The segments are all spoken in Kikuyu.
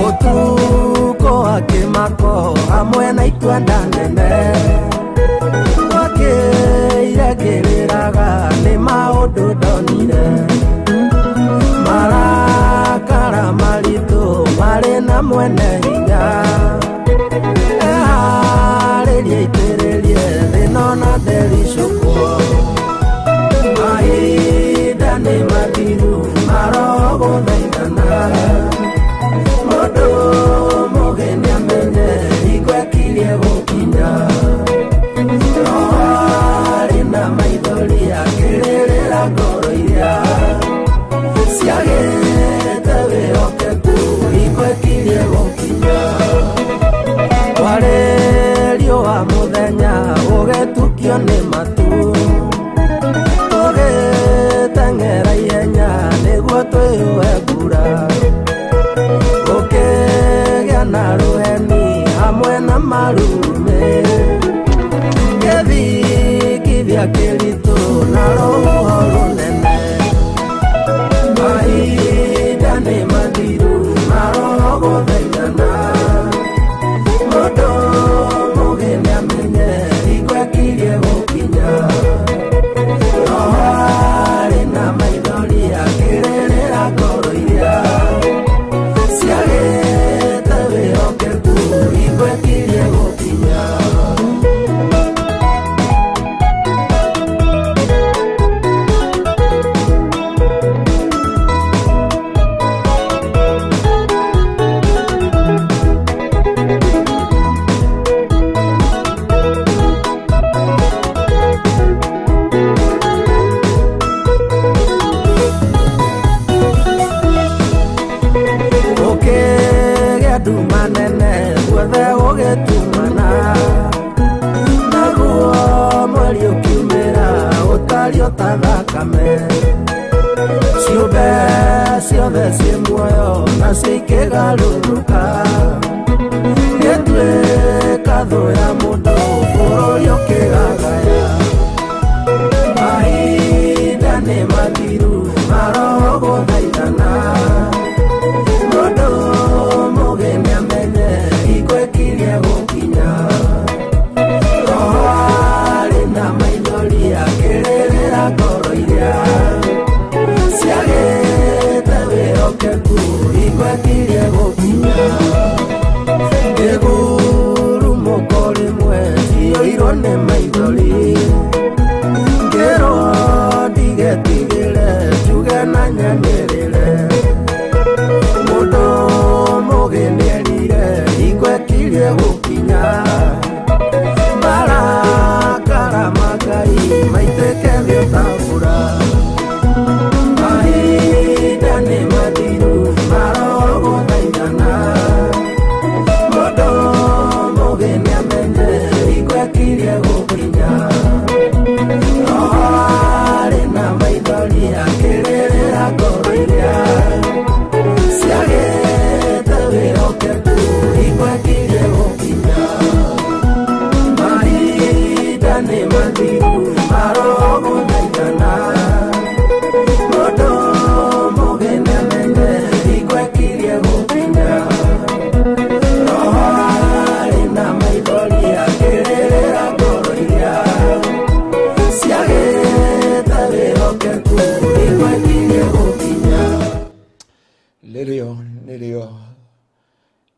Ũtukũ wa kĩmako hamwe na itua-nda nene, twakĩire ngĩrĩraga nĩ maũndũ ndonire. Marakara maritũ marĩ na mwene hinya, eharĩrie aitĩrĩrie thĩna ona ndericũkwo. Mahinda nĩ mathiru marogũthaithana, mũndũ mũgĩ nĩamenye hingo ĩkirie gũkinya. Roho arĩ na maithori akĩrĩrĩra ngoro iria ciagĩte wĩhokeku, hingo ĩkirie gũkinya. Kwarĩ riũa mũthenya ũgĩtukio nĩ matu, tũgĩteng'era ihenya nĩguo twĩyũe mbura. Gũkĩgĩa na rũheni hamwe na marurumĩ, gĩthingithia kĩritũ na rũhuho rũnene. Mahinda nĩ mathiru marogũthaithana, mũndũ mũgĩ nĩamenye hingo ĩkirie gũkinya. Roho arĩ na maithori akĩrĩrĩra ngoro iria ciagĩte wĩhokeku, hingo ĩkirie gũkinya. Gũkĩgĩa nduma nene guothe gũgĩtumana, naguo mweri ũkiumĩra ũtariĩ o ta thakame. Ciũmbe ciothe ciĩ muoyo nacio ikĩgarũrũka, gĩtuĩka thũ ya mũndũ bũrũri ũkĩgagaya. Mahinda nĩ mathiru marogũthaithana, mũndũ mũgĩ nĩamenye hingo ĩkirie gũkinya. Roho arĩ na maithori akĩrĩrĩra ngoro iria ciagĩte wĩhokeku, hingo ĩkirie gũkinya. Nĩrĩo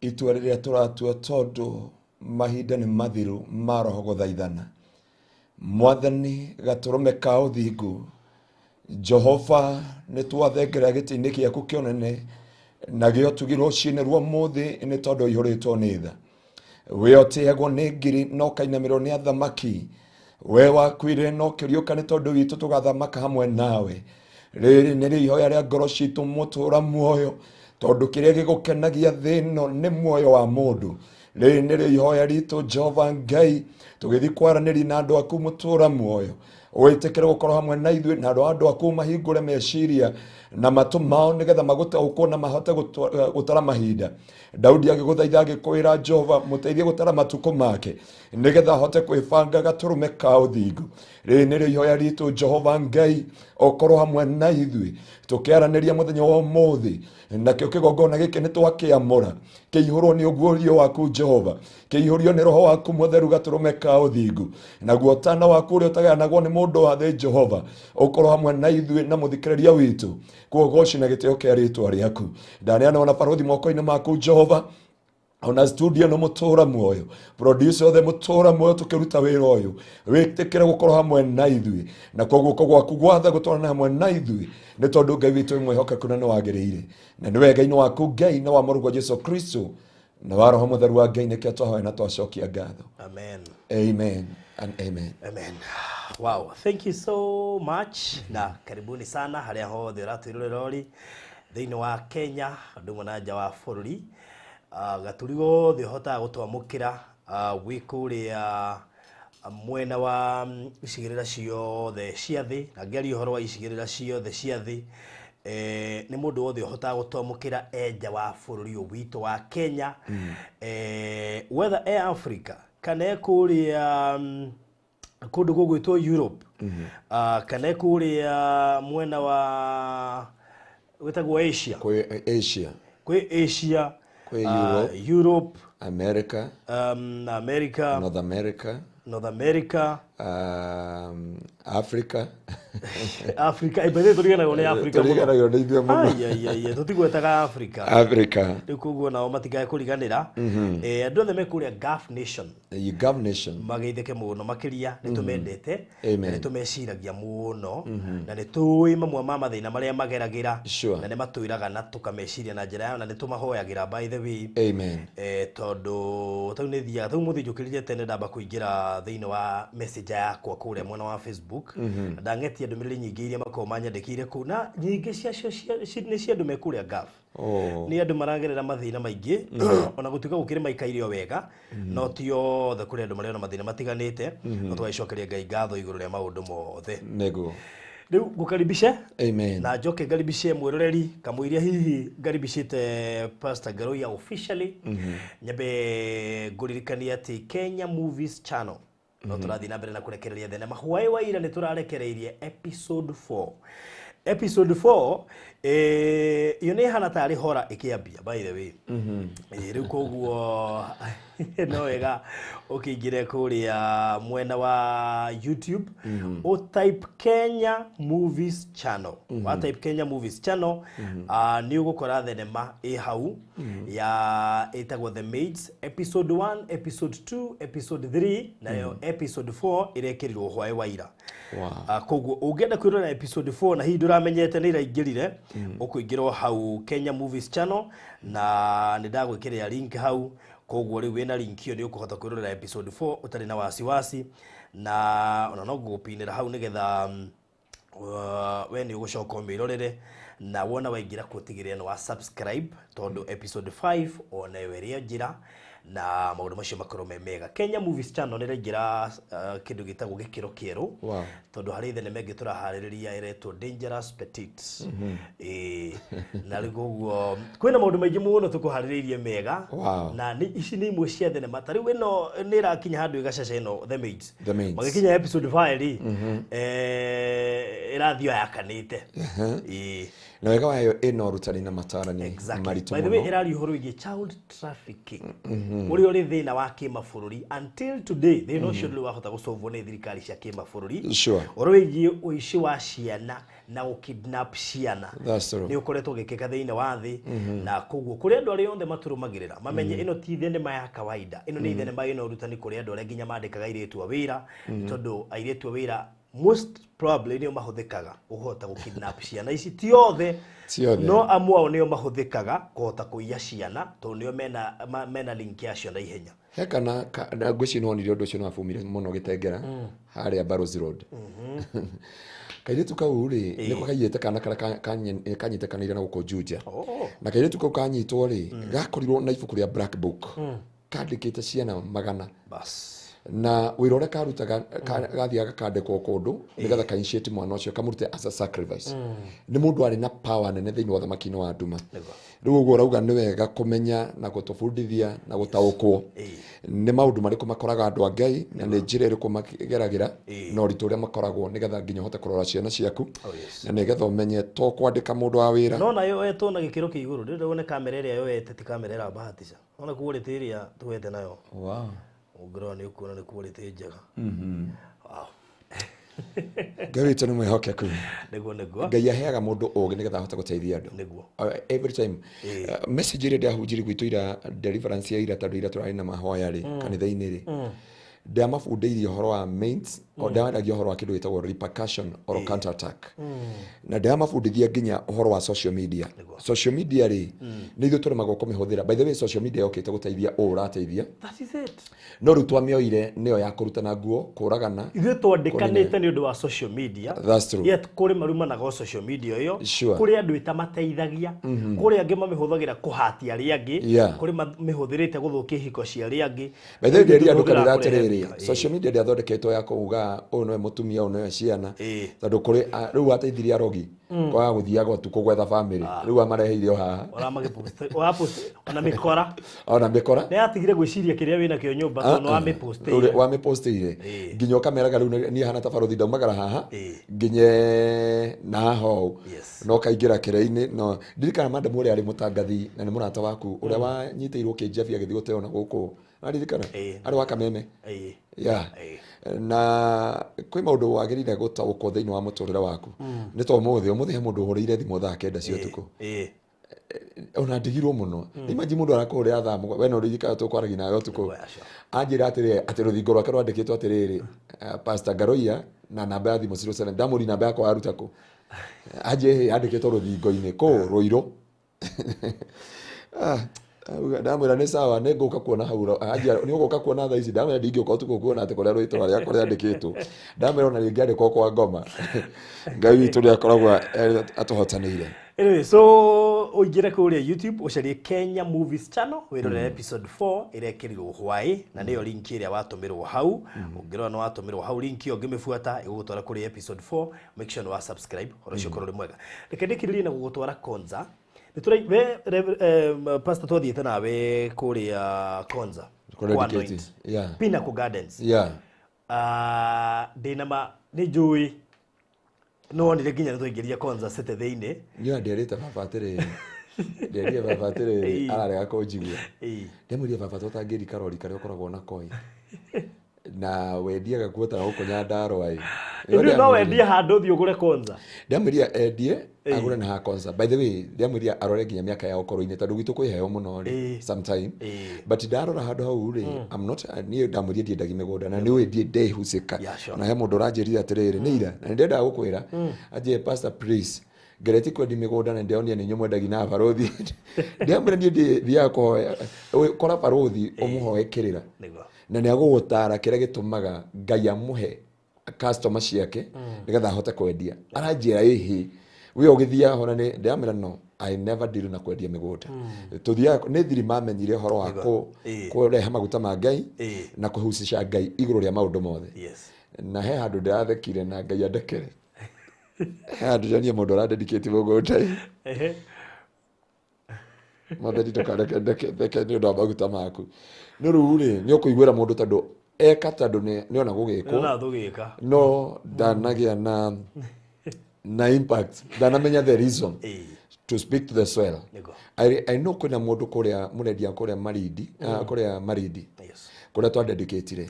itua rĩrĩa tũratua tondũ mahinda nĩ mathiru ma roho gũthaithana. Mwathani gatũrũme ka ũthingu, Jehova, nĩ twathengerera gĩtĩ-inĩ gĩaku kĩonene na gĩa ũtugi rũcinĩ rwa ũmũthĩ, nĩ tondũ ũihũrĩtwo nĩ tha. We ũtĩagwo nĩ ngiri na ũkainamĩrwo nĩ athamaki, we wakuire na ũkĩriũka nĩ tondũ witũ tũgathamaka hamwe nawe. Rĩrĩ nĩrĩo ihoya rĩa ngoro citũ, mũtũra muoyo, tondũ kĩrĩa gĩgũkenagia thĩ ĩno nĩ muoyo wa mũndũ. Rĩrĩ nĩrĩo ihoya ritũ, Jehova Ngai, tũgĩthiĩ kwaranĩria na andũ aku, mũtũra muoyo, wĩtĩkĩre gũkorwo hamwe na ithuĩ, na andũ aku mahingũre meciria na matũ mao nĩgetha magũtaũkwo na mahote gũtara mahinda. Daudi agĩgũthaitha agĩkwĩra, Jehova, mũteithie gũtara matukũ make nĩgetha ahote kwĩbanga gatũrũme ka ũthingu. Rĩrĩ nĩrĩo ihoya ritũ, Jehova Ngai, ũkorwo hamwe na ithuĩ tũkĩaranĩria mũthenya wa ũmũthĩ. Nakĩo kĩgongona gĩkĩ nĩ twakĩamũra kĩihũrwo nĩ ũguũrio waku, Jehova, kĩihũrio nĩ roho waku mũtheru, gatũrũme ka ũthingu, naguo ũtana waku ũrĩa ũtagayanagwo nĩ mũndũ wa thĩ, Jehova, ũkorwo hamwe na ithuĩ na mũthikĩrĩria witũ. Kuogoci na gĩtĩo kĩa rĩtwa rĩaku, ndaneana ona barũthi moko-inĩ maku, Jehova, ona studio no mũtũra muoyo, producer othe, mũtũra muoyo, tũkĩruta wĩra ũyũ, wĩtĩkĩre gũkorwo hamwe na ithuĩ, na kwa guoko gwaku gwatha gũtwarana hamwe na ithuĩ, nĩ tondũ Ngai witũ wĩ mwĩhokeku na nĩ wagĩrĩire, na nĩ wega-inĩ waku Ngai, na wa mũrũguo Jesu Kristo, na wa roho mũtheru wa Ngai, nĩkĩo twahoya na twacokia ngatho. Amen. Amen and amen. Amen. Wow, thank you so much na karibuni sana harĩa hothe ũratwĩrorera ũrĩ thĩinĩ wa Kenya, ũndũ ũmwe na nja wa bũrũri. Gaturi gothe ũhotaga gũtwamũkĩra, wĩ kũrĩa mwena wa icigĩrĩra ciothe cia thĩ, na ngĩaria ũhoro wa icigĩrĩra ciothe cia thĩ, nĩ mũndũ wothe ũhotaga gũtwamũkĩra e nja wa bũrũri ũyũ witũ wa Kenya, whether e Africa kana e kũrĩa kũndũ gũgwĩtwo Europe, kana e kũrĩa mwena wa wĩtagwo Asia. Kwĩ Asia. Kwĩ Asia. Kwĩ Europe. Europe. America. America. North America. North America. Africa. Africa, by the way, tũriganagwo nĩ Africa mũno. Tũriganagwo nĩ ithuĩ mũno. Ai, ai, ai, tũtigwetaga Africa. Africa. Rĩu koguo nao matikae kũriganĩra. Andũ othe me kũrĩa Gulf Nation. The Gulf Nation. Mageithĩke mũno makĩria, nĩ tũmendete Amen. na nĩ tũmeciragia mũno, na nĩ tũĩ mamwe ma mathĩna marĩa mageragĩra, na nĩ matwĩraga na tũkameciria na njĩra yao, na nĩ tũmahoyagĩra, by the way. Amen. Tondũ tau nĩ thiaga tau mũthĩ njũkĩrire tene, ndamba kũingĩra thĩinĩ wa messenger yakwa kũrĩa mwena wa Facebook, na ndang'etia ndũmĩrĩri nyingĩ iria makoragwo manyandĩkĩire kũu, na nyingĩ ciacio nĩ cia andũ me kũrĩa Gulf. Nĩ andũ maragerera mathĩna maingĩ, ona gũtuĩka gũkĩrĩ maikaire o wega, no ti othe, kũrĩ andũ marĩ ona mathĩna matiganĩte, no tũgagĩcokeria Ngai ngatho igũrũ rĩa maũndũ mothe. Nĩguo. Rĩu ngũkaribishe. Amen. Na njoke ngaribishe mwĩroreri kamũiria hihi ngaribishĩte Pastor Ngaruiya officially. Nyambe ngũririkanie atĩ Kenya Movies Channel no tũrathiĩ na mbere na kũrekereria thenema. Hwaĩ wa ira nĩ tũrarekereirie episode 4. Episode 4, iyo nĩ ĩhana tarĩ hora ĩkĩambia, by the way. Rĩu koguo no wega ũkĩingĩre kũrĩa mwena wa YouTube, ũ type Kenya Movies Channel. Wa type Kenya Movies Channel, nĩ ũgũkora thenema ĩ hau ya ĩtagwo The Maids, episode 1, episode 2, episode 3, nayo episode 4 ĩrekĩrirwo hwaĩ wa ira. Koguo ũngĩenda kwĩrora episode 4 na hihi ndũramenyete nĩ iraingĩrire, ũkũingĩra o hau Kenya Movies Channel, na nĩ ndagwĩkĩrĩra link hau. Koguo rĩu wĩna link ĩyo nĩ ũkũhota kwĩrorera episode 4 ũtarĩ na wasiwasi, na ona no ngũgũpinĩra hau nĩgetha we nĩ ũgũcoka ũmĩrorere, na wona waingĩra kuo tigĩrĩra nĩ wa subscribe, tondũ episode 5 onayo ĩrĩ o njĩra, na maũndũ macio makorwo me mega. Kenya Movies Channel nĩ ĩraingĩra kĩndũ gĩtagwo gĩkĩro kĩerũ, tondũ harĩ thenema ĩngĩ tũraharĩrĩria ĩretwo Dangerous Petit. Ĩĩ, na rĩu koguo kwĩna maũndũ maingĩ mũno tũkũharĩrĩirie mega. Na nĩ ici nĩ imwe cia thenema, ta rĩu ĩno nĩ ĩrakinya handũ ĩgacaca ĩno The Maids. The Maids. Magĩkinya episode 5 rĩ, ĩrathiĩ o yakanĩte. Ĩĩ. Na wega wayo ĩna ũrutani na matarani maritũ By the way, mũno. ĩraria ũhoro wĩgiĩ child trafficking ũrĩa ũrĩ thĩna wa kĩmabũrũri until today. Thĩna ũcio ndũrĩ wahota gũcovwo nĩ thirikari cia kĩmabũrũri. Ũhoro wĩgiĩ ũici wa ciana na gũkidnap ciana That's true. nĩ ũkoretwo ũgĩkĩka thĩinĩ wa thĩ, na koguo kũrĩ andũ arĩa othe matũrũmagĩrĩra mamenye ĩno ti thenema ya kawaida, ĩno nĩ thenema ĩna ũrutani kũrĩ andũ arĩa nginya mandĩkaga airĩtu a wĩra, tondũ airĩtu a wĩra most probably nĩo mahũthĩkaga kũhota gũkidnap ciana ici. Ti othe, Ti othe. no amwe ao nĩo mahũthĩkaga kũhota kũiya ciana, tondũ nĩo mena link yacio na ihenya. He kana na ngwĩciria nĩwonire ũndũ ũcio nĩwabumire mũno Gĩtengera harĩa Barrows Road. Kairĩtu kau rĩ, nĩko kaiyĩte kana karĩa kanyitĩkanĩire na gũkũ Juja. Na kairĩtu kau kanyitwo rĩ, gakorirwo na ibuku rĩa black book kandĩkĩte ciana magana. Bas. Na wĩra ũrĩa karutaga gathiaga gakandĩkwo kũndũ nĩgetha ka-initiate mwana ũcio kamũrute as a sacrifice. Nĩ mũndũ arĩ na power nene thĩinĩ wa ũthamaki-inĩ wa nduma. Rĩu ũguo ũrauga nĩ wega kũmenya na gũtũbundithia na gũtaũkwo nĩ maũndũ marĩkũ makoraga andũ a Ngai na nĩ njĩra ĩrĩkũ mageragĩra na ũritũ ũrĩa makoragwo, nĩgetha nginya ũhote kũrora ciana ciaku na nĩgetha ũmenye to kwandĩka mũndũ wa wĩra. No nayo yoetwo na gĩkĩro kĩa igũrũ. Ndĩrenda wone kamera ĩrĩa yoete, ti kamera ĩrabahatisha. Ona quality ĩrĩa tuwete nayo, ũngĩrora nĩ ũkuona nĩ quality njega. Wow. Ngai witũ nĩ mwĩhokeku. Nĩguo. Ngai aheaga mũndũ ũgĩ nĩgetha ahote gũteithia andũ. Every time message ĩrĩa ndahunjirie gwitũ ira, deliverance ya ira, tondũ ira tũrarĩ na mahoya rĩ kanitha-inĩ rĩ, ndamabundĩirie ũhoro wa mains o ndamaragia ũhoro wa kĩndũ gĩtagwo repercussion or counter attack, na ndamabundithia nginya ũhoro wa social media. Social media rĩ, nĩ ithuĩ tũremagwo kũmĩhũthĩra. By the way, social media yokĩte gũteithia ũũ ũrateithia, That is it. no rĩu twamĩoire nĩyo ya kũrutana nguo, kũragana. Ithuĩ twandĩkanĩte nĩ ũndũ wa social media. That's true. Yet kũrĩ marumanaga o social media ĩyo. Kũrĩ andũ ĩtamateithagia, kũrĩ angĩ mamĩhũthagĩra kũhatia arĩa angĩ, kũrĩ mamĩhũthĩrĩte gũthũkia ihiko cia arĩa angĩ. By the way, ndĩrire andũ Ithuĩ kanitha tũhũthĩraga kũrehe atĩrĩrĩ, mbia. social media ndĩathondeketwo ya kuga ũyũ nĩwe mũtumia, ũyũ nĩwe ciana, tondũ kũrĩ rĩu wateithirie arogi kwaga gũthiaga ũtukũ gwetha family, rĩu amareheire o haha. Ũramagĩpost, ũrapost ona mĩkora. Ona mĩkora. Nĩ yatigire gwĩciria kĩrĩa wĩnakĩo nyũmba tondũ nĩ wamĩpostĩire. Wamĩpostĩire nginya ũkameraga rĩu niĩ hana ta barothi ndaumagara haha nginye na haha ũũ. No kaingĩra kĩrĩa-inĩ, no ndirikana madam ũrĩa arĩ mũtangathi na nĩ mũrata waku ũrĩa wanyitĩirwo kĩnjabi agĩthiĩ gũteo na gũkũ, aririkana? Arĩ wa Kameme. Na kwĩ maũndũ wagĩrĩire gũtaũkwo thĩinĩ wa mũtũrĩre waku. Nĩ ta ũmũthĩ, ũmũthĩ he mũndũ ũhũrĩire thimũ thaa 9 cia ũtukũ. Ona ndigirwo mũno. Imagine mũndũ arakũhũrĩra thaa 7, we no ũririkana tũkwaragia nawe ũtukũ. Aca. Anjĩra atĩrĩrĩ, atĩ rũthingo rwake rwandĩkĩtwo atĩrĩrĩ, Pastor Ngaroia na namba ya thimũ 07. Ndamũri namba yakwa waruta kũ? Anjĩ yandĩkĩtwo rũthingo-inĩ kũ Rũirũ. Ah, auga, ndamwĩra nĩ sawa, nĩ ngũka kuona hau. Anjĩra nĩ ũgũka kuona thaa ici. Ndamwĩra ndingĩũka ũtukũ kuona atĩ kũrĩa rwĩtwa rĩakwa rĩandĩkĩtwo. Ndamwĩra ona rĩngĩandĩkwo kwa ngoma, Ngai witũ nĩ akoragwo atũhotanĩire. Anyway, so ũingĩre kũrĩa YouTube ũcarie Kenya Movies Channel, wĩrorere episode 4 ĩrekĩrirwo hwaĩ, na nĩyo link ĩrĩa watũmĩrwo hau. Ũngĩrora nĩ watũmĩrwo hau link ĩyo, ũngĩmĩbuata ĩgũgũtwara kũrĩ episode 4. Make sure nĩ wa subscribe, ũhoro ũcio ũkorwo ũrĩ mwega. Reke ndĩkĩrĩrie na gũgũtwara Konza. Nĩ tũra we pastor, twathiĩte nawe kũrĩa Konza Kũrĩa kwa dedicate. Anoint. Pinnacle Gardens. Ah, ndĩna ma nĩ njũĩ nĩ wonire nginya nĩ twaingĩria Konza City thĩinĩ. Niĩ nderĩte baba atĩrĩrĩ, nderire baba atĩrĩrĩ, ararega kũnjigua. Ndamwĩrire baba tũtangĩri karori karĩa ũkoragwo nako ĩ, na wendiaga kuo ta gũkũ Nyandarũa ĩ. Ithuĩ no wendie handũ ũthiĩ ũgũre Konza. Ndamwĩrire endie agũre na ha Konza. By the way, ndamwĩrire arore nginya mĩaka ya ũkũrũ-inĩ, tondũ gwitũ kwĩ heho mũno rĩ sometime. But ndarora handũ hau rĩ, I'm not, niĩ ndamwĩrire ndiendagia mĩgũnda na nĩ ũĩ ndiĩ ndehusĩka. Na he mũndũ ũranjĩrire atĩrĩrĩ, nĩ ira na nĩndendaga gũkwĩra, anjĩre, "Pastor, please, ngeretie kwendia mĩgũnda na ndĩronire nĩ inyuĩ mwendagia na barothi." Ndĩramwĩra niĩ thiaga kũhoya, kora barothi ũmũhoe kĩrĩra na nĩ agũgũtara kĩrĩa gĩtũmaga Ngai amũhe customer ciake nĩgetha ahote kwendia. Aranjĩra ĩhĩ we ũgĩthiaga ho, na nĩ ndĩramwĩra no, I never deal na kwendia mĩgũnda. Tũthiaga nĩ thiri mamenyire ũhoro wa kũrehe maguta ma Ngai na kũhusisha Ngai igũrũ rĩa maũndũ mothe. Na he handũ ndĩrathekire na Ngai andekere, he handũ ndĩronire mũndũ ũrandedicate mũgũnda. Mwathani, ndũkareke theke nĩ ũndũ wa maguta maku. No rĩu rĩ, nĩ ũkũiguĩra mũndũ tondũ eka, tondũ nĩ ona gũgĩkwo. Nĩona tũgĩka. No ndanagĩa na Na impact ndanamenya the reason to speak to the soil. Nĩguo. I know kwĩna mũndũ kũrĩa mũrendia kũrĩa Marindi, kũrĩa Marindi kũrĩa twadedicatire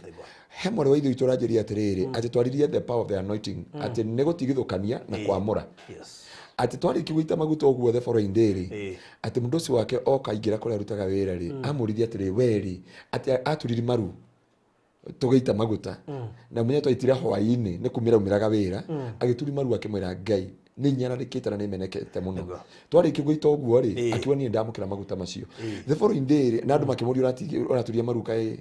he mwarĩ wa ithe witũ ũranjĩria atĩrĩrĩ, atĩ twaririe the power of the anointing, atĩ nĩ gũtigithũkania na kwamũra, atĩ twarĩkia gũita maguta ũguo the following day rĩ, atĩ mũndũ ũcio wake oka aingĩra kũrĩa arutaga wĩra rĩ, amũririe atĩrĩ, we rĩ, atĩ aturiri maru tũgĩita maguta na mũnya twaitire hwaĩ-inĩ nĩ kumĩra umĩraga wĩra, agĩturi maru akĩmwĩra Ngai nĩ nyararĩkĩte na nĩ menekete mũno. Nĩguo. Twarĩkia gũita ũguo rĩ, akiuga niĩ ndamũkĩra maguta macio the following day rĩ, na andũ makĩmũria ũraturia maru kaĩ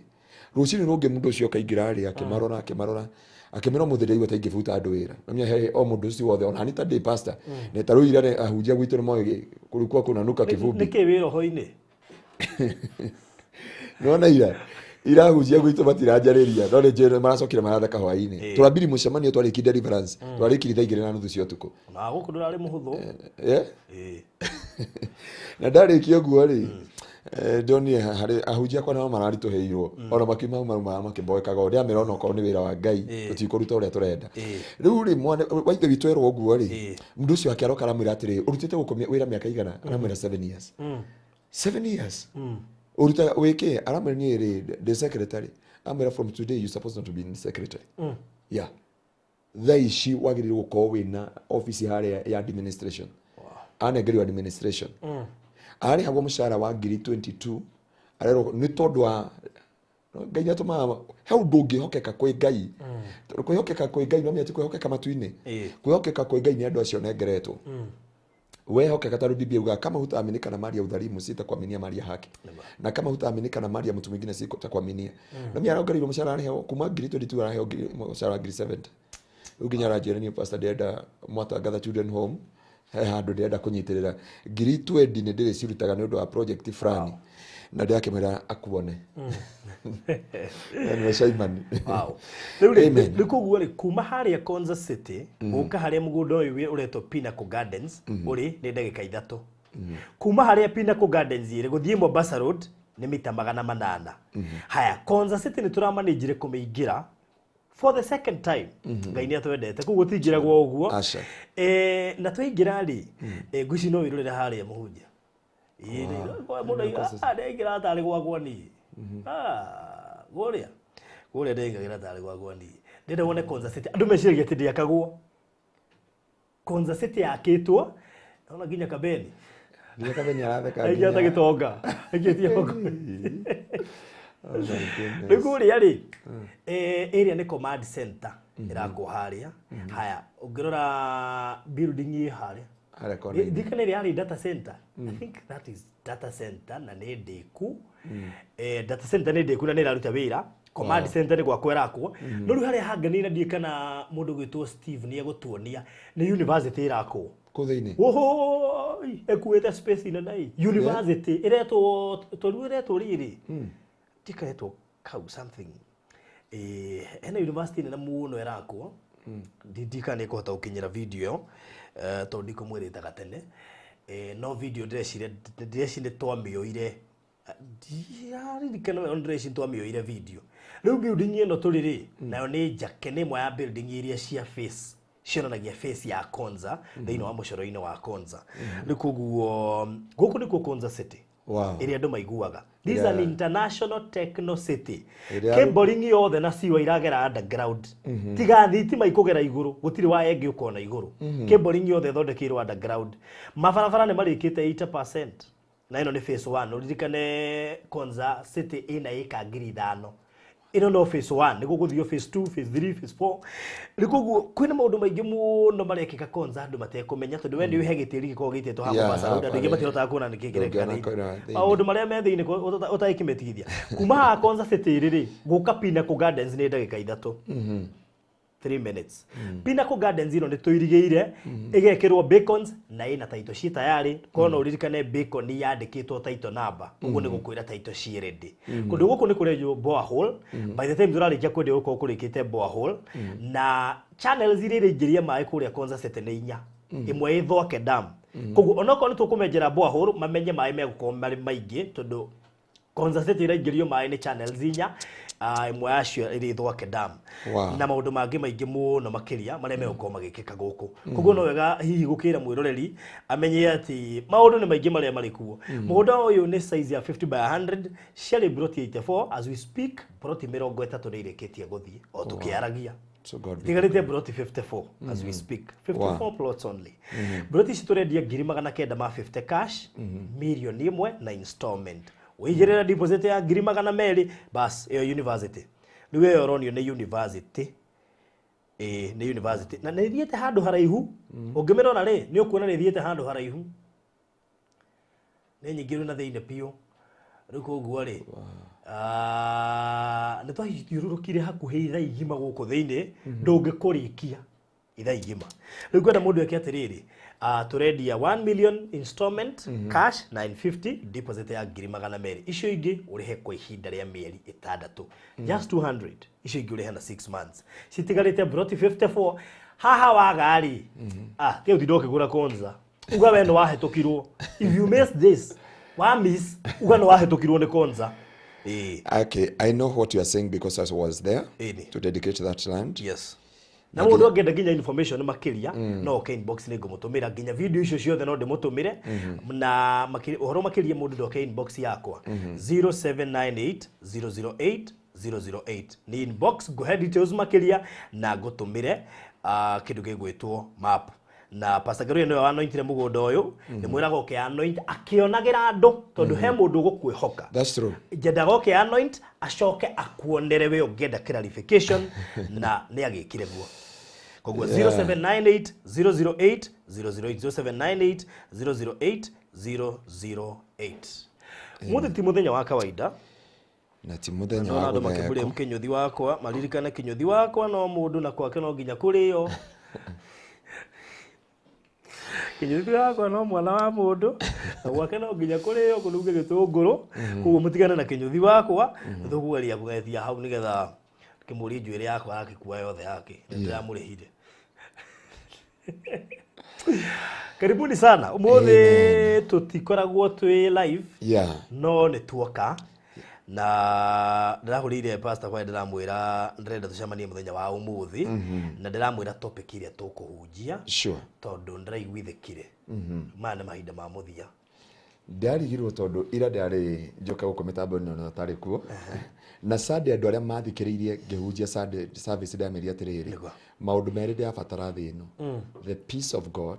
rũcinĩ rũngĩ. Mũndũ ũcio akaingĩra rĩ, akĩmarora akĩmarora, akĩmera ũmũthĩ ndaigua ta ingĩbuta andũ wĩra na menya he o mũndũ ũcio wothe ona ni ta ndĩ pastor na ta rĩu ira ahunjia gwitũ nĩ moĩ kulikuwa kunanuka kivumbi. Nĩkĩ wĩ roho-inĩ? Nona ira irahunjia gwitũ matiranjarĩria, no nĩ njũĩ maracokire maratheka hwaĩ-inĩ. Tũrambiri mũcemanio twarĩki deliverance, twarĩkiri 2:30 cia ũtukũ. Na gũkũ ndũrarĩ mũhũthũ. Eh? Ĩĩ. Na ndarĩkia ũguo rĩ, ndonire harĩ ahunjia akwa nao mararitũhĩirwo ona makiuma hau marumaga makĩmboekaga ũrĩa amera onokorwo nĩ wĩra wa Ngai tũtikũruta ũrĩa tũrenda. Rĩu rĩ, mwana wa ithe witũ erwo ũguo rĩ, mũndũ ũcio wake aroka aramwĩra atĩrĩ, ũrutĩte gũkũ wĩra mĩaka igana? Aramwĩra 7 years. 7 years ũrutaga wĩkĩ? Aramwĩra niĩ rĩ, ndĩ secretary. Amwĩra, from today you supposed not to be in secretary, yeah, thaa ici wagĩrĩirwo gũkorwo wĩna office harĩa ya administration. Anengerio administration, arĩhagwo mũcara wa ngiri 22, arerwo nĩ tondũ wa Ngai nĩ atũmaga he ũndũ ũngĩhokeka kwĩ Ngai. Tondũ kwĩhokeka kwĩ Ngai no menya ti kwĩhokeka matu-inĩ. Kwĩhokeka kwĩ Ngai nĩ andũ acio nengeretwo wehokeka, tondũ Biblia yugaga kama hutaaminika na mali ya udhalimu, sitakuaminia mali ya haki, na kama hutaaminika na mali ya mtu mwingine, sitakuaminia. Na mimi arongereirwo mũcara, arĩheo kuma ngiri 22 araheo mũcara wa ngiri 70. Rĩu nginya aranjĩra, niĩ pastor ndĩrenda Mwatangatha Children Home, he handũ ndĩrenda kũnyitĩrĩra ngiri 20 nĩ ndĩrĩcirutaga nĩ ũndũ wa project fulani, na ndĩrakĩmwĩra akuone na nĩwe Simon. Wow. Rĩu rĩ, Amen. rĩu koguo rĩ, kuma harĩa Konza City gũka harĩa mũgũnda ũyũ ũretwo Pinnacle Gardens ũrĩ nĩ ndagĩka 3. Kuma harĩa Pinnacle Gardens ĩrĩ gũthiĩ Mombasa Road nĩ mita 800. Haya, Konza City nĩ tũramanĩnjire kũmĩingĩra for the second time. Ngai nĩ atwendete, koguo tingĩragwo ũguo. Aca. Na twaingĩra rĩ, ngwĩciria no wĩrorere harĩa mũhunjia. Ĩĩ, mũndũ aiga, "Ah, ndaingĩra tarĩ gwakwa niĩ." Ah, kũrĩa kũrĩa ndaingagĩra tarĩ gwakwa niĩ. Ndĩrenda wone Konza City. Andũ meciragia atĩ ndĩakagwo. Konza City yakĩtwo ona nginya Kabeni. Nginya Kabeni aratheka. Aingĩra ta gĩtonga aikĩtie goko. Oh my goodness. Rĩu kũrĩa rĩ, area nĩ command center ĩrakwo harĩa. Haya, ũngĩrora building ĩ harĩa Harĩa kona-inĩ. Ndikana ĩrĩa yarĩ data center. I think that is data center na nĩ ndĩku. Data center nĩ ndĩku na nĩ ĩraruta wĩra. Command center nĩ gwakwo ĩrakwo. No rĩu harĩa hanganĩire ndiĩ kana mũndũ gwĩtwo Steve nĩ egũtuonia nĩ university ĩrakwo. Kũu thĩinĩ. Oho, ĩkuĩte space nene ĩ. University ĩretwo tondũ ĩretwo rĩrĩ. Ndikaretwo kau something. Hena university nene mũno ĩrakwo. Ndikana nĩ ĩkũhota gũkinyĩra video ĩyo, tondũ ndikũmwĩrĩtaga tene. No video ndĩreciria ndĩreciria nĩ twamĩoire, ndiraririkana wega, no ndĩreciria nĩ twamĩoire video. Rĩu building ĩno tũrĩ rĩ, nayo nĩ njake, nĩ ĩmwe ya building iria cia face cionanagia face ya Konza thĩinĩ wa mũcoro-inĩ wa Konza. Rĩu koguo gũkũ nĩkuo Konza City ĩrĩa andũ maiguaga. This is an international techno city. Cabling yothe na ciwa iragera underground, tiga thitima ikũgera igũrũ, gũtirĩ waya ĩngĩ ũkona igũrũ. Cabling yothe ĩthondekeirwo underground. Mabarabara nĩ marĩkĩte 80% na ĩno nĩ phase 1. Ũririkane Konza City ĩna ĩka 5,000. Ĩno no phase 1, nĩ gũgũthio phase 2, phase 3, phase 4. Rĩu koguo kwĩna maũndũ maingĩ mũno marekĩka Konza andũ matekũmenya, tondũ we nĩ he gĩtĩri gĩkoragwo gĩitĩtwo haha Mombasa Road, andũ aingĩ hapa rĩ. matihotaga kuona nĩkĩ kĩrekĩka Ndũngĩona thĩinĩ. kwĩna thĩinĩ. Maũndũ marĩa me thĩinĩ ũtagĩkĩmetigithia. Kuma haha Konza City rĩ, gũka Pinnacle Gardens nĩ ndagĩka 3, 3 minutes. Pinnacle Gardens ĩno nĩ tũirigĩire ĩgekĩrwo bacons na ĩna title ciĩ tayarĩ. Korwo no ũririkane, bacon yandĩkĩtwo title number, ũguo nĩ gũkwĩra title ciĩ ready. Kũndũ gũkũ nĩ kũrenjwo borehole. By the time tũrarĩkia kwendia gũkorwo kũrĩkĩte borehole, na channels iria iraingĩria maĩ kũrĩa Konza City nĩ inya, ĩmwe ĩ Thwake Dam. Koguo onokorwo nĩ tũkũmenjera borehole, mamenye maĩ megũkorwo marĩ maingĩ tondũ Konza City ĩraingĩrio maĩ nĩ channels inya, ĩmwe yacio ĩrĩ Thwake Dam. Wow. Na maũndũ mangĩ maingĩ mũno makĩria marĩa megũkorwo magĩkĩka gũkũ. Koguo no wega hihi gũkĩra mwĩroreri amenye atĩ maũndũ nĩ maingĩ marĩa marĩ kuo. Mũgũnda ũyũ nĩ size ya 50 by 100, ciarĩ broti 84. As we speak, broti 30 nĩ irĩkĩtie gũthiĩ o tũkĩaragia. So God be Tigarĩte broti 54 as we speak, 54 Wow. plots only. Broti ici tũrendia 950,000 cash, 1 million na installment. Ũigĩrĩra deposit ya 200,000, bas ĩyo university. Rĩu ĩyo ũronio nĩ university, ĩĩ, nĩ university na nĩ ĩthiĩte handũ haraihu. Ũngĩmĩrora rĩ, nĩ ũkuona nĩ ĩthiĩte handũ haraihu, nĩ nyingĩru na thĩinĩ biũ. Rĩu koguo rĩ, nĩ twathiũrũrũkire hakuhĩ ithaa igima gũkũ thĩinĩ, ndũngĩkũrĩkia ithaa igima. Rĩu ngwenda mũndũ eke atĩrĩrĩ, tũrendia 1 million installment cash, 950 deposit ya 200,000, icio ingĩ ũrĩhe kwa ihinda rĩa mĩeri 6, just 200, icio ingĩ ũrĩhe na 6 months. Citigarĩte broti 54 haha. Waga rĩ, kĩu tinda ũkĩgũra Konza, uga we nĩ wahĩtũkirwo. If you miss this, wa miss, uga nĩ wahĩtũkirwo nĩ Konza, ĩĩ. Okay, I know what you are saying because I was there Ĩni. to dedicate that land. Yes, na mũndũ angĩenda nginya information makĩria, no oke inbox, nĩ ngũmũtũmĩra nginya video icio ciothe, no ndĩmũtũmĩre na ũhoro makĩria. Mũndũ ndoke inbox yakwa, 0798 008 008, nĩ inbox, ngũhe details makĩria na ngũtũmĩre kĩndũ gĩgwĩtwo map. Na Pastor Garuya nĩwe wanointire mũgũnda ũyũ. Nĩ mwĩraga ũke anoint akĩonagĩra andũ, tondũ he mũndũ ũgũkwĩhoka. That's true. Njendaga oke anoint, acoke akuonere we ũngĩenda clarification, na nĩ agĩkire guo. Koguo 0798 008 008, 0798 008 008. Mũthĩ ti mũthenya wa kawaida. Na ti mũthenya Ndona wa andũ makĩmbũria gũthekwo. Kĩnyũthi wakwa, maririkane kĩnyũthi wakwa no mũndũ na kwake no nginya kũrĩo. Kĩnyũthi wakwa no mwana wa mũndũ na gwake no nginya kũrĩo kũnunge gĩtũngũrũ. Koguo mũtigane na kĩnyũthi wakwa, tũkũgeria kũgetia hau nĩgetha kĩmũrie njuĩrĩ yakwa arakĩkua yothe yake nĩndĩramũrĩhire. Karibuni sana. Ũmũthĩ tũtikoragwo twĩ live, no nĩ tuoka na ndĩrahũrĩire pastor kwa ndĩramwĩra ndĩrenda tũcemanie mũthenya wa ũmũthĩ, na ndĩramwĩra topic ĩrĩa tũkũhunjia, tondũ ndĩraiguithĩkire maya nĩ mahinda ma mũthia. Ndarigirwo tondũ ira ndarĩ njoke gũkũ mĩtambo-inĩ na tarĩ kuo na Sunday, andũ arĩa mathikĩrĩirie ngĩhunjia Sunday service, ndameria atĩrĩrĩ, maũndũ merĩ ndĩrabatara thĩ ĩno, the peace of God,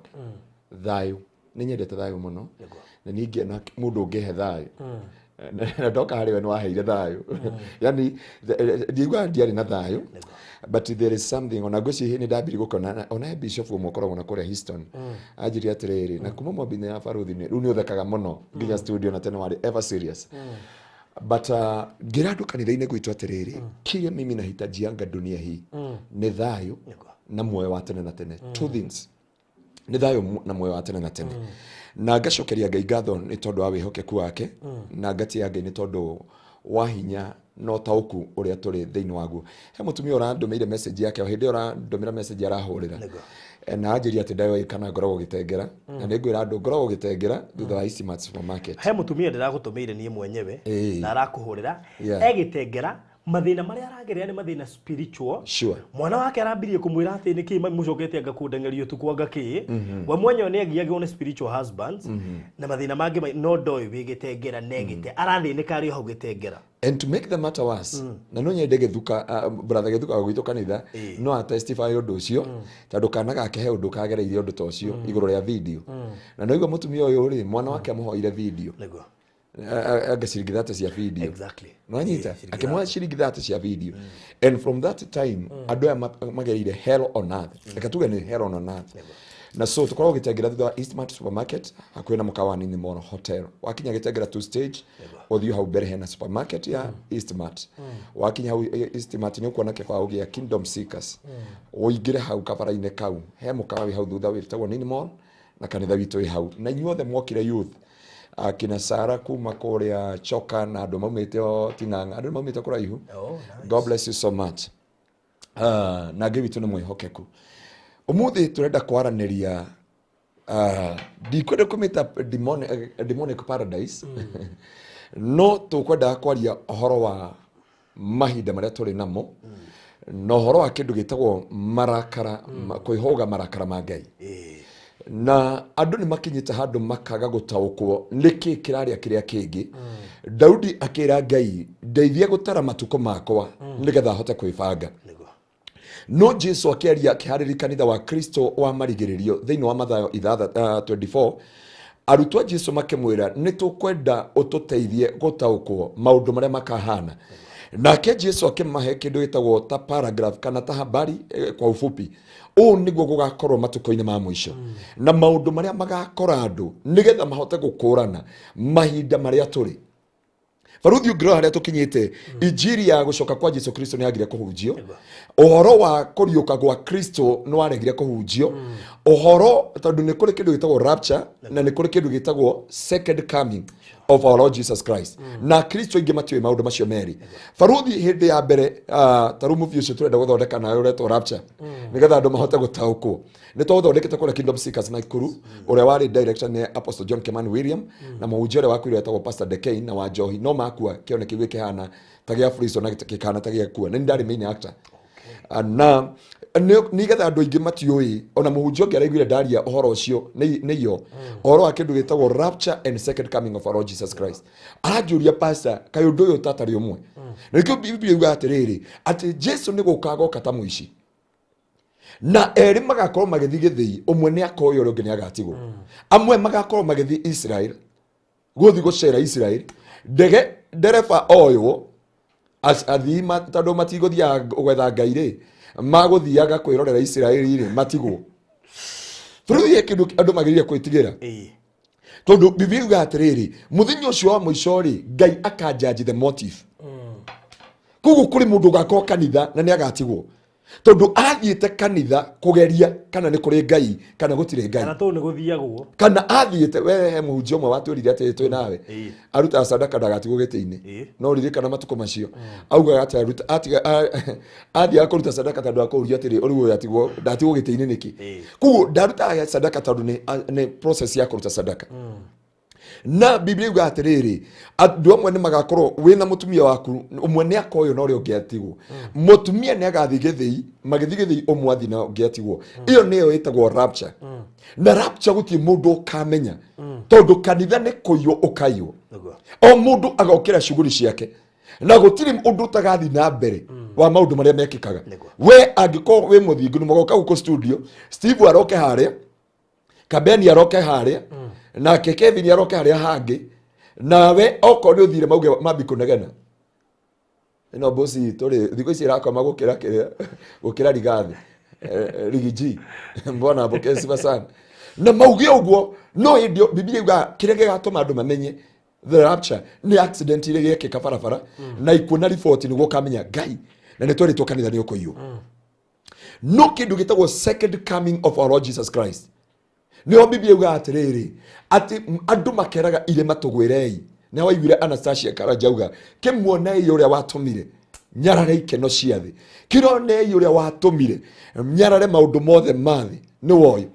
thayũ. Nĩ nyendete thayũ mũno. Na niĩ ingĩona mũndũ ũngĩhe thayũ, na ndoka harĩ we nĩ waheire thayũ, yani ndiiguaga ndiarĩ na thayũ, but there is something. Ona ngwĩciria nĩ ndambirie gũkona ona he bishop ũmwe ũkoragwo na kũrĩa Houston anjĩrire atĩrĩrĩ, na kuma mwambinĩ ya baruthi rĩu nĩ ũthekaga mũno nginya studio, na tene warĩ ever serious. But ngĩra andũ kanitha-inĩ gwitũ atĩrĩrĩ, kile mimi nahitajianga dunia hii nĩ thayũ na muoyo wa tene na tene. Two things, nĩ thayũ na muoyo wa tene na tene. Na ngacokeria Ngai ngatho nĩ tondũ wa wĩhokeku wake, na ngatia Ngai nĩ tondũ wa hinya na ũtaũku ũrĩa tũrĩ thĩinĩ waguo. He mũtumia ũrandũmĩire message yake, o hĩndĩ ĩyo ũrandũmĩra message arahũrĩra. Na anjĩria atĩ ndaoĩ kana ngoragwo gĩtengera, na nĩ ngwĩra andũ ngoragwo gĩtengera thutha wa Eastmart supermarket. He mũtumia ndĩragũtũmĩire niĩ mwenyewe na arakũhũrĩra egĩtengera. Mathĩna marĩa aragerera nĩ mathĩna spiritual. Mwana wake arambirie kũmwĩra atĩ nĩkĩ mami mũcokete anga kũndengeria ũtukũ, anga kĩ we mwenyewe nĩ agiagwo nĩ spiritual husbands na mathĩna mangĩ no ndoĩ wĩ gĩtengera negĩte arathĩnĩka arĩ o hau gĩtengera. And to make the matter worse, na no nyende gĩthuka, brother gĩthuka wa gwitũ kanitha no atestify ũndũ ũcio, tondũ kana gake he ũndũ kagereire ũndũ ta ũcio igũrũ rĩa video. Na no igua mũtumia ũyũ rĩ, mwana wake amũhoire video, anga ciringi 30 cia video. Nwanyita? Ĩĩ, ciringi Akĩmũhe ciringi 30 cia video, and from that time andũ aya magereire hell on earth, reke tuge nĩ hell on earth. Na so tũkoragwo gĩtengera thutha wa Eastmart supermarket, hakuhĩ na mũkawa nini Mall Hotel. Wakinya gĩtengera two stage, ũthiĩ hau mbere hena supermarket ya Eastmart. Wakinya hau Eastmart nĩ ũkuona kĩbaũ gĩa Kingdom Seekers, ũingĩre hau kabara-inĩ kau he mũkawa wĩ hau thutha wĩtagwo Nini Mall, na kanitha witũ wĩ hau. Na inyuothe mwokire youth, akina Sara kuma kũrĩa Choka na andũ maumĩte o Ting'ang'a, andũ maumĩte kũraihu. Oh, nice. God bless you so much. Na Ngai witũ nĩ mwĩhokeku. Ũmũthĩ tũrenda kwaranĩria, ndikwenda kũmĩta demonic paradise. No tũkwendaga kwaria ũhoro wa mahinda marĩa tũrĩ namo na ũhoro wa kĩndũ gĩtagwo marakara, kwĩhũga marakara ma Ngai. Na andũ nĩ makinyĩte handũ makaga gũtaũkwo nĩkĩ kĩrarĩa kĩrĩa kĩngĩ. Daudi akĩra Ngai, ndeithia gũtara matukũ makwa nĩgetha hote kwĩbanga. No Jesu akĩaria akĩharĩria kanitha wa Kristo wa marigĩrĩrio thĩinĩ wa Mathayo 24, arutwo a Jesu makĩmwĩra, nĩ tũkwenda ũtũteithie gũtaũkwo maũndũ marĩa makahana. Nake Jesu akĩmahe kĩndũ gĩtagwo ta paragraph kana ta habari, kwa ufupi ũũ nĩguo gũgakorwo matukũ-inĩ ma mũico na maũndũ marĩa magakora andũ nĩgetha mahote gũkũrana mahinda marĩa tũrĩ. Baruthi, ũngĩrora harĩa tũkinyĩte, injiri ya gũcoka kwa Jesu Kristo nĩ yagire kũhunjio, ũhoro wa kũriũka gwa Kristo nĩ waregire kũhunjio, ũhoro tondũ nĩ kũrĩ kĩndũ gĩtagwo rapture na nĩ kũrĩ kĩndũ gĩtagwo second coming of our Lord Jesus Christ, na Kristo aingĩ matiũĩ maũndũ macio merĩ. Baruthi, hĩndĩ ya mbere, ta rĩu movie ũcio tũrenda gũthondeka nawe ũretwo Rapture, nĩgetha andũ mahote gũtaũkwo, nĩ twaũthondekete kũrĩa Kingdom Seekers Nakuru. Ũrĩa warĩ director nĩ Apostle John Kimani William, na mũhunjia ũrĩa wakuire etagwo Pastor Dekein na wa Njohi, no makua kĩone kĩu gĩkĩhana ta gĩa Friso na gĩkĩhana ta gĩa kua, na nĩ ndarĩ main actor. Na nĩgetha andũ aingĩ matiũĩ, ona mũhunjia ũngĩ araiguire ndaria ũhoro ũcio nĩ iyo ũhoro wa kĩndũ gĩtagwo rapture and second coming of our Lord Jesus Christ, aranjũria, "Pastor, kaĩ ũndũ ũyũ ũtatarĩ ũmwe?" Na nĩkĩo Biblia yugaga atĩrĩrĩ, atĩ Jesu nĩ gũka agoka ta mũici, na erĩ magakorwo magĩthiĩ gĩthĩi, ũmwe nĩ akoywo, ũrĩa ũngĩ nĩ agatigwo. Amwe magakorwo magĩthiĩ Israel, gũthiĩ gũcera Israel, ndege ndereba oywo, athii tondũ matigũthiaga gwetha Ngai rĩ, magũthiaga kwĩrorera Israeli rĩ, matigwo. Bũrũri he kĩndũ andũ magĩrĩire gwĩtigĩra, tondũ Biblia yugaga atĩrĩrĩ, mũthenya ũcio wa mũico rĩ, Ngai akanjanji the motive. Koguo kũrĩ mũndũ ũgakorwo kanitha na nĩ agatigwo tondũ athiĩte kanitha kũgeria kana nĩ kũrĩ Ngai kana gũtirĩ Ngai. Kana tũũ nĩ gũthiagwo. Kana athiĩte we, he mũhunjia ũmwe watwĩrire atĩ twĩ nawe arutaga sadaka ndagatigwo gĩtĩ-inĩ. No ririkana matukũ macio augaga atĩ athiaga kũruta sadaka tondũ akũũria atĩrĩ, ũrĩu ũyũ atigwo ndatigwo gĩtĩ-inĩ nĩkĩ? Koguo ndarutaga sadaka tondũ nĩ process ya kũruta sadaka. Na Biblia yugaga atĩrĩrĩ, andũ amwe nĩ magakorwo wĩna mũtumia waku, ũmwe nĩ akoywo na ũrĩa ũngĩ atigwo. Mũtumia nĩ agathiĩ gĩthĩi, magĩthiĩ gĩthĩi, ũmwe athiĩ na ũngĩ atigwo. Ĩyo nĩyo ĩtagwo rapture. Na rapture gũtirĩ mũndũ ũkamenya, tondũ kanitha nĩ kũiywo ũkaiywo. O mũndũ agokĩra shughuli ciake na gũtirĩ ũndũ ũtagathiĩ na mbere wa maũndũ marĩa mekĩkaga. We angĩkorwo wĩ mũthingu nĩ magoka gũkũ studio, Steve aroke harĩa, Kabeni aroke harĩa, nake Kevin aroke harĩa hangĩ, nawe okorwo nĩ ũthire mauge mambi kũnegena ĩno mboci itũ rĩ, thikũ ici ĩrakoma gũkĩra kĩrĩa, gũkĩra Rigathi. Rigiji mbona mbokesi sana na mauge ũguo. No hĩndĩ ĩyo Biblia yugaga kĩrĩa gĩgatũma andũ mamenye the rapture nĩ accident iria gĩekĩka barabara na ikuũ na riboti, nĩguo ũkamenya Ngai na nĩ twerĩtwo kanitha nĩ ũkũiywo. No kĩndũ gĩtagwo second coming of our Lord Jesus Christ, nĩho Biblia yugaga atĩrĩrĩ, atĩ andũ makeraga irĩma, "Tũgwĩrei." Nĩ waiguire Anastasia Karanja auga, "Kĩmuonei ũrĩa watũmire nyarare ikeno cia thĩ, kĩronei ũrĩa watũmire nyarare maũndũ mothe ma thĩ nĩ woyũ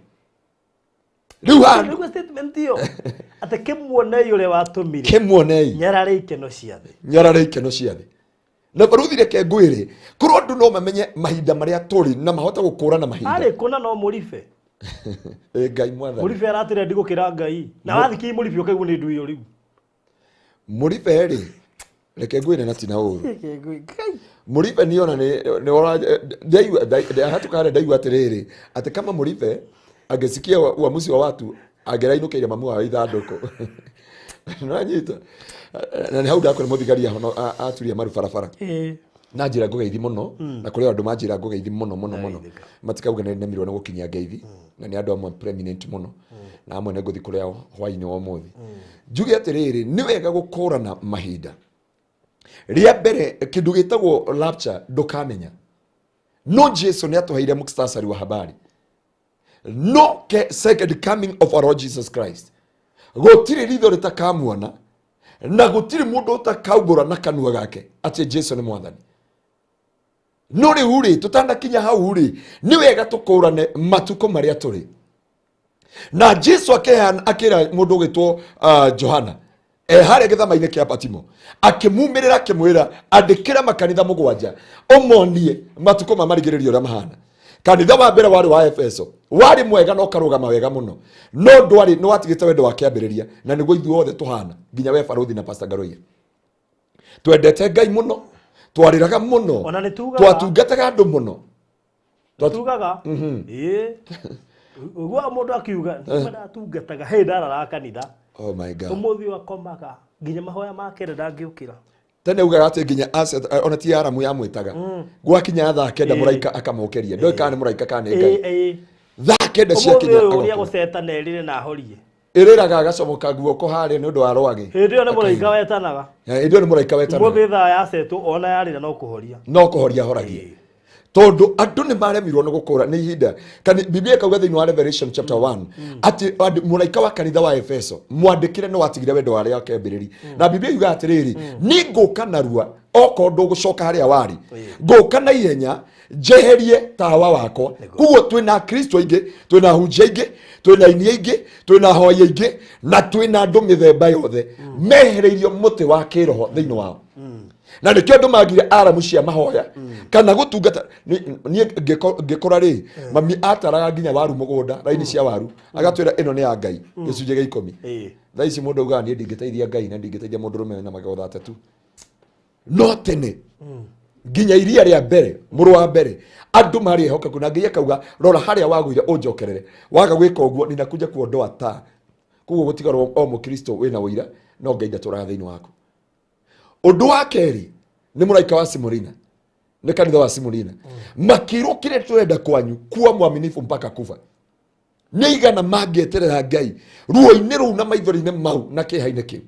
rĩu handũ." Nĩguo statement ĩyo atĩ kĩmuonei ũrĩa watũmire kĩmuonei nyarare ikeno cia thĩ. Nyarare ikeno cia thĩ. Na baruthi, reke ngwĩre, korwo andũ no mamenye mahinda marĩa tũrĩ na mahote gũkũrana mahinda. Arĩ kũna no mũribe. Ĩ Ngai mwathani. Mũribe aratĩre ndigũkĩra Ngai na wathikii mũribe ũkaigua nĩ nduio rĩu. Mũribe rĩ, reke ngwĩre na tina ũru, mũribe niona nĩ hatuka harĩa ndaigua atĩrĩrĩ, atĩ kama mũribe angĩsikia uamuzi wa watu angĩrainũkĩire mamu wao ithandũkũ. Nĩwanyita? Na nĩ hau ndakwĩra mũthigari aturia maru barabara na njĩra ngũgeithi mũno, na kũrĩ andũ manjĩra ngũgeithi mũno mũno mũno, matikauga nĩ nemirwo nĩ gũkinyia ngeithi, na nĩ andũ amwe preeminent mũno, na amwe nĩ ngũthiĩ kũrĩa hwainĩ wa ũmũthĩ. Njuge atĩrĩrĩ, nĩ wega gũkũrana mahinda. Rĩa mbere, kĩndũ gĩtagwo rapture ndũkamenya, no Jesu nĩ atũheire muktasari wa habari. No second coming of our Lord Jesus Christ gũtirĩ ritho rĩtakamuona na gũtirĩ mũndũ ũtakaumbũra na kanua gake atĩ Jesu nĩ mwathani. No rĩu rĩ, tũtanakinya hau rĩ, nĩ wega tũkũrane matukũ marĩa tũrĩ. Na Jesu akĩheana, akĩra mũndũ ũgĩtwo Johana. Harĩa gĩthama-inĩ kĩa Patimo akĩmumĩrĩra akĩmwĩra andĩkĩra makanitha 7 ũmonie matukũ ma marigĩrĩrio ũrĩa mahana. Kanitha wa mbere warĩ wa Efeso, warĩ mwega na ũkarũgama wega mũno, no ndwarĩ nĩ watigĩte wendo wa kĩambĩrĩria, na nĩguo ithuĩ othe tũhana nginya we Barũthi na Pastor Ngaruiya. Twendete Ngai mũno, twarĩraga mũno, Ona nĩ tugaga. twatungataga andũ mũno. Tugaga ĩĩ ũguo mũndũ akiuga ndatungataga hĩ ndarara kanitha. Oh my God. Ũmũthĩ ũyũ akomaga nginya mahoya ma kenda ndangĩũkĩra. Tene ugaga atĩ nginya ona ti Aramu yamwĩtaga gwakinya thaa 9 mũraika akamũkĩria, ndoĩ kana nĩ mũraika kana nĩ Ngai. Thaa 9 ciakinya Ũmũthĩ ũyũ ũrĩa agokĩra. gũceta na ĩrĩre na ahorie. Ĩrĩraga agacomoka guoko harĩa nĩ ũndũ wa rwagĩ. Hĩndĩ ĩyo nĩ mũraika wetanaga. Hĩndĩ ĩyo nĩ mũraika wetanaga. Ũmũthĩ thaa yacetwo ona yarĩra no kũhoria. No kũhoria horagia. Tondũ andũ nĩ maremirwo nĩ gũkũra nĩ ihinda. Biblia ĩkauga thĩinĩ wa Revelation chapter 1 atĩ mũraika wa kanitha wa Efeso mwandĩkĩre nĩ watigire wendo wa arĩa akĩambĩrĩria. Na Biblia yugaga atĩrĩrĩ, nĩ ngũka narua okorwo ndũgũcoka harĩa warĩ, ngũka na ihenya njeherie tawa wakwa. Koguo twĩna Kristo aingĩ, twĩna ahunjia aingĩ, twĩna aini aingĩ, twĩna ahoi aingĩ, na twĩna andũ mĩthemba yothe mehereirio mũtĩ wa kĩroho thĩinĩ wao. Na nĩkĩo andũ magire aramu cia mahoya kana gũtungata. Niĩ ngĩkũra rĩ, mami ataraga nginya waru mũgũnda, raini cia waru, agatwĩra ĩno nĩ ya Ngai, gĩcunjĩ gĩa 10. Thaa ici mũndũ augaga niĩ ndingĩteithia Ngai na ndingĩteithia mũndũrũme wĩna magego 3. No tene nginya iria rĩa mbere, mũrũ wa mbere, andũ marĩ ehokeku, na Ngai akauga rora harĩa wagũire ũnjokerere, waga gwĩka ũguo ninakuja kuondoa taa. Koguo gũtigarwo o mũkristo wĩna ũira, no Ngai ndatũraga thĩinĩ waku. Ũndũ wa kerĩ nĩ mũraika wa Simulina, nĩ kanitha wa Simulina, makĩrwo kĩrĩa tũrenda kwanyu kuwa mwaminifu mpaka kufa. Nĩ igana mangĩeterera Ngai ruo-inĩ rũu na maithori-inĩ mau na kĩeha-inĩ kĩu,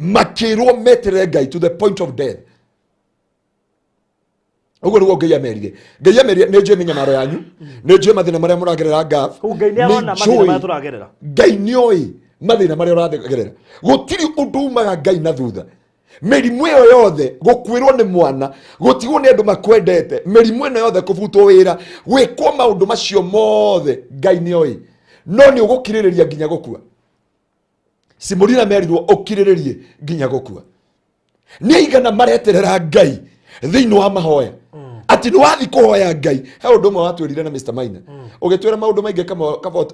makĩrwo meterere Ngai to the point of death. Ũguo nĩguo Ngai amerire. Ngai amerire nĩ njũĩ mĩnyamaro yanyu, nĩ njũĩ mathĩna marĩa mũragerera Gaf. Kũu Ngai nĩ arona mathĩna marĩa tũragerera. Ngai nĩ oĩ mathĩna marĩa ũragerera. Gũtirĩ ũndũ umaga Ngai na thutha. Mĩrimũ ĩyo yothe, gũkuĩrwo nĩ mwana, gũtigwo nĩ andũ makwendete, mĩrimũ ĩno yothe, kũbutwo wĩra, gwĩkwo maũndũ macio mothe, Ngai nĩ oĩ. No nĩ ũgũkirĩrĩria nginya gũkua. Simulina merirwo ũkirĩrĩrie nginya gũkua. Nĩ aigana mareterera Ngai thĩinĩ wa mahoya atĩ nĩ wathiĩ kũhoya Ngai. He ũndũ ũmwe watwĩrire na Mr. Maina, ũgĩtwĩra maũndũ maingĩ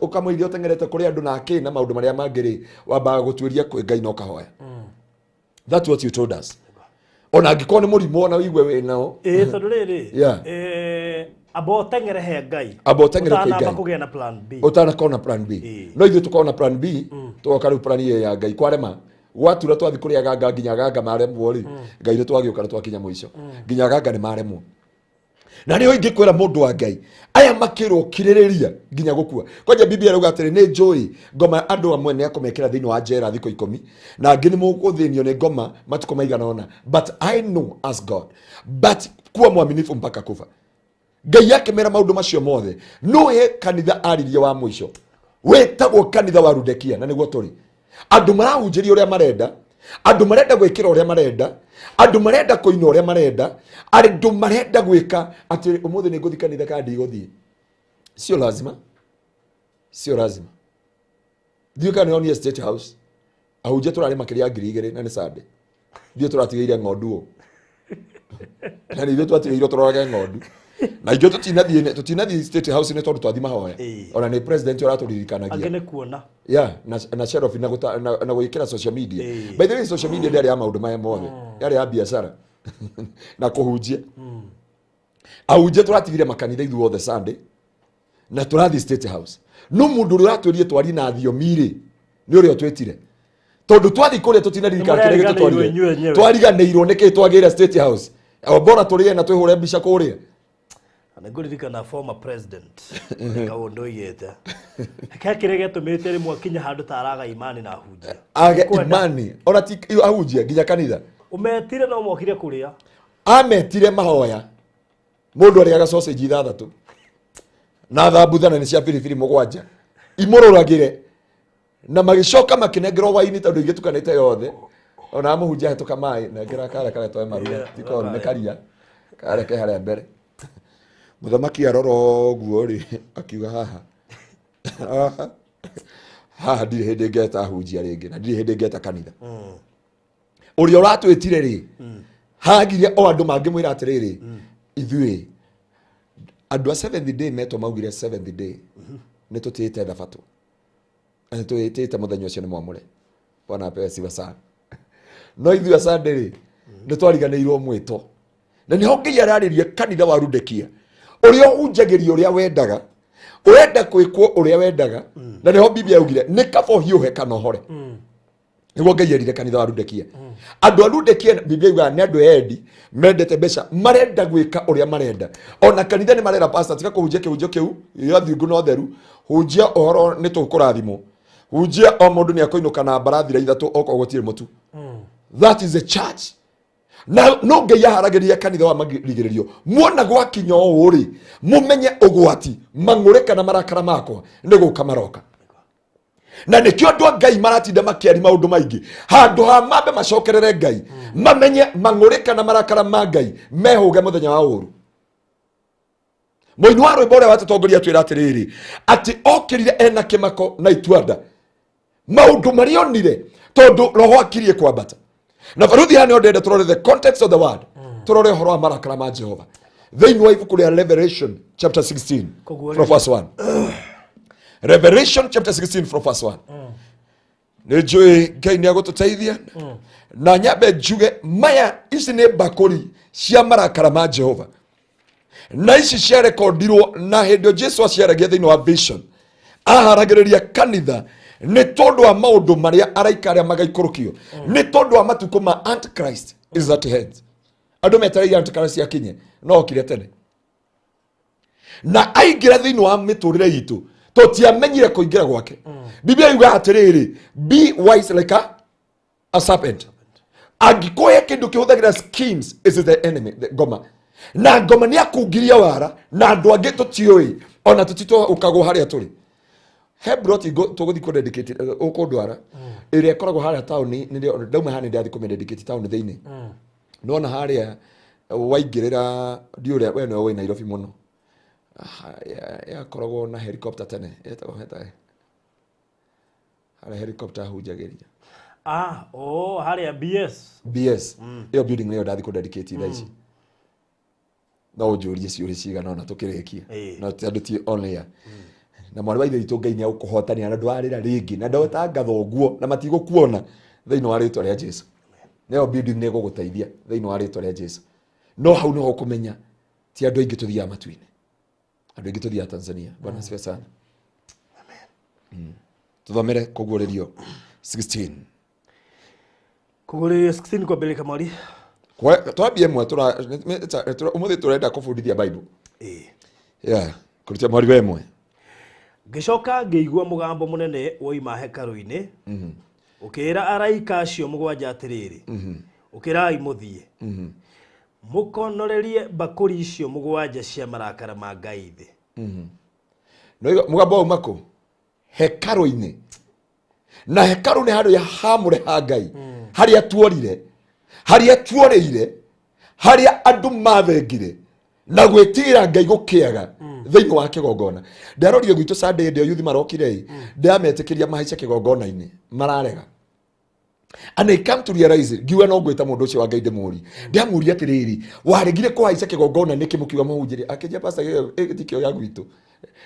ũkamũiria ũteng'erete kũrĩ andũ na akĩ na maũndũ marĩa mangĩ rĩ, wambaga gũtuĩria kwĩ Ngai na ũkahoya. That's what you told us. Ona angĩkorwo nĩ mũrimũ ona ũigue wĩ nao. Ĩĩ, tondũ rĩrĩ, amba ũteng'ere he Ngai. Amba ũteng'ere kwĩ Ũtanamba Ngai. kũgĩa na plan B. Ũtanakorwo na plan B. No ithuĩ tũkorwo na plan B, tũgoka rĩu plan A ya Ngai kwarema. Gwatura twathi kũrĩ aganga nginya aganga maremwo rĩ, Ngai nĩ twagĩũka na twakinya mũico. Nginya aganga nĩ maremwo. Na nĩho ingĩkwĩra mũndũ wa Ngai, aya makĩrwo kirĩrĩria nginya gũkua. Kwanja Biblia ĩrauga atĩrĩ, nĩ njũĩ ngoma andũ amwe nĩ akũmekĩra thĩinĩ wa njera thikũ 10, na angĩ nĩ mũgũthĩnio nĩ ngoma matukũ maigana ũna. But I know as God, but kuwa mwaminifu mpaka kufa. Ngai akĩmera maũndũ macio mothe. No he kanitha aririe wa mũico wĩtagwo kanitha wa Rudekia, na nĩguo tũrĩ. Andũ marahunjĩria ũrĩa marenda, andũ marenda gwĩkĩra ũrĩa marenda, andũ marenda kũina ũrĩa marenda, andũ marenda gwĩka atĩ ũmũthĩ nĩ ngũthiĩ kanitha kana ndigũthiĩ. Sio lazima, sio lazima. Thiĩ kana nĩ State House, ahunjia tũrarĩ makĩria ya 2000 na nĩ Sunday. Ithuĩ tũratigĩire ng'ondu ũ. Na nĩ ithuĩ twatigĩirwo tũrorage ng'ondu. Na ithuĩ tũtinathiĩ State House nĩ tondũ twathiĩ mahoya. Ona nĩ president ũratũririkanagia. Angĩ nĩ kuona. Yeah, na Sherofi na gwĩkĩra social media. By the way, social media ndĩarĩ ya maũndũ maya mothe. Yarĩ ya biacara na kũhunjia. Ahunjia tũratigire makanitha ithuĩ othe Sunday na tũrathiĩ State House. No mũndũ ũrĩa ũratwĩrire twarie na thiomi rĩ, nĩ ũrĩa ũtwĩtire. Tondũ twathiĩ kũrĩa tũtinaririkana kĩrĩa gĩtũtwarire. Nĩmũrariganĩirwo inyuĩ enyewe. Twariganĩirwo nĩkĩ twagĩire State House. O bora tũrĩe na twĩhũre mbica kũrĩa. Na nĩngũririkana former president kaũndũ oigĩte. He kĩrĩa gĩatũmĩte rĩmwe akinya handũ ta araga imani na ahunjia. Age Kwenda. imani. Ona ti ahunjia nginya kanitha. Ũmetire no mokire kũrĩa. Ametire mahoya. Mũndũ arĩaga sausage 6 na thambutha na nĩ cia biribiri 7 imũrũragĩre, na magĩcoka makĩnengerwo waini tondũ igĩtukanĩte yothe. Ona amũhunjia hetũka maĩ, nengera kara karĩa toe marua, ti koru, nĩ karia karĩa ke harĩa mbere. Mũthamaki arora ũguo rĩ, akiuga haha. Haha. Haha ndirĩ hĩndĩ ngeta hunjia rĩngĩ na ndirĩ hĩndĩ ngeta kanitha. Ũrĩa ũratwĩtire rĩ, hagire o andũ mangĩmwĩra atĩrĩrĩ, ithuĩ andũ a seventh day metwo maugire seventh day nĩ tũtĩĩte thabatũ na nĩ tũtĩĩte mũthenya ũcio nĩ mwamũre. Bwana apewe sifa sana. No ithuĩ a Sunday rĩ, nĩ twariganĩirwo mwĩto, na nĩho Ngai ararĩria kanitha wa Rudekia ũrĩa ũhunjagĩria ũrĩa wendaga, ũrenda kwĩkwo ũrĩa wendaga. Na nĩho Biblia yaugire nĩ kaba ũhiũhe kana ũhore. Nĩguo Ngai erire kanitha wa Rudekia. Andũ a Rudekia, Biblia yugaga nĩ andũ endi, mendete mbeca, marenda gwĩka ũrĩa marenda. Ona kanitha nĩ marera pastor, tiga kũhunjia kĩhunjio kĩu gĩa thingu na ũtheru, hunjia ũhoro nĩ tũkũrathimwo, hunjia o mũndũ nĩ akũinũka na mbarathira ithatũ okorwo gũtirĩ mũtu. That is the church. Na no Ngai aharagĩria kanitha wa marigĩrĩrio. Muona gwakinya ũũ rĩ, mũmenye ũgwati mang'ũrĩ kana marakara makwa nĩ gũka maroka. Na nĩkĩo andũ a Ngai maratinda makĩari maũndũ maingĩ handũ ha mambe macokerere Ngai, mamenye mang'ũrĩ kana marakara ma Ngai mehũge mũthenya wa ũru. Mũini wa rwĩmbo ũrĩa watũtongoria atwĩra atĩrĩrĩ, atĩ okĩrire ena kĩmako na ituanda maũndũ marĩa onire tondũ roho akirie kwambata. Na baruthi haha nĩho ndĩrenda tũrore the context of the word, tũrore ũhoro wa marakara ma Jehova thĩinĩ wa ibuku rĩa Revelation chapter 16 Koguo from verse 1. Revelation chapter 16 from verse 1. Nĩ njũĩ Ngai nĩ agũtũteithia. Na nyambe njuge maya, ici nĩ mbakũri cia marakara ma Jehova, na ici ciarekondirwo na hĩndĩ ĩyo Jesu aciaragia thĩinĩ wa vision, aharagĩrĩria kanitha nĩ tondũ wa maũndũ marĩa araika arĩa magaikũrũkio, nĩ tondũ wa matukũ ma Antichrist is at hand. Andũ metereire Antichrist akinye, no okire tene na aingĩra thĩinĩ wa mĩtũrĩre itũ tũtiamenyire kũingĩra gwake. Biblia yugaga atĩrĩrĩ, be wise like a serpent. Angĩkũhe kĩndũ kĩhũthagĩra schemes, is the enemy, the ngoma. Na ngoma nĩ akungiria wara na andũ angĩ tũtiũĩ, ona tũtitũkagwo harĩa tũrĩ. He broti tũgũthiĩ kũ dedicate, ũkũndwara ĩrĩa ĩkoragwo harĩa taũni. Nĩrĩo ndauma haha, nĩ ndathiĩ kũmĩdedicate taũni thĩinĩ. Nona harĩa waingĩrĩra, ndiũrĩa we nĩwe wĩ Nairobi mũno. Ah, yakoragwo na helicopter tene, ĩtagwo ĩtagwo harĩa helicopter hunjagĩria. Ah, oh, harĩa BS. BS ĩyo building nĩyo ndathi kũ dedicate thaa ici. No ũnjũrie ciũria cigana ona tũkĩrĩkia. No andũ ti on air. Na mwarĩ wa ithe witũ, Ngai nĩ agũkũhotania na ndwarĩra rĩngĩ na ndwetangatha ũguo na matigũkuona thĩinĩ wa rĩtwa rĩa Jesu. Nayo building nĩ ĩgũgũteithia thĩinĩ wa rĩtwa rĩa Jesu. No hau nĩho ũkũmenya ti andũ aingĩ tũthiaga matu-inĩ, andũ aingĩ tũthiaga Tanzania. Bwana asifiwe sana. Tũthomere kũguũrĩrio 16. Kũguũrĩrio 16 kwambĩrĩria, kamwari. Twambie ĩmwe. Ũmũthĩ tũrenda kũbundithia Bible. Yeah, kũrutia mwari wa ĩmwe. Ngĩcoka ngĩigua mũgambo mũnene woima hekarũ-inĩ ũkĩĩra araika acio mũgwanja atĩrĩrĩ, ũkĩrai mũthiĩ mũkonorerie mbakũri icio mũgwanja cia marakara ma Ngai thĩ. No mũgambo wauma kũ? Hekarũ-inĩ. Na hekarũ nĩ harĩa hamũre ha Ngai, harĩa tuorire, harĩa tuorĩire, harĩa andũ mathengire na gwĩtigĩra Ngai gũkĩaga thĩinĩ wa kĩgongona. Ndarorire gwitũ Sunday hĩndĩ ĩyo yuthi marokire ĩ, ndametĩkĩria mahaice kĩgongona-inĩ, mararega. And I come to realize it, ngiuga no ngwĩta mũndũ ũcio wa Ngai ndĩmũrie. Ndamũria atĩrĩrĩ, waregire kũhaica kĩgongona nĩkĩ mũkiuga mũhunjĩrie? Akĩnjia, pastor, gĩkĩ tikĩo gĩa gwitũ.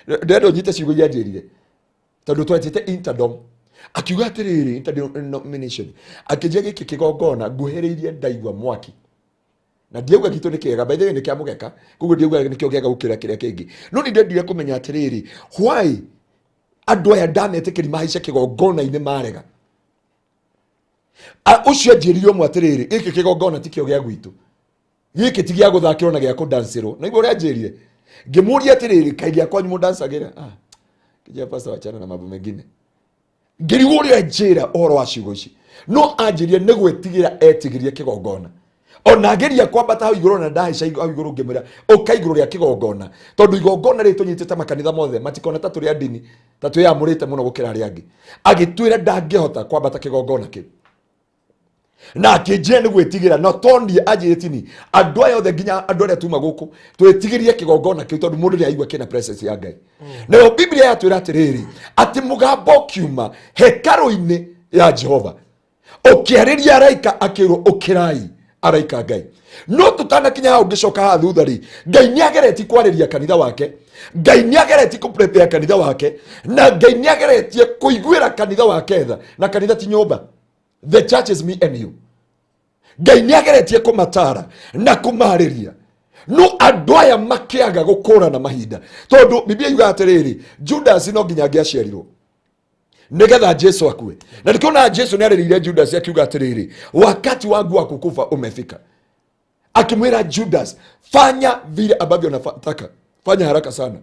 Ndĩrenda ũnyite ciugo iria anjĩrire tondũ twanjĩte interdom. Akiuga atĩrĩrĩ, interdenomination. Akĩnjia gĩkĩ kĩgongona nguhĩrĩirie ndaigua mwaki na ndiauga gitũ nĩ kĩega. By the way, nĩ kĩa mũgeka, koguo ndiauga nĩkĩo kĩega gũkĩra kĩrĩa kĩngĩ, no nĩ ndendire kũmenya atĩrĩrĩ, why andũ aya ndametĩkĩri mahaice kĩgongona-inĩ marega. Ũcio anjĩrire ũmwe atĩrĩrĩ, gĩkĩ kĩgongona tikĩo gĩa gwitũ, gĩkĩ ti gĩa gũthakĩrwo na gĩa kũdancĩrwo. Na igua ũrĩa anjĩrire. Ngĩmũria atĩrĩrĩ, kaĩ gĩa kwanyu mũdancagĩra? Ah, kijia pastor, wachana na mambo mengine. Ngĩrigwo ũrĩa njĩra ũhoro wa ciugo ici, no anjĩrire nĩ gwĩtigĩra etigĩrie kĩgongona. Ona ageria kwambata hau igũrũ na ndahaica hau igũrũ, ngĩmwĩra ũka igũrũ rĩa kĩgongona, tondũ igongona rĩrĩ tũnyitĩte makanitha mothe matikona ta tũrĩ a ndini, ta twĩyamũrĩte mũno gũkĩra arĩa angĩ. Agĩtwĩra ndangĩhota kwambata kĩgongona kĩu. Na akĩnjĩra nĩ gwĩtigĩra, no tonie anjĩrĩ tini andũ aya othe, nginya andũ arĩa tuma gũkũ, twĩtigĩrie kĩgongona kĩu tondũ mũndũ nĩ aigua kĩna presence ya Ngai. Nayo Biblia yatwĩra atĩrĩrĩ, atĩ mũgambo ũkiuma hekarũ-inĩ ya Jehova ũkĩarĩria araika, akĩrwo, "Ũkĩrai, araika Ngai." No tũtanakinya hau, ngĩcoka haha thutha rĩ, Ngai nĩ ageretie kwarĩria kanitha wake, Ngai nĩ ageretie kũprepare kanitha wake, na Ngai nĩ ageretie kũiguĩra kanitha wake tha. Na kanitha ti nyũmba, the church is me and you. Ngai nĩ ageretie kũmatara na kũmarĩria, no andũ aya makĩaga gũkũrana mahinda, tondũ Biblia yugaga atĩrĩrĩ, Judas no nginya angĩaciarirwo nigetha Jesu akue. Na nĩkĩona Jesu nĩ arĩrĩire Judas akiuga atĩrĩrĩ, "Wakati wangu wa kukufa umefika." Akimwĩra Judas, "Fanya vile ambavyo nataka, fanya haraka sana."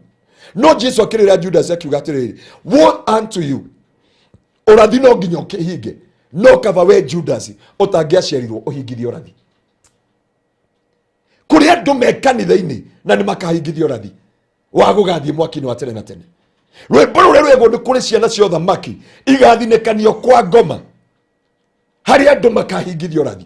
No Jesu akĩrĩra Judas akiuga atĩrĩrĩ, "Woe unto you, ũrathi no nginya ũkĩhinge, no kaba we Judas ũtangĩaciarirwo ũhingithie ũrathi." Kũrĩ andũ me kanitha-inĩ na nĩ makahingithia ũrathi wa gũgathiĩ mwaki-inĩ wa tene na tene. Rwĩmbo rũrĩa rwegwo nĩ kũrĩ ciana cia ũthamaki igathinĩkanio kwa ngoma, harĩ andũ makahingithia ũrathi.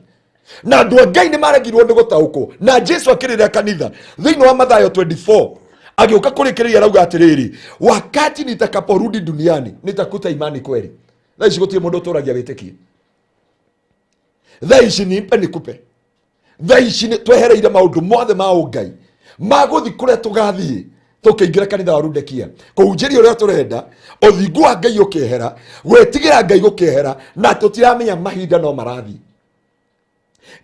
Na andũ a Ngai nĩ maregirwo nĩ gũtaũkwo. Na Jesu akĩrĩra kanitha thĩinĩ wa Mathayo 24, agĩũka kũrĩkĩrĩria, arauga atĩrĩrĩ, "Wakati nitakaporudi duniani nitakuta imani kweli?" Thaa ici gũtirĩ mũndũ ũtũragia wĩtĩkie. Thaa ici nimpe nikupe, thaa ici nĩ twehereire maũndũ mothe ma ũngai magũthi kũrĩa tũgathiĩ tũkĩingĩra kanitha wa Rundekia kũhunjĩria ũrĩa tũrenda. Ũthingu wa Ngai ũkĩehera, gwĩtigĩra Ngai gũkĩehera, na tũtiramenya mahinda no marathiĩ.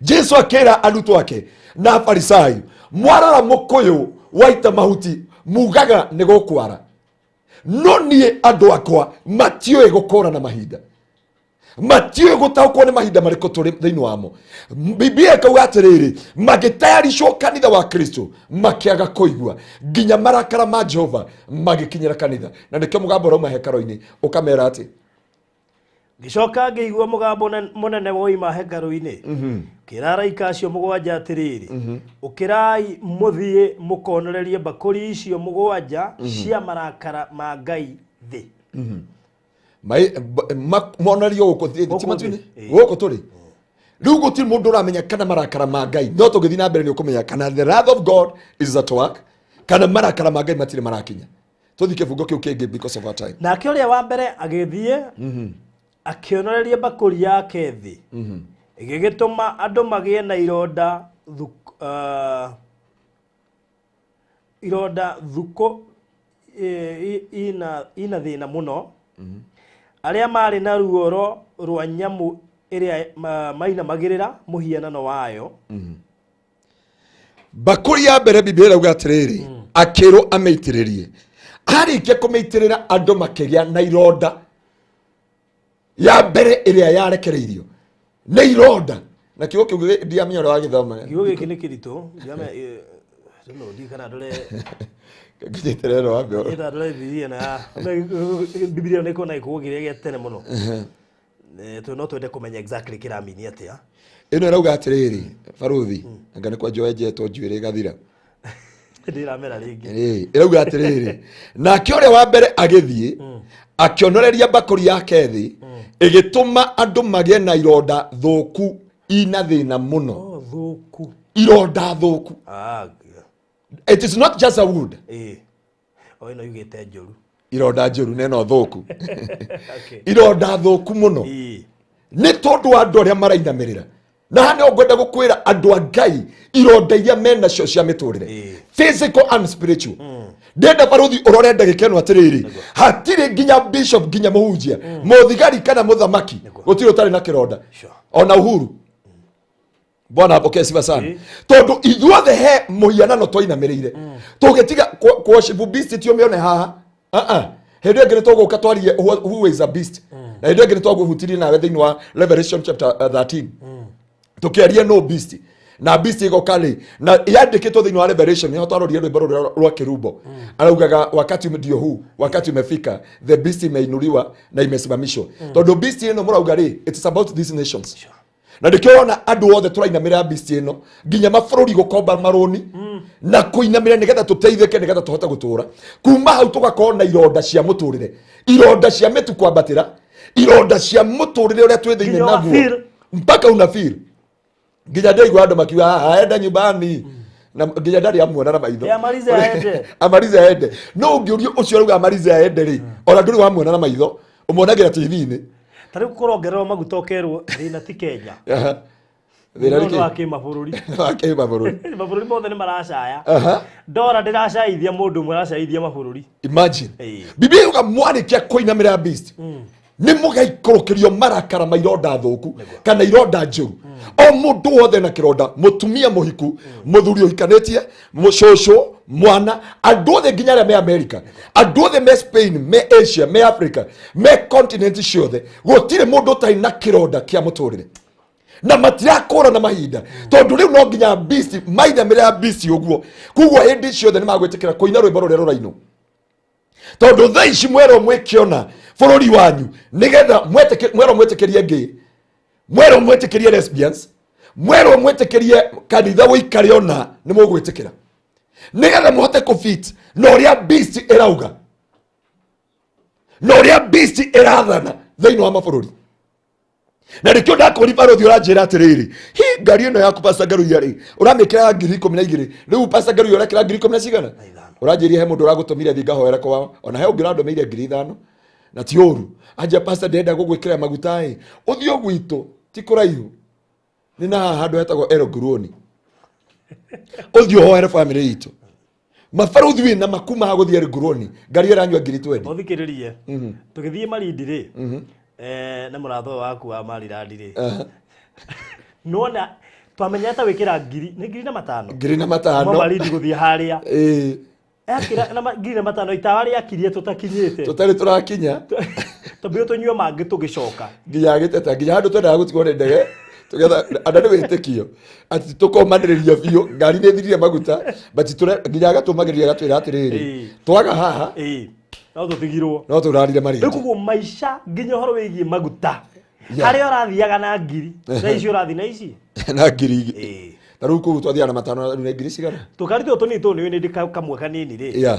Jesu akĩra arutwo ake na Afarisai, "Mwarora mũkũyũ waita mahuti, mugaga nĩ gũkwara. No niĩ andũ akwa matiũĩ gũkũrana mahinda, matiũĩ gũtaũkwo nĩ mahinda marĩkũ tũrĩ thĩinĩ wamo." Biblia ĩkauga atĩrĩrĩ, magĩtayaricwo kanitha wa Kristo makĩaga kũigua nginya marakara ma Jehova magĩkinyĩra kanitha. Na nĩkĩo mũgambo ũrauma hekarũ-inĩ ũkamera atĩ Ngĩcoka ngĩigua mũgambo mũnene woima hekarũ-inĩ, ũkĩra araika acio mũgwanja atĩrĩrĩ, "Ũkĩrai mũthiĩ mũkonorerie mbakũri icio mũgwanja cia marakara ma Ngai thĩ." Monerio gũkũ ti Gũkũ matu-inĩ thĩ, ĩĩ. Gũkũ tũrĩ rĩu gũtirĩ mũndũ ũramenya kana marakara ma Ngai, no tũgĩthiĩ na mbere nĩ ũkũmenya kana the wrath of God is at work kana marakara ma Ngai matirĩ marakinya. Tũthiĩ kĩbungo kĩu kĩngĩ because of our time. Nake ũrĩa wa mbere agĩthiĩ akĩonoreria mbakũri yake thĩ, ĩgĩgĩtũma andũ magĩe na ironda thukũ ina thĩna mũno, arĩa marĩ na ruoro rwa nyamũ ĩrĩa mainamagĩrĩra mũhianano wayo. Mbakũri ya mbere, Biblia ĩrauga atĩrĩrĩ, akĩrwo amĩitĩrĩrie. Arĩkia kũmĩitĩrĩra, andũ makĩgĩa na ironda. Ya mbere ĩrĩa yarekereirio nĩ ironda, na kiugo kĩu ndiamenya ũrĩa wagĩthoma. Kiugo gĩkĩ nĩ kĩritũ. Ndiramenya, no ndiũ kana ndore. Ngĩnyitĩrĩra ĩno wambe. Ĩta ndore Bibilia, na Bibilia nĩ ĩkoragwo na gĩkũgo kĩrĩa gĩa tene mũno. No twende kũmenya exactly kĩramini atĩa. Ĩno ĩrauga atĩrĩrĩ, baruthi, anga nĩ kwenjwo enjetwo njuĩrĩ ĩgathira. Ndĩramera rĩngĩ. Ĩĩ, ĩrauga atĩrĩrĩ, nake ũrĩa wa mbere agĩthiĩ akĩonoreria mbakũri yake thĩ, ĩgĩtũma andũ magĩe na ironda thũku ina thĩna mũno. Oh, thũku. Ironda thũku. Ah, It is not just a wound. Ĩĩ, o ĩno yugĩte njũru. Ironda njũru neno thũku. Ironda thũku mũno. Nĩ tondũ wa andũ arĩa marainamĩrĩra. Na haha nĩho ngwenda gũkwĩra, andũ a Ngai, ironda iria menacio cia mĩtũrĩre, physical and spiritual. Ndenda baruthi ũrore ndagĩka ĩno atĩrĩrĩ, hatirĩ nginya bishop, nginya mũhunjia, mũthigari kana mũthamaki, gũtirĩ ũtarĩ na kĩronda. Ona Uhuru, Bwana apokee sifa sana. Tondũ ithuothe he mũhianano twainamĩrĩire tũgĩtiga worship beast. Ti ũmĩone haha. Ah, ah. Hĩndĩ ĩyo ĩngĩ nĩ tũgũka twarie who is a beast, na hĩndĩ ĩyo ĩngĩ nĩ twagũhutirie nawe thĩinĩ wa Revelation chapter 13, tũkĩaria no beast na beast ĩgoka rĩ, na yandĩkĩtwo thĩinĩ wa Revelation. Nĩho twarorire rwĩmbo rũrĩa rwa kĩrumbo, araugaga wakati ndio huu, wakati umefika, the beast imeinuliwa na imesimamishwa. Tondũ beast ĩno mũrauga rĩ, it is about these nations. Na nĩkĩo ũrona andũ othe tũrainamĩrĩra beast ĩno, nginya mabũrũri gũkomba marũni na kũinamĩrĩra nĩgetha tũteithĩke, nĩgetha tũhote gũtũra. Kuma hau tũgakorwo na ironda cia mũtũrĩre, ironda cia mĩtu kwambatĩra, ironda cia mũtũrĩre ũrĩa twĩ thĩinĩ Nginya naguo. ũgafeel. Mpaka una feel nginya ndaigua andũ makiuga, "Ah, aenda nyumbani," na nginya ndarĩ amuona na maitho. Eh, amalize aende. Amalize aende. No ũngĩũrio ũcio arauga amalize aende rĩ, ona ndũrĩ wamuona na maitho, ũmuonagĩra TV-inĩ. Ta rĩu kũrongererwo maguta ũkerwo thĩna ti Kenya. Aha. Thĩna No nĩ nĩ wa kĩ? kĩmabũrũri. Wa kĩmabũrũri. Mabũrũri mothe nĩ maracaya. Aha. Ndora ndĩracaithia mũndũ ũmwe, aracaithia mabũrũri. Imagine. Ĩĩ. Biblia yuga mwarĩkia kũinamĩrĩra beast, nĩ mũgaikũrũkĩrio marakara ma ironda thũku kana ironda njũru. O mũndũ wothe na kĩronda, mũtumia mũhiku, mũthuri ũhikanĩtie, mũcũcũ, mwana, andũ othe, nginya arĩa me America, andũ othe me Spain, me Asia, me Africa, me continent ciothe, gũtirĩ mũndũ ũtarĩ na kĩronda kĩa mũtũrĩre na matirakũra na mahinda, tondũ rĩu no nginya beast mainamĩrĩra beast ũguo. Koguo hĩndĩ ciothe nĩ magwĩtĩkĩra kũina rwĩmbo rũrĩa rũrainwo, tondũ thaa ici mwerwo mwĩkĩona bũrũri wanyu nĩgetha mwerwo mwĩtĩkĩrie gay, mwerwo mwĩtĩkĩrie lesbians, mwerwo mwĩtĩkĩrie kanitha wĩikare, ona nĩ mũgwĩtĩkĩra nĩgetha mũhote kũfit na ũrĩa beast ĩrauga na ũrĩa beast ĩrathana thĩinĩ wa mabũrũri. Na nĩkĩo ndakũri barothi ũranjĩra atĩrĩrĩ, hi ngari ĩno yaku, Pastor Ngaruiya rĩ, ũramĩkĩra 12,000. Rĩu Pastor Ngaruiya, ũrekĩra ngiri ikũmi na cigana? 5. Ũranjĩria he mũndũ ũragũtũmire thiĩ ngahoere kwao, ona he ũngĩ ũrandũmĩire 5,000 na ti ũru. Anja pastor, ndĩrenda gũgwĩkĩra maguta ĩ, ũthiĩ gwitũ ti kũraihu, nĩ na haha handũ hetagwo Eroguruni, ũthiĩ ũhoere bamĩrĩ itũ. Mabaruthi wĩna makuma ha gũthiĩ Eroguruni, ngari ĩranyua 20,000. Ũthikĩrĩrie, tũgĩthiĩ Malindi rĩ, na mũratho ũyũ waku wa Marilandi rĩ, nona twamenyete gwĩkĩra ngiri nĩ 5,000. Ngiri na Kuma matano. Malindi gũthiĩ harĩa. Ĩĩ. Yakĩra na 5,000, itawa rĩakirie tũtakinyĩte. Tũtarĩ tũrakinya. Tũmbire tũnyue mangĩ tũgĩcoka. Nginya agĩteta nginya handũ twendaga gũtigwo nĩ ndege tũgetha andũ nĩ wĩtĩkio atĩ tũkomanĩrĩria biũ, ngari nĩ thirire maguta, but nginya agatũmagĩrĩria agatwĩra atĩrĩrĩ, twaga haha, Ĩĩ, no tũtigirwo. No tũrarire Rĩu Marindi. koguo maica nginya ũhoro wĩgiĩ maguta, harĩa ũrathiaga na ngiri, na ici ũrathiĩ na ici Na ngiri igĩ. Ta rĩu kũu twathiaga na matano, rĩu nĩ ngiri cigana? Tũkari tũtũ tũnini tũũ nĩ ndĩ kamwe kanini rĩ,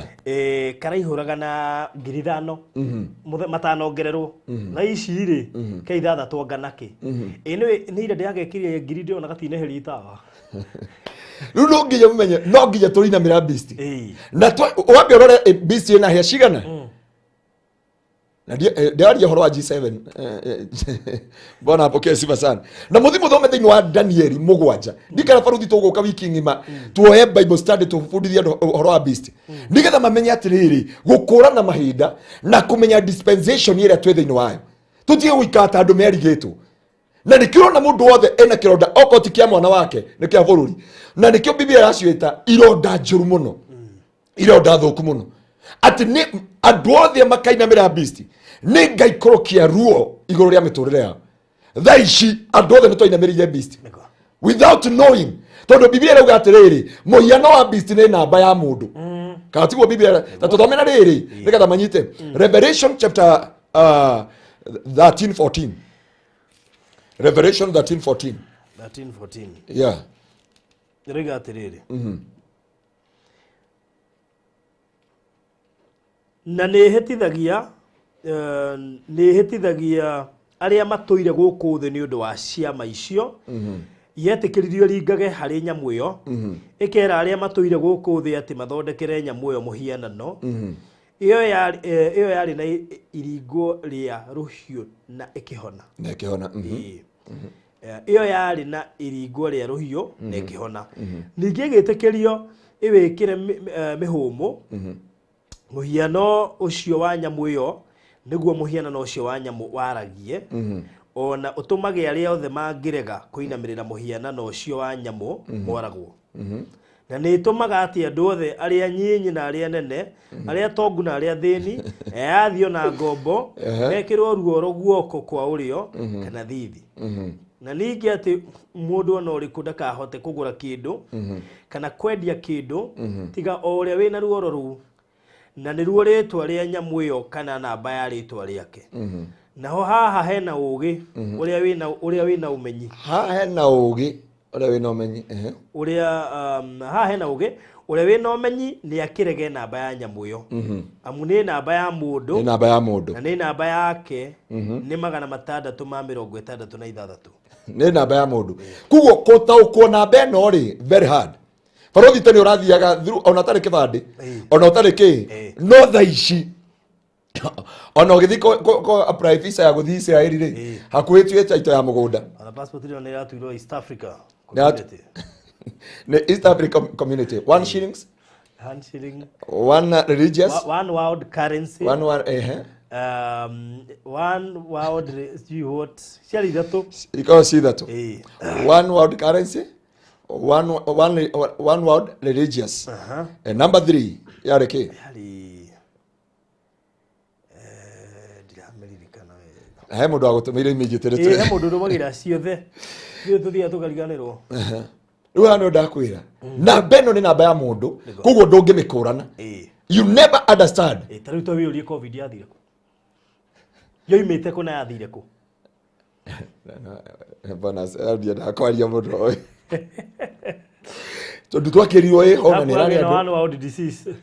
karaihũraga na 5,000, matano ongererwo na ici rĩ ke ithathatũ anga nakĩ. Ĩ nĩ ira ndĩragekĩria ngiri, ndĩrona gatineheria itawa. Rĩu no nginya mũmenye no nginya tũrinamĩra beast. Na wambe ũrore, beast ĩna hĩa cigana? Na ndĩraria ũhoro wa G7. Bwana apokee sifa sana. Na mũthi mũthome thĩinĩ wa Danieli 7. Ndikara baruthi tũgũka wiki ng'ima tuoe Bible study, tũbundithie andũ ũhoro wa beast nĩgetha mamenye atĩrĩrĩ, gũkũrana mahinda na kũmenya dispensation ĩrĩa twĩ thĩinĩ wayo, tũtige gũikara ta andũ merigĩtwo. Na nĩkĩo ũrona mũndũ wothe ena kĩronda, okorwo ti kĩa mwana wake nĩ kĩa bũrũri. Na nĩkĩo Biblia ĩraciĩta ironda njũru mũno, ironda thũku mũno, atĩ nĩ andũ othe makainamĩra beast, nĩ ngaikũrũkia ruo igũrũ rĩa mĩtũrĩre yao. Thaa ici andũ othe nĩ twainamĩrĩire beast without knowing, tondũ Biblia ĩrauga atĩrĩrĩ, mũhiano wa beast nĩ namba ya mũndũ, kana tiguo Biblia? Ta tũthomera rĩrĩ nĩgetha manyite Revelation chapter 13 14, Revelation 13 14. 13 14. Yeah. Rĩga atĩrĩrĩ, na nĩ ĩhĩtithagia nĩ ĩhĩtithagia arĩa matũire gũkũ thĩ nĩ ũndũ wa ciama icio yetĩkĩririo ringage harĩ nyamũ ĩyo, ĩkera arĩa matũire gũkũ thĩ atĩ mathondekere nyamũ ĩyo mũhianano, ĩyo yarĩ na iringwo rĩa rũhiũ na ĩkĩhona. Na ĩkĩhona. Ĩĩ. Ĩyo yarĩ na iringwo rĩa rũhiũ na ĩkĩhona. Ningĩ ĩgĩtĩkĩrio ĩwĩkĩre mĩhũmũ mũhiano ũcio wa nyamũ ĩyo, nĩguo mũhianano ũcio wa nyamũ waragie, ona ũtũmage arĩa othe mangĩrega kũinamĩrĩra mũhianano ũcio wa nyamũ moragwo. Na nĩ ĩtũmaga atĩ andũ othe, arĩa nyinyi na arĩa nene, arĩa tongu na arĩa thĩni, eyathi ona ngombo, mekĩrwo ruoro guoko kwa ũrĩo kana thithi, na ningĩ atĩ mũndũ ona ũrĩkũ ndakahote kũgũra kĩndũ kana kwendia kĩndũ tiga o ũrĩa wĩna ruoro rũu, na nĩruo rĩtwa rĩa nyamũ ĩyo kana namba ya rĩtwa rĩake. Naho haha hena ũgĩ, ũrĩa wĩna ũmenyi. Haha hena ũgĩ, ũrĩa wĩna ũmenyi. Ũrĩa haha hena ũgĩ, ũrĩa wĩna ũmenyi nĩ akĩrege namba ya nyamũ ĩyo, amu nĩ namba ya mũndũ. Nĩ namba ya mũndũ. Na nĩ namba yake nĩ 666. Nĩ namba ya mũndũ. Koguo kũtaũkwo namba ĩno rĩ, very hard. Barothi tene ũrathiaga through ona ũtarĩ kĩbandĩ, ona ũtarĩ kĩ, no thaa ici ona ũgĩthiĩ kũ apply visa ya gũthiĩ Israeli rĩ, hakuhĩ tuĩte title ya mũgũnda. Ona passport ĩyo nĩ ĩratuirwo East Africa Nĩ Community. Nĩ East Africa Community, one shillings, Hand shilling. One religious. One world currency. One one ehe. One world sijui what, ciarĩ ithatũ. Ikorwo ci ithatũ. One world currency, one world religious. And number three yarĩ kĩ? Yarĩ ndiramĩririkana wega. He mũndũ wagũtũmĩire imĩnjĩ. Ĩĩ, he mũndũ ũrũmagĩrĩra ciothe, ithuĩ tũthiaga tũkariganĩrwo. Rĩu haha nĩho ndakwĩra namba ĩno nĩ namba ya mũndũ, koguo ndũngĩmĩkũrana. You never understand. Ĩĩ, ta rĩu to wĩyũrie, COVID yathire kũ, yoimĩte kũ na yathire kũ? Bwana, ndiendaga kwaria mũno tondũ twakĩrirwo ĩ homa nĩ ĩrarĩ na andũ. One world disease.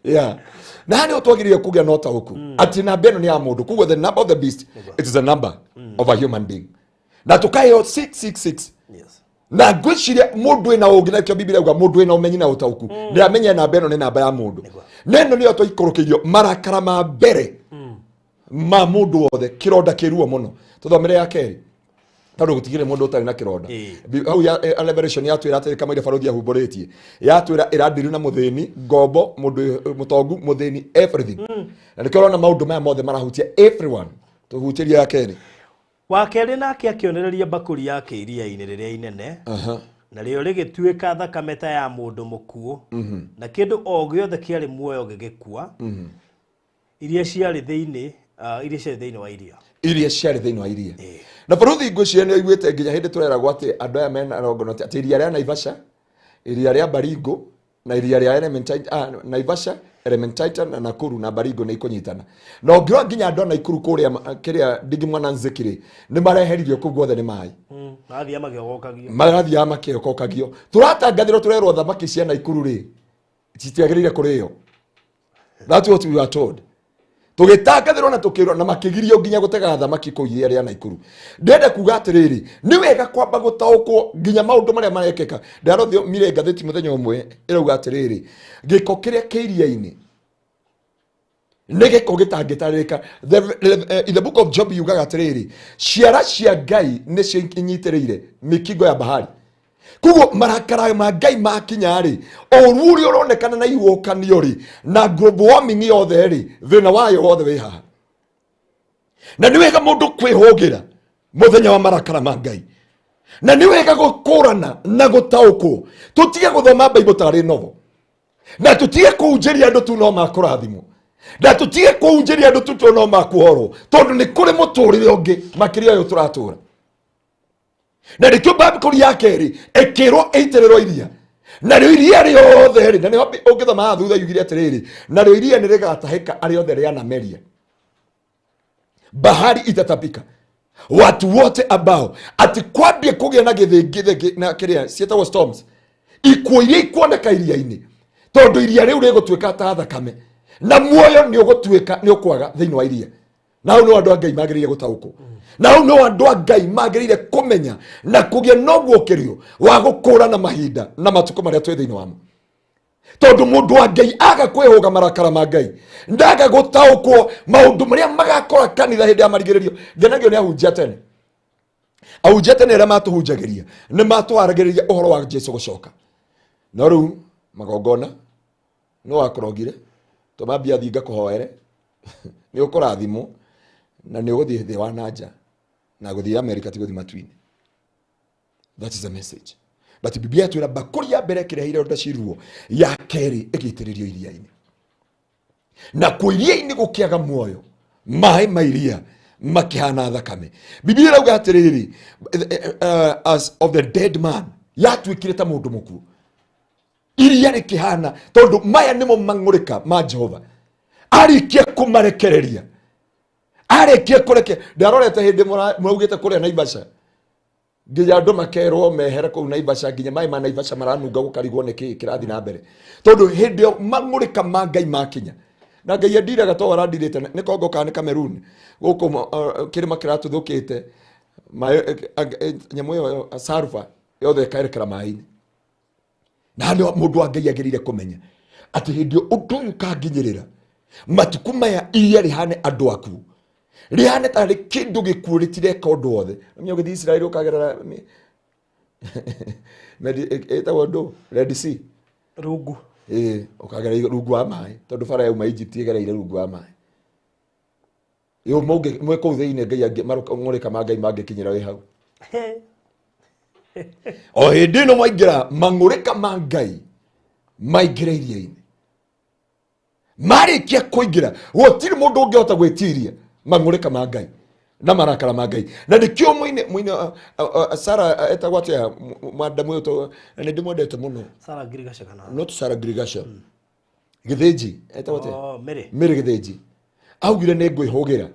Yeah, na harĩa twagĩrĩire kũgĩa na ũtaũku atĩ namba ĩno nĩ ya mũndũ. Koguo the number of the beast, it is a number of a human being, na tũkaheo 666. Na ngwĩciria mũndũ wĩna ũngĩ nakĩo Biblia yauga mũndũ wĩna ũmenyi na ũtaũku nĩ amenye namba ĩno nĩ namba ya mũndũ, na ĩno nĩyo twaikũrũkĩirio marakara ma mbere ma mũndũ wothe, kĩronda kĩruo mũno. Tũthomere ya kerĩ tondũ gũtigĩrĩ mũndũ ũtarĩ na kĩronda. Hau ya Revelation yatwĩra atĩ kamũira barothi ahumbũrĩtie, yatwĩra ĩrandiru na mũthĩni, ngombo, mũndũ mũtongu, mũthĩni, everything. Na nĩkĩo ũrona maũndũ maya mothe marahutia everyone. Tũhutĩrie ya kerĩ. Wa kerĩ nake akĩonereria mbakũri yake iria-inĩ rĩrĩa inene, narĩo rĩgĩtuĩka thakame ta ya mũndũ mũkuũ, na kĩndũ o gĩothe kĩarĩ muoyo gĩgĩkua, iria ciarĩ thĩinĩ wa iria. Iria ciarĩ thĩinĩ wa iria. Na barothi, ngwĩciria nĩ oiguĩte nginya hĩndĩ tũreragwo atĩ andũ aya mena rongono atĩ iria rĩa Naivasha, iria rĩa Baringo na iria rĩa Elementaita, Naivasha, Elementaita na Nakuru na Baringo nĩ ikũnyitana. Na ũngĩrora nginya andũ a Naikuru kũrĩa kĩrĩa Ndingi Mwana Nziki rĩ, nĩ mareheririo kũu guothe nĩ maĩ. Marathiaga makĩogokagio. Marathiaga makĩokokagio. Tũratangathĩrwo, tũrerwo thamaki cia Naikuru rĩ, citiagĩrĩire kũrĩo. That's what we were told. Tũgĩtangathĩrwo na tũkĩrwo na makĩgirio nginya gũtega thamaki kũu iria rĩa Naikuru. Ndĩrenda kuga atĩrĩrĩ, nĩ wega kwamba gũtaũkwo nginya maũndũ marĩa marekĩka. Ndĩrathomire ngathĩti mũthenya ũmwe ĩrauga atĩrĩrĩ, gĩko kĩrĩa kĩ iria-inĩ nĩ gĩko gĩtangĩtarĩrĩka. In the book of Job yugaga atĩrĩrĩ, ciara cia Ngai nĩcio inyitĩrĩire mĩkingo ya bahari. Koguo marakara ma Ngai makinya rĩ, ũru ũrĩa ũronekana na ihuhũkanio rĩ, na global warming yothe rĩ, thĩna wayo wothe wĩ haha. Na nĩ wega mũndũ kwĩhũgĩra mũthenya wa marakara ma Ngai, na nĩ wega gũkũrana na gũtaũkwo. Tũtige gũthoma Bible tarĩ novel, na tũtige kũhunjĩria andũ tu no makũrathimwo, na tũtige kũhunjĩria andũ tu tu no makuhorwo, tondũ nĩ kũrĩ mũtũrĩre ũngĩ makĩria ũyũ tũratũra. Na nĩkĩo mbakũri ya kerĩ ĩkĩrwo ĩitĩrĩrwo iria, narĩo iria rĩothe rĩ, na nĩho ũngĩthoma haha thutha yugire atĩrĩrĩ, narĩo iria nĩ rĩgatahĩka arĩa othe rĩanameria, bahari itatapika watu wote ambao, ati kwambie kũgĩa na gĩthĩngithĩ na kĩrĩa ciĩtagwo storms, ikuũ iria ikuoneka iria-inĩ, tondũ iria rĩu rĩgũtuĩka ta thakame na muoyo nĩ ũgũtuĩka nĩ ũkwaga thĩinĩ wa iria. Na hau no andũ a Ngai magĩrĩire gũtaũkwo, na hau no andũ a Ngai magĩrĩire kũmenya na kũgĩa na ũguũkĩrio wa gũkũrana mahinda na matukũ marĩa twĩ thĩinĩ wamo, tondũ mũndũ wa Ngai aga kwĩhũga marakara ma Ngai, ndaga gũtaũkwo maũndũ marĩa magakora kanitha hĩndĩ ya marigĩrĩrio. Ngenagio nĩ ahunjia tene. Ahunjia tene arĩa matũhunjagĩria nĩ matwaragĩrĩria ũhoro wa Jesu gũcoka, no rĩu magongona no wakũrogire tũmambia thiĩ ngakũhoere nĩ ũkũrathimwo na nĩ ũgũthiĩ thĩ wa nanja na gũthiĩ America ti gũthiĩ matu-inĩ. That is a message. But Biblia yatwĩra mbakũri ya mbere ĩkĩrehe ironda ciruo, ya kerĩ ĩgĩitĩrĩrio iria-inĩ, na kuo iria-inĩ gũkĩaga muoyo, maĩ ma iria makĩhana thakame. Biblia ĩrauga atĩrĩrĩ, as of the dead man, yatuĩkire ta mũndũ mũkuũ iria rĩkĩhana, tondũ maya nĩmo mang'ũrĩka ma Jehova arĩkia kũmarekereria, arĩkia kũreke. Ndarorete hĩndĩ mũraugĩte kũrĩa Naivasha, nginya andũ makerwo mehere kũu Naivasha, nginya maĩ ma Naivasha maranunga, gũkarigwo nĩ kĩĩ kĩrathiĩ na mbere, tondũ hĩndĩ ĩyo mang'ũrĩka ma Ngai makinya. Na Ngai andiraga to arandirĩte nĩ Congo kana nĩ Cameroon gũkũ kĩrĩma kĩratuthũkĩte maĩ, nyamũ ĩyo sulfur yothe ĩkaerekera maĩ-inĩ. Na nĩ mũndũ wa Ngai agĩrĩire kũmenya atĩ hĩndĩ ĩyo ũndũ ũyũ ũkanginyĩrĩra matukũ maya iria rĩhane andũ aku rĩhane tarĩ kĩndũ gĩkuũ rĩtireka ũndũ wothe. Ũmenye ũgĩthiĩ Israeli ũkagerera ĩtagwo ndũ Red Sea. Rungu. Ĩĩ, ũkagera rungu wa maĩ tondũ bara yauma Egypt ĩgereire rungu wa maĩ. Yo mũngĩ mwĩ kũu thĩinĩ Ngai angĩ mang'ũrĩka ma Ngai mangĩkinyĩra wĩ hau. O hĩndĩ ĩno mwaingĩra mang'ũrĩka ma Ngai maingĩra iria-inĩ. Marĩkia kũingĩra gũtirĩ mũndũ ũngĩhota gwĩtiria mang'ũrĩka ma Ngai na marakara ma Ngai. Na nĩkĩo mũine mũine Sara etagwo atĩa madamu ũyũ na nĩ ndĩmwendete mũno. Sara Girigasha kana? Not Sara Girigasha. Gĩthĩnji etagwo atĩa? Oh, Mary. Mary Gĩthĩnji. Augire nĩ ngwĩhũgĩra.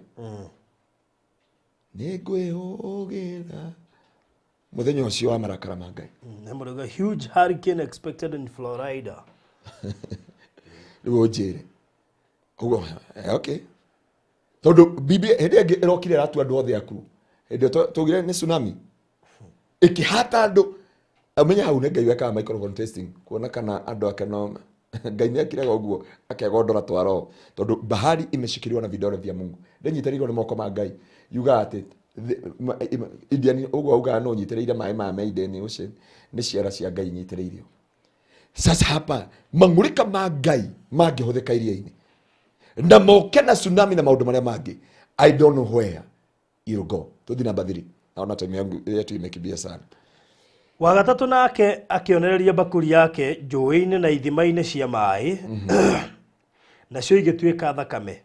Nĩ ngwĩhũgĩra mũthenya ũcio wa marakara ma Ngai. Nĩ mũrauga huge hurricane expected in Florida. Rĩu ũnjĩre. Ũguo, okay. Tondũ Biblia hĩndĩ ĩngĩ ĩrokire ĩratua andũ othe aku. Hĩndĩ ĩyo twaugire nĩ tsunami. Ĩkĩhata andũ. Ũmenye hau nĩ Ngai wekaga microphone testing kuona kana andũ ake no Ngai nĩ akiraga ũguo akegondora twa roho tondũ bahari imeshikiliwa na vidole vya Mungu. Ndĩnyitĩrĩirwo nĩ moko ma Ngai. Yugaga atĩ Indian ũguo augaga no nyitĩrĩire maĩ ma Indian Ocean nĩ ciara cia Ngai nyitĩrĩirio. Sasa hapa mang'ũrĩka ma Ngai mangĩhũthĩka iria-inĩ na moke na tsunami na maũndũ marĩa mangĩ, I don't know where you'll go. Tuthi namba 3. Naona time yangu yetu imekimbia sana. Wa gatatũ nake akĩonereria mbakũri yake njũĩ-inĩ na ithima-inĩ cia maĩ, nacio igĩtuĩka thakame.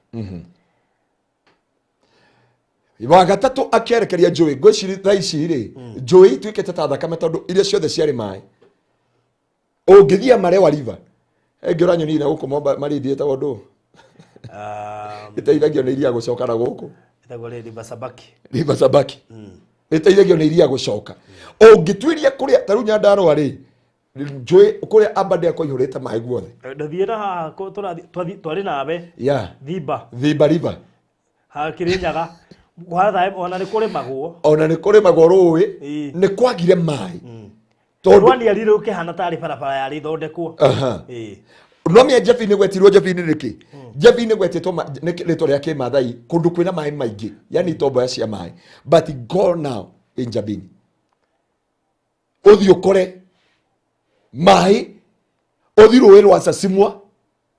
Wa gatatũ akĩerekeria njũĩ. Ngwĩciria thaa ici rĩ, njũĩ ituĩkĩte ta thakame tondũ iria ciothe ciarĩ maĩ. Ũngĩthiĩ Marewa River, ĩngĩ ũranyonire na gũkũ Malindi ĩtagwo ndũ? Ĩteithagio nĩ iria gũcoka na gũkũ. Ĩtagwo rĩ River Sabaki. River Sabaki. Ĩteithagio nĩ iria gũcoka. Ũngĩtuĩria kũrĩa ta rĩu Nyandarũa rĩ, njũĩ kũrĩa Aberdare kwaihũrĩte maĩ guothe. Ndathiĩ na haha twarĩ nawe. Thimba. Thimba River. Ha Kĩrĩnyaga. Kũhana ona nĩ kũrĩmagwo. Ona nĩ kũrĩmagwo rũĩ, nĩ kwagire maĩ. Tondũ Rwaniarire rũkĩhana tarĩ barabara yarĩ ithondekwo. No mĩa Njabi nĩ gwetirwo Njabi nĩ nĩkĩ? Njabi nĩ gwetĩtwo nĩ rĩtwa rĩa Kĩmathai kũndũ kwĩna maĩ maingĩ, yani itomboya cia maĩ. But go now in Njabini. Ũthiĩ ũkore maĩ, ũthiĩ rũĩ rwa Sasimwa,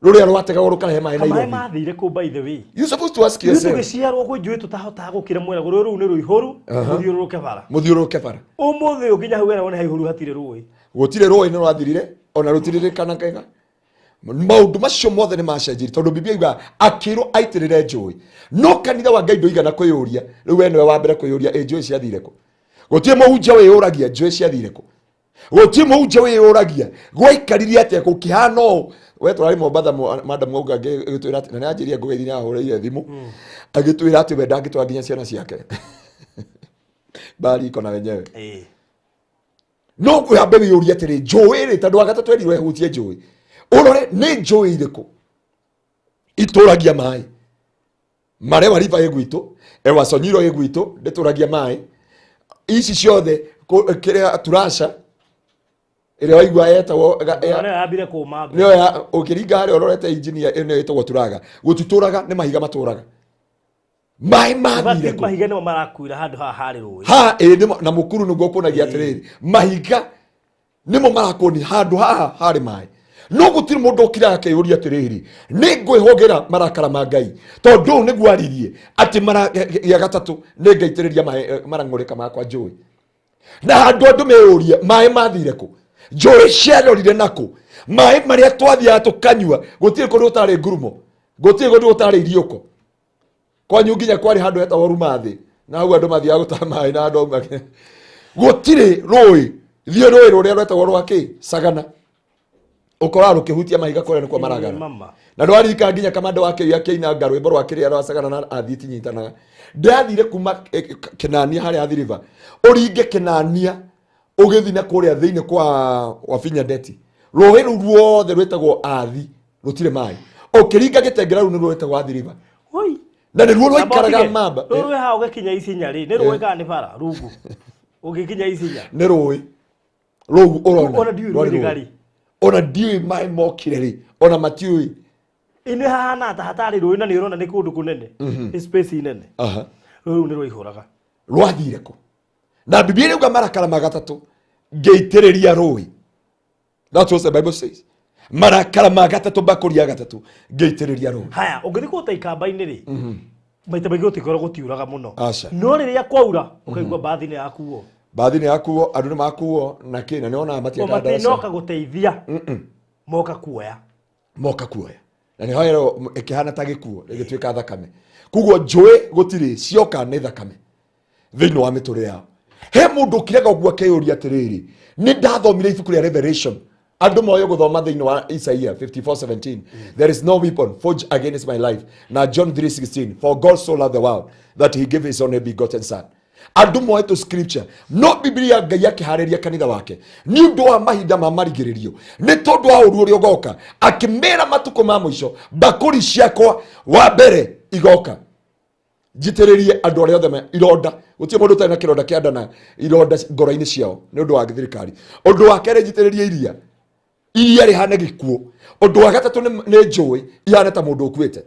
rũrĩa rwategagwo rũkarehe maĩ Maĩ Nairobi. mathire kũ by the way? You supposed to ask Ithuĩ yourself. tũgĩciarwo kwĩ njũĩ tũtahotaga gũkĩra mwena, rũĩ rũu nĩ rũihũru, mũthiũrũrũke bara. Mũthiũrũrũke bara. Ũmũthĩ ũyũ nginya hau weragwo nĩ haihũru hatirĩ rũĩ. Gũtirĩ rũĩ nĩ rwathirire, ona rũtiririkanaga. Maũndũ macio mothe nĩ macenjirie tondũ Biblia yugaga akĩrwo aitĩrĩre njũĩ. No kanitha wa Ngai ndũigana kwĩyũria, rĩu we nĩwe wa mbere kwĩyũria, ĩ njũĩ ciathire kũ? Gũtirĩ mũhunjia wĩyũragia njũĩ ciathire kũ? Gũtirĩ mũhunjia wĩyũragia gwaikarire atĩa gũkĩhana ũũ? We tũrarĩ Mombatha, madam auga agĩtwĩra atĩ, na nĩ anjĩrire ngũgĩthiĩ nĩ ahũrĩire thimũ, agĩtwĩra atĩ we ndangĩtwara nginya ciana ciake. Mbari iko na wenyewe. No kwĩhambe wĩyũrie atĩrĩ, njũĩ rĩ, tondũ wa gatatũ erirwo ehutie njũĩ. Ũrore nĩ njũĩ irĩkũ itũragia maĩ. Marewa River ĩ gwitũ, Ewasonyiro ĩ gwitũ, ndĩtũragia maĩ. Ici ciothe, kĩrĩa Turasha, ĩrĩa waigua yetagwo Nĩyo yambire kũma mbere. Nĩyo ya, ũkĩringa harĩa ũrorete engineer ĩno ĩtagwo Turaga. Gũtitũraga, nĩ mahiga matũraga. Maĩ mathire Bati kũ? mahiga nĩmo marakuira handũ haha harĩ rũĩ. Ha, ĩ, nĩmo, na mũkuru nĩguo kuonagia atĩrĩrĩ, mahiga nĩmo marakuonia handũ haha harĩ maĩ. No gũtirĩ mũndũ ũkiraga akĩyũria atĩrĩrĩ, nĩ ngwĩhũgĩra marakara ma Ngai, tondũ ũũ nĩguo aririe atĩ mara gĩa gatatũ nĩ ngaitĩrĩria maĩ, marang'ũrĩka makwa njũĩ. Na handũ andũ meyũrie maĩ mathire kũ, njũĩ ciarorire nakũ, maĩ marĩa twathiaga tũkanyua, gũtirĩ kũndũ gũtarĩ ngurumo, gũtirĩ kũndũ gũtarĩ iriũko. Kwanyu nginya kwarĩ handũ hetagwo Rumathĩ, na hau andũ mathiaga gũtaha maĩ na andũ auma. Gũtirĩ rũĩ, thiĩ rũĩ rũrĩa rwetagwo rwa kĩ, Sagana, ũkoraga rũkĩhutia mahiga kũrĩa nĩkuo maragara. Mama. Na ndwaririkana nginya kamanda wa kĩu akĩina rwĩmbo rwa kĩrĩa rwa Sagana na athiĩ tinyitanaga. Ndathire kuma Kĩnania harĩa Athi River, ũringe Kĩnania ũgĩthiĩ na kũrĩa thĩinĩ kwa Wabinya Ndeti, rũĩ rũu ruothe rwĩtagwo Athi rũtirĩ maĩ. Ũkĩringa gĩtengera rũu nĩ rwetagwo Athi River. Oi. Na nĩruo rwaikaraga mamba. Rũrũ rwĩ haha ũgĩkinya Isinya rĩ, nĩ rũĩ kana nĩ bara rungu? Ũgĩkinya Isinya. Nĩ rũĩ. Rũu ũrona. Ona ndiũĩ Rwarĩ rũĩ rũĩ. rĩgari. Ona ndiũĩ maĩ mokire rĩ, ona matiũĩ. Ĩ nĩ hahana ta hatarĩ rũĩ na nĩ ũrona nĩ kũndũ kũnene. Nĩ space nene. Aha. Rũĩ rũu nĩ rwaihũraga. Rwathire kũ? Na Biblia ĩrauga marakara ma gatatũ ngĩitĩrĩria rũĩ. That's what the Bible says. Marakara ma gatatũ mbakũri ya gatatũ ngĩitĩrĩria rũĩ. Haya, ũngĩthiĩ kũndũ ta ikamba-inĩ rĩ, maita maingĩ gũtikoragwo gũtiuraga mũno. Aca. No rĩrĩa kwaura, ũkaigua mbathi nĩ yakuo. Mbathi nĩ yakuo, andũ nĩ makuo na kĩ, na nĩ wonaga O matiendaga ndaraca. matinoka gũteithia, moka kuoya. Moka kuoya. Na nĩ hoerwo ĩkĩhana ta gĩkuo, ĩgĩtuĩka thakame. Koguo njũĩ gũtirĩ, cioka nĩ thakame thĩinĩ wa mĩtũrĩre yao. He mũndũ ũkiraga ũguo akeyũria atĩrĩrĩ, nĩ ndathomire ibuku rĩa Revelation. Andũ moĩ gũthoma thĩinĩ wa Isaiah 54:17. There is no weapon forged against my life. Na John 3:16, for God so loved the world that he gave his only begotten son. Andũ moĩ tũ scripture, no Biblia Ngai akĩharĩria kanitha wake nĩ ũndũ wa mahinda ma marigĩrĩrio, nĩ tondũ wa ũru ũrĩa ũgoka, akĩmera matukũ ma mũico, mbakũri ciakwa wa mbere igoka njitĩrĩrie andũ arĩa othe me ironda. Gũtirĩ mũndũ ũtarĩ na kĩronda kĩa nda na ironda ngoro-inĩ ciao nĩ ũndũ wa thirikari. Ũndũ wa kerĩ, njitĩrĩrie iria, iria rĩhane gĩkuũ. Ũndũ wa gatatũ nĩ njũĩ ihane ta mũndũ ũkuĩte.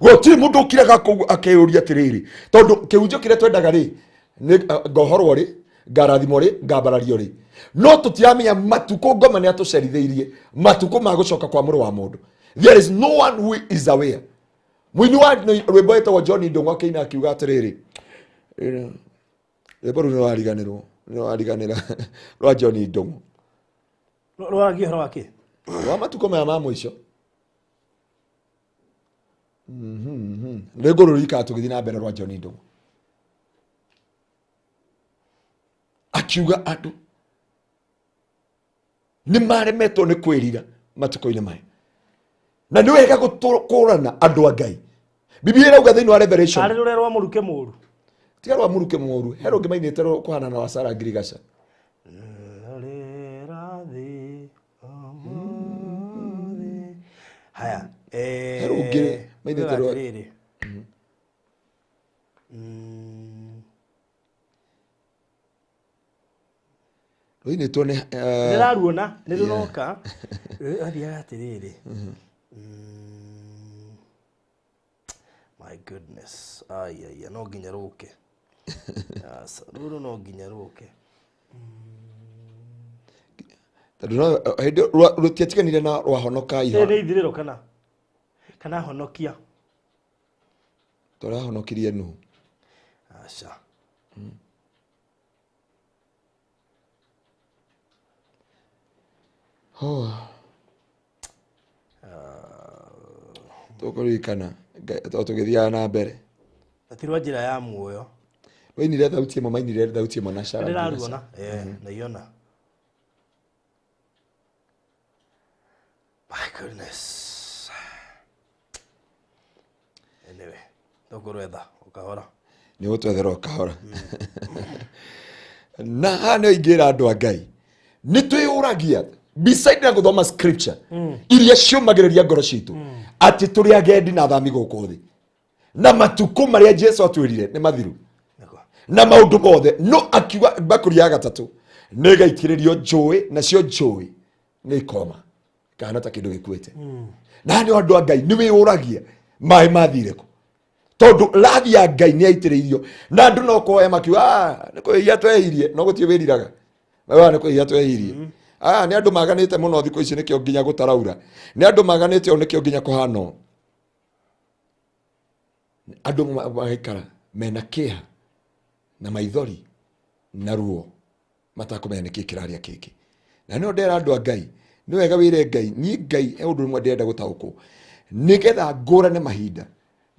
Gũtirĩ mũndũ ũkiraga kũu akeyũria atĩrĩrĩ, tondũ kĩhunjio kĩrĩa twendaga rĩ, nĩ ngohorwo rĩ, ngarathimwo rĩ, ngambarario rĩ, no tũtiramenya matukũ ngoma nĩ atũcerithĩirie matukũ ma gũcoka kwa mũrũ wa mũndũ. There is no one who is aware. Mũini wa rwĩmbo wĩtagwo John Ndung'u akĩina akiuga atĩrĩrĩ, rwĩmbo rũu nĩrwariganĩrwo, nĩrwariganĩra rwa John Ndung'u. Rwaragia ũhoro wa kĩ? Rwa matukũ maya ma mũico. Nĩngũrũririkana tũgĩthiĩ na mbere rwa John Ndung'u. Akiuga andũ nĩ maremetwo nĩ kwĩrira matukũ-inĩ maya. Na nĩ wega gũkũrana andũ a Ngai. Biblia ĩrauga thĩinĩ wa Revelation. Arĩ rũrĩa rwa mũruke mũru. Tiga rwa mũruke mũru, he rũngĩ mainĩte kũhana na wa Sarah Ngirigaca. Haya, He rũngĩ mainĩte rwa atĩrĩrĩ. Rũinĩtwo nĩ, Ndĩraruona, nĩ rũroka. Athiaga atĩrĩrĩ. My goodness. Ai, ai, no nginya rũke. Aca, rũrũ no nginya rũke. Tondũ no, hĩndĩ ĩyo rũtiatiganire na rwahonoka iha. Nĩ ithirĩro kana? Kana honokia? Tũrahonokirie nũ? Aca. Tũkũririkana, o tũgĩthiaga na mbere. Ti rwa njĩra ya muoyo. Wainire thauti ĩmwe, mainire thauti ĩmwe na Sarah Ngirigaca. Ndĩraruona, naiona. My goodness. Anyway, tũkũrwetha o kahora. Nĩ ũgũtwethera o kahora. Na haha nĩho ingĩra andũ a Ngai, nĩ twĩyũragia beside na gũthoma scripture iria ciũmagĩrĩria ngoro citũ atĩ tũrĩ agendi na athami gũkũ thĩ, na matukũ marĩa Jesu atwĩrire nĩ mathiru na maũndũ mothe, no akiuga mbakũri ya gatatũ nĩ ĩgaitĩrĩrio njũĩ, nacio njũĩ nĩ ikoma kana ta kĩndũ gĩkuĩte. Na nĩ andũ a Ngai nĩ wĩyũragia maĩ mathire kũ, tondũ rathi ya Ngai nĩ yaitĩrĩirio na andũ no kũhoya makiuga, nĩ kwĩhia twehirie, no gũtirĩ wĩriraga. Wewe nĩ kwĩhia twehirie. Nĩ andũ maganĩte mũno thikũ ici, nĩkĩo nginya gũtaraura. Nĩ andũ maganĩte ũũ, nĩkĩo nginya kũhana ũũ. Andũ magaikara mena kĩeha na maithori na ruo, matakũmenya nĩkĩ kĩraria kĩngĩ. Na nĩho ndera andũ a Ngai, nĩ wega wĩre Ngai, niĩ Ngai he ũndũ ũmwe ndĩrenda gũtaũkwo, nĩgetha ngũrane mahinda,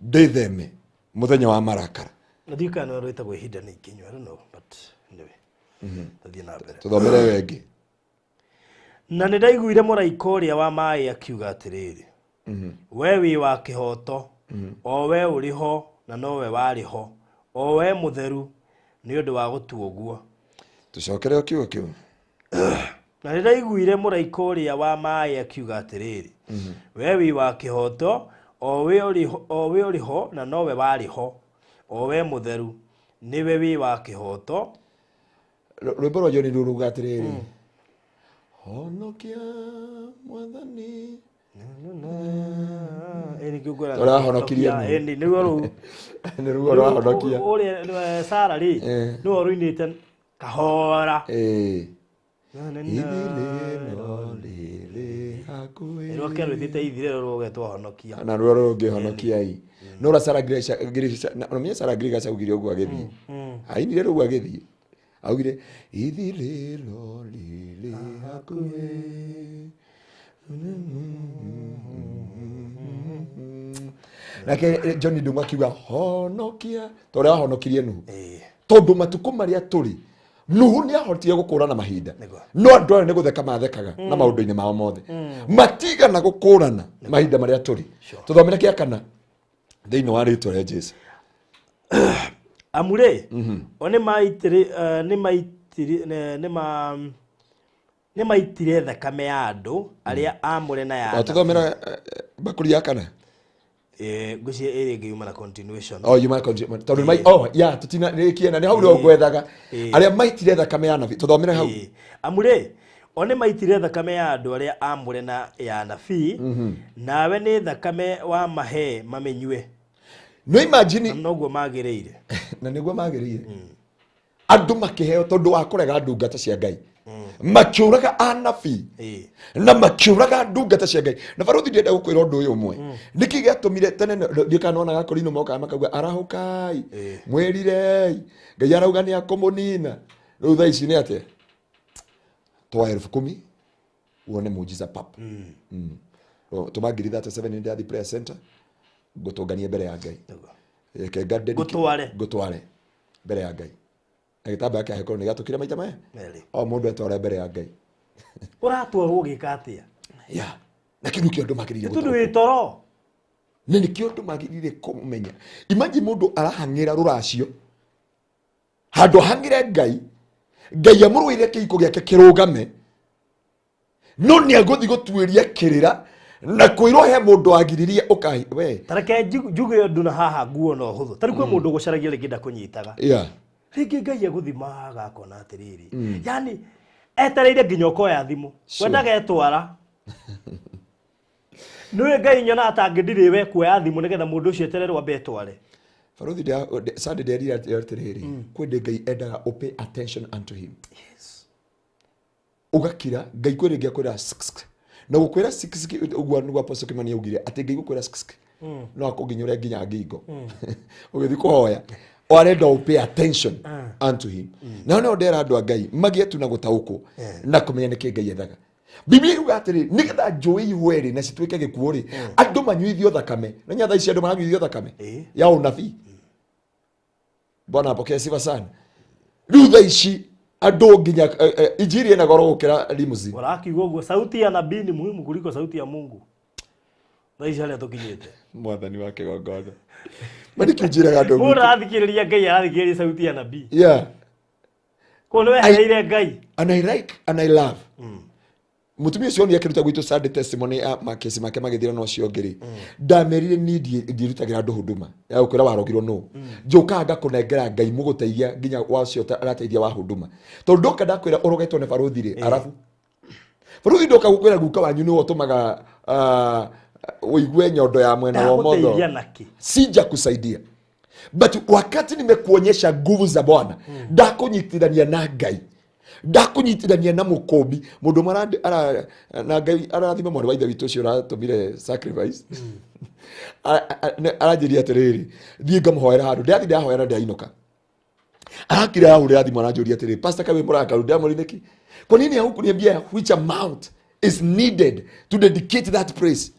ndĩtheme mũthenya wa marakara. Na ndiũĩ kana nĩ rwĩtagwo ihinda nĩ ikinyu, I don't know, but anyway, tũthiĩ na mbere. Tũthomere wengĩ. Na nĩ ndaiguire mũraika ũrĩa wa maĩ akiuga atĩrĩrĩ, we wĩ wa kĩhooto, o we ũrĩ ho na nowe warĩ ho, o we mũtheru, nĩ ũndũ wa gũtua ũguo. Tũcokere o kiugo kĩu. Na nĩndaiguire mũraika ũrĩa wa maĩ akiuga atĩrĩrĩ, we wĩ wa kĩhooto, o we ũrĩ ho- o we ũrĩ ho na nowe warĩ ho, o we mũtheru, nĩwe wĩ wa kĩhooto. Rwĩmbo rwa John rũruga atĩrĩrĩ, honokia mwathani. Ĩ, nĩkĩo ngwĩra. Ũrahonokirie nũ? Ĩni, nĩruo rũu. Nĩ ruo rwahonokia. Ũrĩa nĩwe Sara rĩ, nĩwe ũrũinĩte kahora. Ithirĩro rĩrĩ hakuhĩ. Rwake rwĩtĩte ithirĩro rũgetwo honokia. Na ruo rũngĩhonokia i no ũrĩa Sarah ũmenye Sarah Girigaca augire ũguo agĩthiĩ, ainire rũguo agĩthiĩ, augire ithirĩro rĩrĩ hakuhĩ. Nake John Ndung'u akiuga honokia ta ũrĩa wahonokirie Nuhu, tondũ matukũ marĩa tũrĩ Nuhu nĩ ahotire gũkũrana mahinda. Nĩguo. No andũ aya nĩ gũtheka mathekaga na maũndũ-inĩ mao mothe, matigana gũkũrana mahinda marĩa tũrĩ. Tũthomere kĩa kana thĩinĩ wa rĩtwa rĩa Jesu. Amu rĩ, o nĩ maitire nĩ maitire nĩ ma nĩ maitire thakame ya andũ arĩa amũre na ya Tũthomera bakũri ya kana. Ngwĩciria ĩrĩa ĩngĩ yuma na continuation. Oh, you might continue. Tondũ nĩ oh, ya tutina rĩkie na nĩ hau rĩo ngwethaga. Arĩa maitire thakame ya nabii. Tũthomere hau. Amu rĩ, o nĩ maitire thakame ya andũ arĩa amũre na ya anabii, nawe nĩ thakame wamahe mamĩnyue. No imagine. Na noguo magĩrĩire. Na nĩguo magĩrĩire. Andũ makĩheo tondũ wa kũrega ndungata cia Ngai. Makĩũraga anabii. Na makĩũraga ndungata cia Ngai. Na baruthi ndĩrenda gũkwĩra ũndũ ũyũ ũmwe. Nĩkĩ gĩatũmire tene ndiũĩ kana nĩwonaga akorino mokaga makauga arahũkai, mwĩrirei, Ngai arauga nĩ akũmũnina. Rĩu thaa ici nĩ atĩa? Twa 10,000 wone muujiza pap. Tũma 37 nĩ ndathi prayer center ngũtũnganie mbere ya Ngai. Reke Ngũtware. Ngũtware mbere ya Ngai. Na gĩtambaya kĩa hekarũ nĩ gĩatũkire maita maya? Merĩ. O mũndũ etware mbere ya Ngai. Ũratwarwo ũgĩka atĩa? Yeah. Na kĩu nĩkĩo andũ magĩrĩire Nĩ tondũ gũtaũkwo. wĩ toro. Na nĩkĩo andũ magĩrĩire kũmenya. Imagine mũndũ arahang'ĩra rũracio handũ ahang'ĩre Ngai, Ngai amũrũĩre kĩhiko gĩake kĩrũgame, no nĩ agũthiĩ gũtuĩria kĩrĩra na kwĩrwo he mũndũ wagiririe ũkahi we. Ta reke njuge ũndũ na haha nguona ũhũthũ. Ta rĩu kwĩ mũndũ ũgũcaragia rĩngĩ ndakũnyitaga. Rĩngĩ Ngai egũthimaga akona atĩrĩrĩ, yani etereire nginya ũkoya thimũ. Sure. We ndagetwara. Nĩũĩ Ngai nyonaga ta angĩndirĩ we kuoya thimũ nĩgetha mũndũ ũcio etererwo ambe etware. Baruthi Sunday nderire atĩrĩrĩ, kwĩ ndĩ Ngai endaga ũ pay attention unto him. Ũgakira Ngai kwĩ rĩngĩ akwĩra sk, sk. Na gũkwĩra sk, sk, ũguo nĩguo Apostle Kimani augire atĩ Ngai gũkwĩra sk, sk, no akũnginyũre nginya ngingo ũgĩthiĩ kũhoya. O arenda ũ pay attention unto him. Nao nĩo ndera andũ a Ngai magĩe tu na gũtaũkwo na kũmenya nĩkĩ Ngai ethaga. Biblia iruga atĩrĩ, nĩgetha njũĩ ihwe rĩ na cituĩke gĩkuũ rĩ, andũ manyuithio thakame. Na nya thaa ici andũ maranyuithio thakame ya ũnabii. Bwana apokee sifa sana. Rĩu thaa ici andũ nginya injiri ĩna goro gũkĩra limousine. Ũrakiuga ũguo sauti ya nabii ni muhimu kuliko sauti ya Mungu. Thaa ici harĩa tũkinyĩte. Mwathani wa kĩgongona. Ma nĩkĩo njĩraga andũ Mũndũ arathikĩrĩria Ngai arathikĩrĩria sauti ya nabii. Yeah. Koguo nĩ wehereire Ngai. And I like and I love. Mũtumia ũcio onire akĩruta gwitũ Sunday testimony ya makesi make magĩthira na ũcio ũngĩ rĩ, ndamerire niĩ ndiĩrutagĩra andũ huduma ya gũkwĩra warogirwo nũ. Njũkaga ngakũnengera Ngai mũgũteithia nginya wa ũcio arateithia wa huduma. Tondũ ndoka ndakwĩra ũrogetwo nĩ barũthi rĩ, arabu barũthi ndoka gũkwĩra guka wanyu nĩwe ũtũmaga ũigue nyondo ya mwena wa ũmotho. Ndagũteithia nakĩ? Sija kusaidia. But wakati nimekuonyesha nguvu za Bwana, ndakunyitithania na Ngai, ndakunyitithania na mũkũmbi. Mũndũ ũmwe na Ngai arathima mwarĩ wa ithe witũ ũcio ũratũmire sacrifice. Aranjĩria atĩrĩrĩ, thiĩ ngamũhoera handũ. Ndĩrathiĩ ndahoera ndĩrainũka. Arakira ahũrĩra thimũ aranjũria atĩrĩrĩ, Pastor kaĩ wĩ mũrakaru? Ndĩramũria nĩkĩ? Kwa nini haukuniambia which amount is needed to dedicate that place?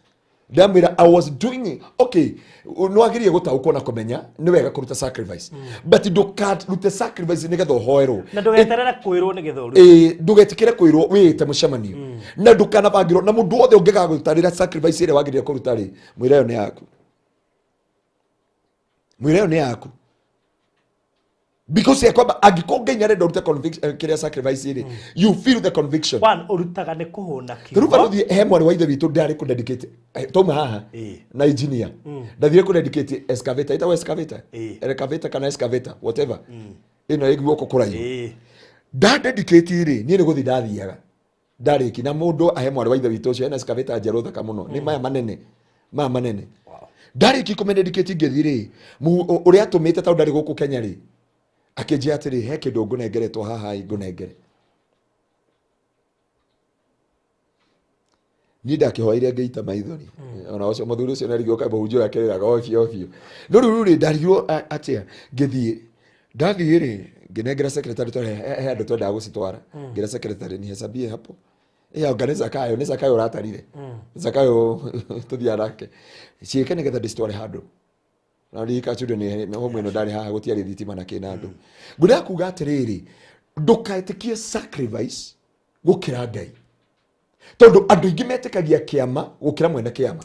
Ndamwĩra I was doing it. Okay, nĩ wagĩrĩire gũtaũkwo na kũmenya nĩ wega kũruta sacrifice. But ndũkarute sacrifice nĩgetha ũhoerwo. Na ndũgeterere kwĩrwo nĩgetha ũrute. Ndũgetĩkĩre kwĩrwo wĩĩte mũcemanio. Na ndũkanabangĩrwo na mũndũ wothe ũngĩgagũtarĩra sacrifice ĩrĩa wagĩrĩire kũruta rĩ, mwĩre ĩyo nĩ yaku. Mwĩre ĩyo nĩ yaku. Because ya kwamba angĩkorwo Ngai nĩarenda ũrute conviction, kĩrĩa sacrifice rĩ, you feel the conviction. One ũrutaga nĩ kũhũna Rĩu kiugo. barũthi he mwarĩ wa ithe witũ ndarĩ kũ dedicate, twauma haha na engineer ndathire kũ dedicate excavator, ĩtagwo excavator, excavator kana excavator, whatever, ĩno ĩ guoko kũraihu. Nda dedicate rĩ, niĩ nĩ gũthiĩ ndathiaga ndarĩki na mũndũ ahe mwarĩ wa ithe witũ ũcio ena excavator njerũ thaka mũno, nĩ maya manene, maya manene. Ndarĩki kũmĩdedicate ngĩthiĩ rĩ, ũrĩa atũmĩte tondũ ndarĩ gũkũ Kenya rĩ, akĩnjĩra atĩrĩ, he kĩndũ ngũnengeretwo haha ĩ, ngũnengere. Niĩ ndakĩhoeire ngĩita maithori. Ona ũcio mũthuri ũcio nĩarigirwo kaĩ mũhunjia ũyũ akĩrĩraga o biũ o biũ. No rĩu rĩ, ndarigirwo atĩa, ngĩthiĩ, ndathiĩ rĩ, ngĩnengera secretary tondũ he andũ twendaga gũcitwara. Ngĩra secretary nihesabie hapo. Anga nĩ Zakayo, nĩ Zakayo ũratarire. Zakayo tũthiaga nake. Ciĩke nĩgetha ndĩcitware handũ. Na ririkana studio nĩ home ĩno ndarĩ haha gũtiarĩ thitima na kĩna andũ. Ngwendaga kuga atĩrĩrĩ, ndũkaĩtĩkie sacrifice gũkĩra Ngai. Tondũ andũ aingĩ metĩkagia kĩama gũkĩra mwene kĩama.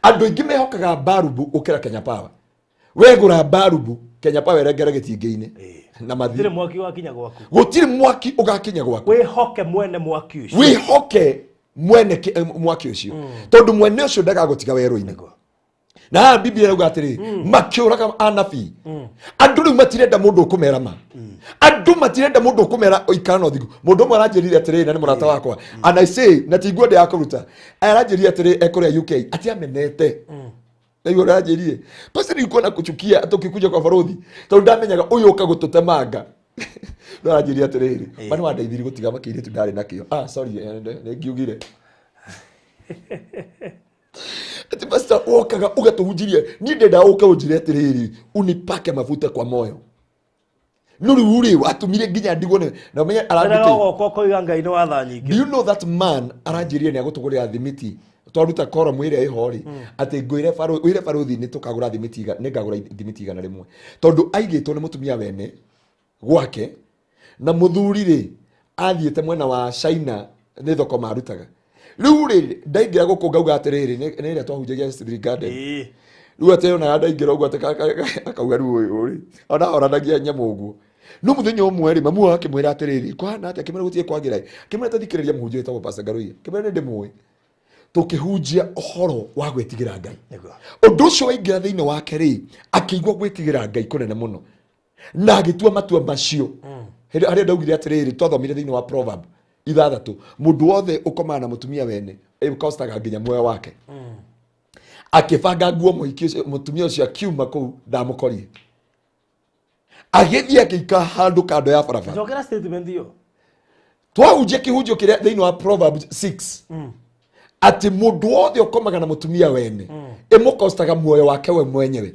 Andũ aingĩ mehokaga barubu gũkĩra Kenya Power. Wegũra barubu, Kenya Power ĩrengere gĩtingĩ-inĩ. Na mathi. Gũtirĩ mwaki wakinya gwaku. Gũtirĩ mwaki ũgakinya gwaku. Wĩhoke mwene mwaki ũcio. Wĩhoke mwene mwaki ũcio. Tondũ mwene ũcio ndagagũtiga werũ-inĩ. Na haha Biblia ĩrauga atĩrĩ, makĩũraga anabii. Andũ rĩu matirenda mũndũ ũkũmera ma. Andũ matirenda mũndũ ũkũmera ikara na ũthingu. Mũndũ ũmwe aranjĩrire atĩrĩ, na nĩ mũrata wakwa. And I say, na ti nguo ndĩ ya kũruta. Aranjĩrire atĩrĩ, ekũrĩa UK, atĩ amenete. Na igũrũ aranjĩrire, Pastor, nilikuwa nakuchukia hata ukikuja kwa barothi. Tondũ ndamenyaga ũyũ ũka gũtũtemanga. No aranjĩrire atĩrĩrĩ, ma nĩ wandeithirie gũtiga makĩirĩtu ndarĩ nakĩo. Ah, sorry, nĩ ngiugire. Ati pastor wokaga ũgatũhunjirie, niĩ ndenda ũke ũnjĩre atĩrĩrĩ, unipake mafuta kwa moyo. No rĩu rĩ, watũmire nginya ndigwo nĩ, na ũmenye Ndĩraga arandutĩire. ũgoka ũkoiga Ngai nĩ wa tha nyingĩ. Do you know that man aranjĩrire nĩ agũtũgũrĩra thimiti? Twaruta koromu ĩrĩa ĩho rĩ, atĩ ngwĩre wĩre barũthi nĩ tũkagũra thimiti nĩ ngagũra thimiti 100. Tondũ aigĩtwo nĩ mũtumia wene gwake, na mũthuri rĩ, athiĩte mwena wa China nĩ thoko marutaga. Rĩu rĩ, ndaingĩra gũkũ ngauga atĩrĩrĩ, nĩ ĩrĩa twahunjagia Street Garden. Rĩu atĩ onaga ndaingĩra ũguo atĩ akauga rĩu ũyũ rĩ, ona oranagia nyamũ ũguo. No mũthenya ũmwe rĩ, mamu wao akĩmwĩra atĩrĩrĩ, kũhana atĩa? Akĩmwĩra gũtirĩ kwagĩra. Akĩmwĩra ta thikĩrĩria mũhunjia wĩtagwo Pastor Ngaruiya. Akĩmwĩra nĩ ndĩmũĩ. Tũkĩhunjia ũhoro wa gwĩtigĩra Ngai. Ũndũ ũcio waingĩra thĩinĩ wake rĩ, akĩigua gwĩtigĩra Ngai kũnene mũno. Na agĩtua matua macio. Hĩndĩ harĩa ndaugire atĩrĩrĩ, twathomire thĩinĩ wa Proverb 6, mũndũ wothe ũkomaga na mũtumia wene, ĩkostaga nginya muoyo wake. Akĩbanga nguo mũhiki ũcio, mũtumia ũcio akiuma kũu ndamũkorire. Agĩthiĩ akĩikara handũ kando ya barabara. Njokera statement ĩyo. Twahunjia kĩhunjio kĩrĩa thĩinĩ wa Proverbs 6. Atĩ mũndũ wothe ũkomaga na mũtumia wene, ĩmũkostaga muoyo wake we mwenyewe.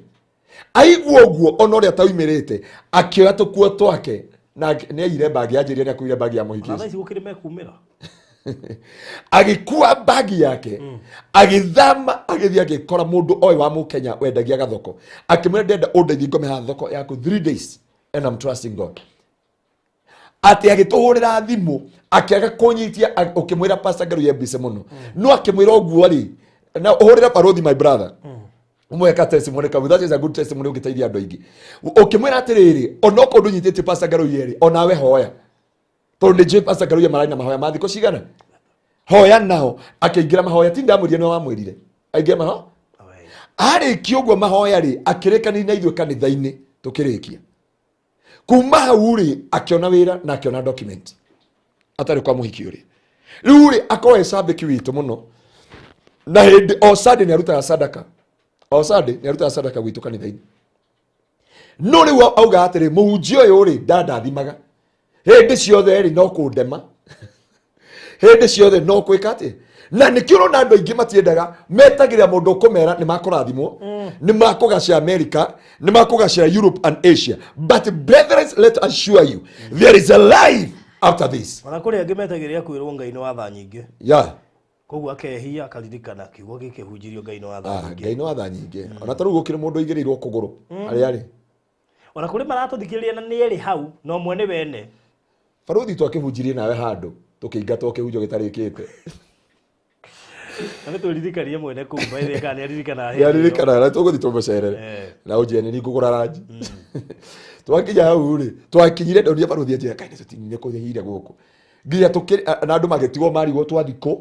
Aigua ũguo ona ũrĩa ataumĩrĩte, akĩoya tũkuo twake na nĩ aire bagi, anjĩrire nĩ akuire bagi ya mũhiki Ona thaa ũcio. ici gũkĩrĩ mekumĩra. Agĩkua bagi yake, agĩthama, agĩthiĩ agĩkora mũndũ oĩ wa Mũkenya wendagia gathoko. Akĩmwĩra ndĩrenda ũndeithie ngome haha thoko yaku 3 days and I'm trusting God. Atĩ agĩtũhũrĩra thimũ, akĩaga kũnyitia, ũkĩmwĩra Pastor Ngaruiya busy mũno. No akĩmwĩra ũguo rĩ, na ũhũrĩre barũthi my brother. Ũmwe ka testimony kau, that is a good testimony ũngĩteithia andũ aingĩ. Ũkĩmwĩra atĩrĩrĩ, onokorwo ndũnyitĩtie Pastor Ngaruiya rĩ, onawe hoya. Tondũ nĩ njũĩ Pastor Ngaruiya mararĩ na mahoya ma thikũ cigana? Hoya nao, akĩingĩra mahoya, ti ndamwĩrire nĩwe wamwĩrire. Aingĩra mahoya? Arĩkia ũguo mahoya rĩ, akĩrĩkania na ithuĩ kanitha-inĩ, tũkĩrĩkia. Kuma hau rĩ, akĩona wĩra na akĩona document. Atarĩ kwa mũhiki ũrĩa. Rĩu rĩ, akorwo e cambĩki witũ mũno. Na hĩndĩ o Sunday nĩ arutaga sadaka. O Sunday nĩ arutaga sadaka gwitũ kanitha-inĩ. No rĩu auga atĩrĩ, mũhunjia ũyũ rĩ, ndandathimaga. Hĩndĩ ciothe rĩ, no kũndema. Hĩndĩ ciothe no kwĩka atĩ. Na nĩkĩo ũrona andũ aingĩ matiendaga, metagĩrĩra mũndũ ũkũmera nĩ makũrathimwo, nĩ makũgacĩra America, nĩ makũgacĩra Europe and Asia. But brethren, let us assure you, there is a life after this. Ona kũrĩ angĩ metagĩrĩra kwĩrwo Ngai nĩ wa tha nyingĩ. Koguo akehia akaririkana kiugo gĩkĩ hunjirio Ngai nĩ wa tha nyingĩ. Ngai nĩ wa tha nyingĩ. Ona ta rĩu gũkĩrĩ mũndũ ũigĩrĩirwo kũgũrũ, harĩa arĩ. Ona kũrĩ maratũthikĩrĩria na nĩ erĩ hau, na ũmwe nĩ wene. Barũthi twakĩhunjirie nawe handũ, tũkĩingatwo kĩhunjio gĩtarĩkĩte. Na nĩ twĩririkanie mwene kũu, by the way, kana nĩ aririkanaga hĩndĩ Nĩ ĩyo. aririkanaga, na tũgũthiĩ tũmũcerere. Na ũnjĩre nĩ ngũgũra ranji. Twakinya hau rĩ, twakinyire ndonire baruthi anjĩra kaĩ tũtinyire kũhire gũkũ. Nginya tũkĩ na andũ magĩtigwo marigwo twathi kũ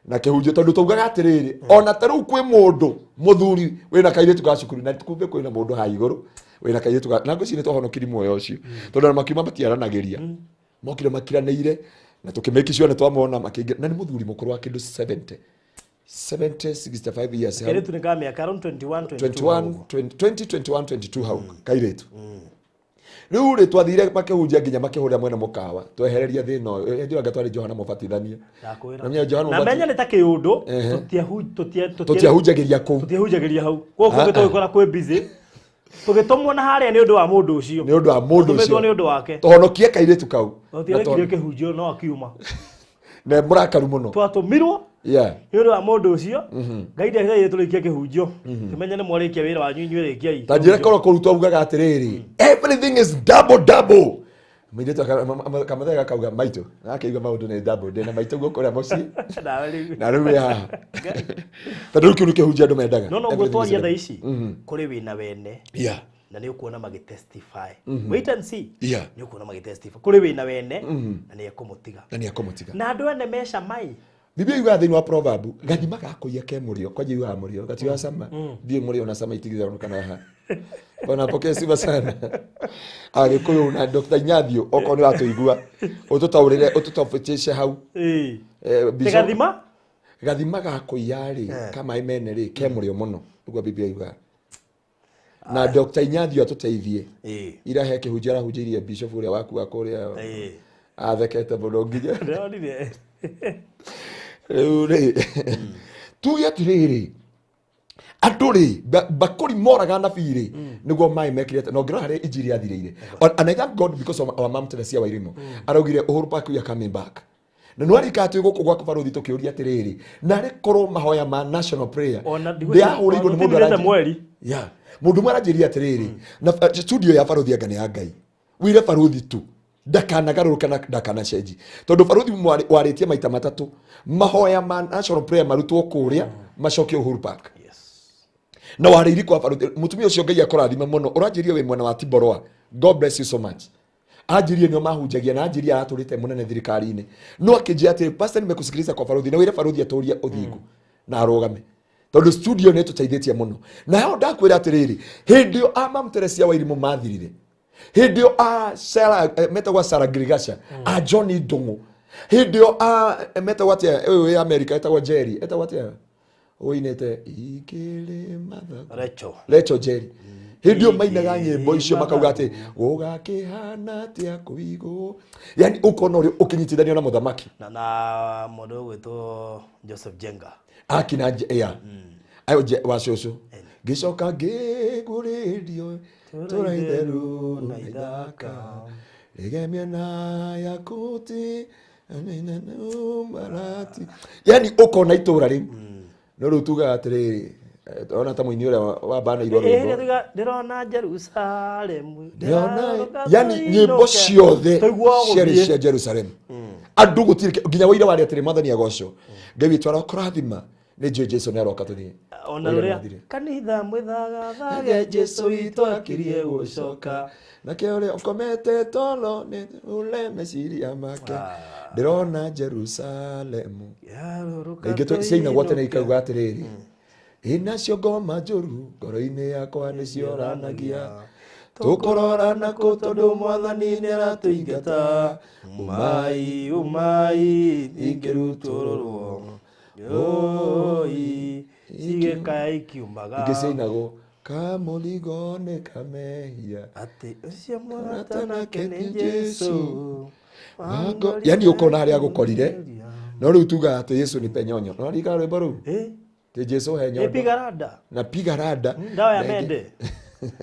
na kĩhunjio tondũ taugaga atĩrĩrĩ ona ta rĩu kwĩ mũndũ mũthuri wĩna kairĩtu ga cukuru na kumbe kwĩna mũndũ haha igũrũ wĩna kairĩtu ga na ngwĩciria nĩtwahonokiri muoyo ũcio tondũ ona makiuma matiaranagĩria mokire makiranĩire na tũkĩmake sure nĩtwamona makĩingĩra na nĩ mũthuri mũkũrũ wa kĩndũ 70 65 years hau. Kairĩtu nĩ ka mĩaka around 21 22 21 20 21 22 hau kairĩtu rĩu rĩ twathire makĩhunjia nginya makĩhũrĩra mwena mũkawa twehereria thĩna ũyũ. Hĩndĩ ĩyo anga twarĩ Johana Mũbatithania. Ndakwĩra. Na menya Johana Na menya nĩ ta kĩũndũ tũtiahunjagĩria kũu tũtiahunjagĩria hau gũkũ kũngĩ tũgĩkora kwĩ busy tũgĩtũmwo na harĩa nĩ ũndũ wa mũndũ ũcio nĩ ũndũ wa mũndũ tũmĩtwo ũcio nĩ ũndũ wake tũhonokie kairĩtu kau tũtiarekirie kĩhunjio no akiuma na mũrakaru mũno twatũmirwo yeah nĩ ũndũ wa mũndũ ũcio Ngai ndehithaire tũrĩkie kĩhunjio tũmenye nĩ mwarĩkia wĩra wanyu inyuĩ rĩkiai ta njĩra korwo kũu twaugaga atĩrĩrĩ everything is double double mũirĩtu kamũthenya gakauga maitũ akĩigua maũndũ nĩ double ndĩna maitũ guo kũrĩa mũciĩ Nawe rĩu. na rĩu wĩ haha tondũ rĩu kĩu nĩ kĩhunjio andũ mendaga no no ũguo Everything is twaria thaa double. ici kũrĩ wĩna wene yeah na nĩ ũkuona magĩtestify wait and see Yeah. nĩ ũkuona magĩtestify kũrĩ wĩna wene na nĩ ekũmũtiga na nĩ ekũmũtiga na andũ ene mecamai Biblia yugaga thĩinĩ wa proverb gathima ga kũiya ke mũrĩo kwanja yugaga mũrĩo gatiugaga cama ndiĩ mũrĩo na cama itigithano kana haha bwana pokea sifa sana agĩkũyũ na Dr. Inyathio okorwo nĩ ũratũigua ũtũtaũrĩre ũtũtofautishe hau ĩĩ Eh, Bishop- gathima gathima ga kũiya rĩ ka maĩ mene rĩ ke mũrĩo mũno ũguo Biblia yugaga na Dr. Inyathio atũteithie ĩĩ ira he kĩhunjio arahunjĩirie bishop ũrĩa waku wa kũrĩa ĩĩ athekete mũno nginya ndĩronire rĩu rĩ tuge atĩrĩrĩ andũ rĩ mbakũri moraga anabii rĩ nĩguo maĩ mekire atĩa. Na ũngĩrora harĩa injiri yathirĩire and I thank God because of our mom Teresia Wairimu araugire Uhuru Park we are coming back na nĩwarika atĩ gũkũ gwaku barũthi tũkĩũria atĩrĩrĩ narĩ korwo mahoya ma national prayer Ona ndĩahũrĩirwo nĩ mũndũ tũthirĩte aranjĩra- mweri yeah mũndũ ũmwe aranjĩria atĩrĩrĩ na studio ya barũthi anga nĩ ya Ngai wĩre barũthi tu ndakanagarũrũka na ndakanacenji tondũ barũthi warĩtie maita matatũ mahoya ma national prayer marutwo kũrĩa macokio Uhuru Park yes na warĩiri kwa barũthi mũtumia ũcio Ngai akũrathime mũno ũranjĩria wĩ mwena wa Tiborwa God bless you so much anjirie nĩo mahunjagia na anjirie aratũrĩte mũnene thirikari-inĩ no akĩnjĩra atĩrĩ pastor nimekusikiliza kwa barũthi na wĩre barũthi atũrie ũthingu na arũgame tondũ studio nĩ ĩtũteithĩtie mũno na hao ndakwĩra atĩrĩrĩ hĩndĩ ĩyo a Mam Teresia Wairimu mathirire hĩndĩ ĩyo a Sarah metagwo Sarah Girigasha a Johnny Ndung'u hĩndĩ ĩyo a metagwo atĩa ũyũ wĩ America etagwo Jerry etagwo atĩa ũinĩte ikĩrĩ mathagu Recho Recho Jerry hĩndĩ ĩyo mainaga nyĩmbo icio makauga atĩ gũgakĩhana atĩa kũu igũrũ yani ũkona ũrĩa ũkĩnyitithanio na mũthamaki na mũndũ ũgwĩtwo Joseph Jenga akina ya ayo wa cũcũ ngĩcoka ngĩgũrĩrio tũra itheru na ithaka rĩgemia na yakuti marati yani ũkona itũra rĩu no rĩu tugaga atĩrĩrĩ ona ta mũini ũrĩa wambanĩirwo rwĩmbo ndĩrona Jerusalemu ndĩrona yani nyĩmbo ciothe ciarĩ cia Jerusalem andũ gũtirĩ nginya waira warĩ atĩrĩ mwathani agocwo Ngai witũ arokũrathima nĩ njũĩ Jesu nĩ aroka tũthiĩ ona Waira rũrĩa nĩwathire. kanitha mwĩthagathage Jesu witũ akirie gũcoka nake ũrĩa ũkomete toro nĩ ule meciria make ndĩrona Jerusalemu Yarũrũka na ingĩ ciainagwo tene tũinũke. ikauga atĩrĩrĩ ĩnacio ngoma njũru ngoro-inĩ yakwa nĩcioranagia tũkũrora nakũ tondũ mwathani nĩaratũingata Umai umai ingĩrutũrũrwo oi cigĩkaya ikiumaga ingĩ ciainagwo kamũrigo nĩ kamehia atĩ ũcio mũrata nake nĩ Jesu yani ũkona harĩa agũkorire no rĩu tugaga atĩ Yesu nipe nyonyo no ririkana rwĩmbo rũu Eh, Ti Jesu he nyondo piga rada na piga rada ndawa ya Na ingĩ- mende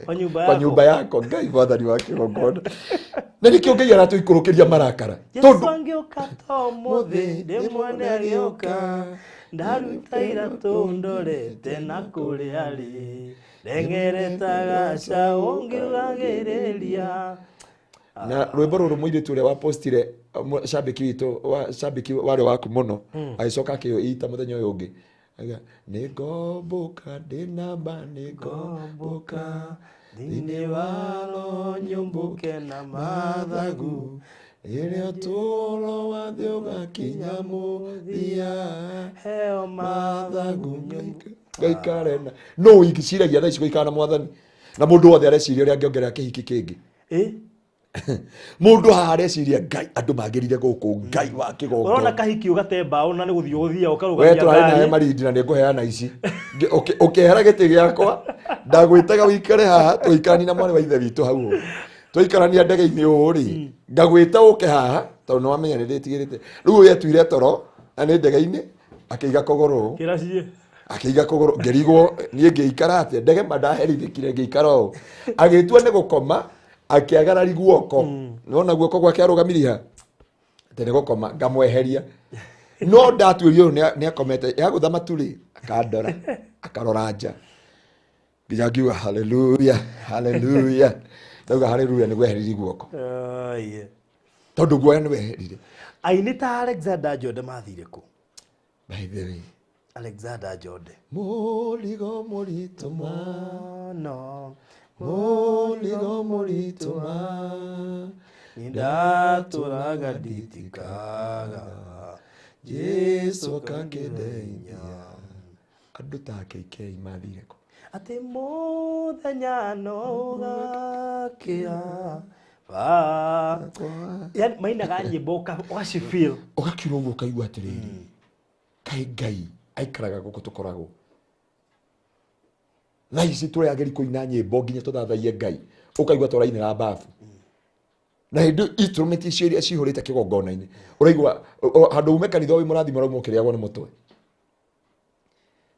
kwa nyumba kwa yako nyumba yako Ngai mwathani wa kĩgongona na nĩkĩo Ngai aratũikũrũkĩria marakara Jesu tondũ angĩũka to mũthĩ ndĩmuone agĩũka ndaruta iratũ ndorete na kũrĩa arĩ ndengereta gacaũ ngĩugagĩrĩria na rwĩmbo rũrũ mũirĩtu ũrĩa wapostire shabiki witũ wa shabiki warĩ waku mũno agĩcoka akĩita mũthenya ũyũ ũngĩ Auga, nĩ ngomboka ndĩ namba nĩ ngomboka Thĩinĩ waro nyũmbũke na mathagu ĩrĩa ũtũũro wa thĩ ũgakinya mũthia heo mathagu ngaikare na no ingĩciragia thaa ici gũikara na mwathani na mũndũ wothe areciria ũrĩa angĩongerera kĩhiki kĩngĩ. Mũndũ haha areciria Ngai andũ magĩrire gũkũ Ngai wa Ũrona kĩgongona. Kahiki ũgate mbaũ na nĩ gũthiĩ ũgũthiaga We ũkarũgamia tũrarĩ nawe ngari. Marindi na nĩngũheana ici. Ũkĩehera gĩtĩ gĩakwa ndagwĩtaga ũikare haha tũikarani na mwarĩ wa ithe witũ hau ũũ. Twaikarania ndege-inĩ ũũ rĩ ngagwĩta ũke haha tondũ nĩwamenya nĩndĩtigĩrĩte. Rĩu ũyũ etuire toro na nĩ ndege-inĩ akĩiga kũgũrũ ũũ. Kĩraciĩ. Akĩiga kũgũrũ ngĩrigwo niĩ ngĩikara atĩa ndege ma ndaherithĩkire ngĩikara ũũ. Agĩtua nĩ gũkoma akĩagarari guoko. Nĩwona guoko gwake arũgamirie ha? Atĩ nĩ gũkoma ngamweheria. No ndatuĩrio ũyũ nĩakomete yagũtha matu rĩ akandora akarora nja nginya ngiuga haleluya haleluya ndauga haleluya nĩguo eheririe guoko. Tondũ guoya nĩweherire. Aini ta Alexander Jonde mathire kũ? By the way. Alexander Jonde. Mũrigo mũritũ ma. No. Mũrigo mũritũ ma. Ndatũraga nditikaga. Jesu akangĩndeithia. Andũ ta KK mathire kũ? Atĩ mũthenya no ũgakĩa. Ba. Yani mainaga nyĩmbo ũgacifeel. Ũgakiura ũguo ũkaigua atĩrĩrĩ. Kaĩ Ngai aikaraga gũkũ tũkoragwo. Thaa ici tũrageri kũina nyĩmbo nginya tũthathaiye Ngai. Ũkaigua tũrainĩra bafu. Na hĩndĩ instrument icio iria cihũrĩte kĩgongona-inĩ. Ũraigua handũ ume kanitha wĩ mũrathime ũrauma ũkĩrĩagwo nĩ mũtwe.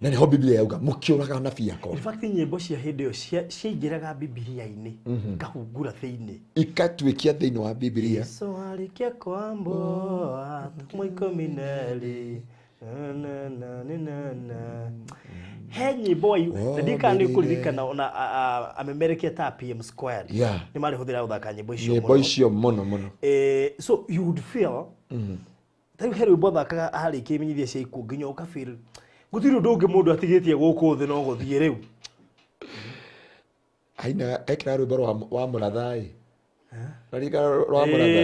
Na nĩho Biblia yauga mũkĩũraga anabii akwa. In fact nyĩmbo cia hĩndĩ ĩyo ciaingĩraga Bibilia-inĩ ikahungura thĩinĩ. Ikatuĩkia thĩinĩ wa Bibilia. Yesu arĩkia kwambwo atũmwo ikũmi na erĩ. Na, na, na, na, na. He nyĩmbo na ndiũĩ kana nĩ ũkũririkana ona amemerekia ta PM Squared. Nĩ marĩhũthĩra gũthaka nyĩmbo icio Nyĩmbo mũno. icio mũno mũno. So you would feel ta rĩu he rwĩmbo athakaga arĩkia imenyithia cia ikuũ nginya ũka feel gũtirĩ ũndũ ũngĩ mũndũ atigĩtie gũkũ thĩ no gũthiĩ rĩu. Aina ekĩra rwĩmbo rwa mũratha-ĩ. Ũraririkana rwa mũratha?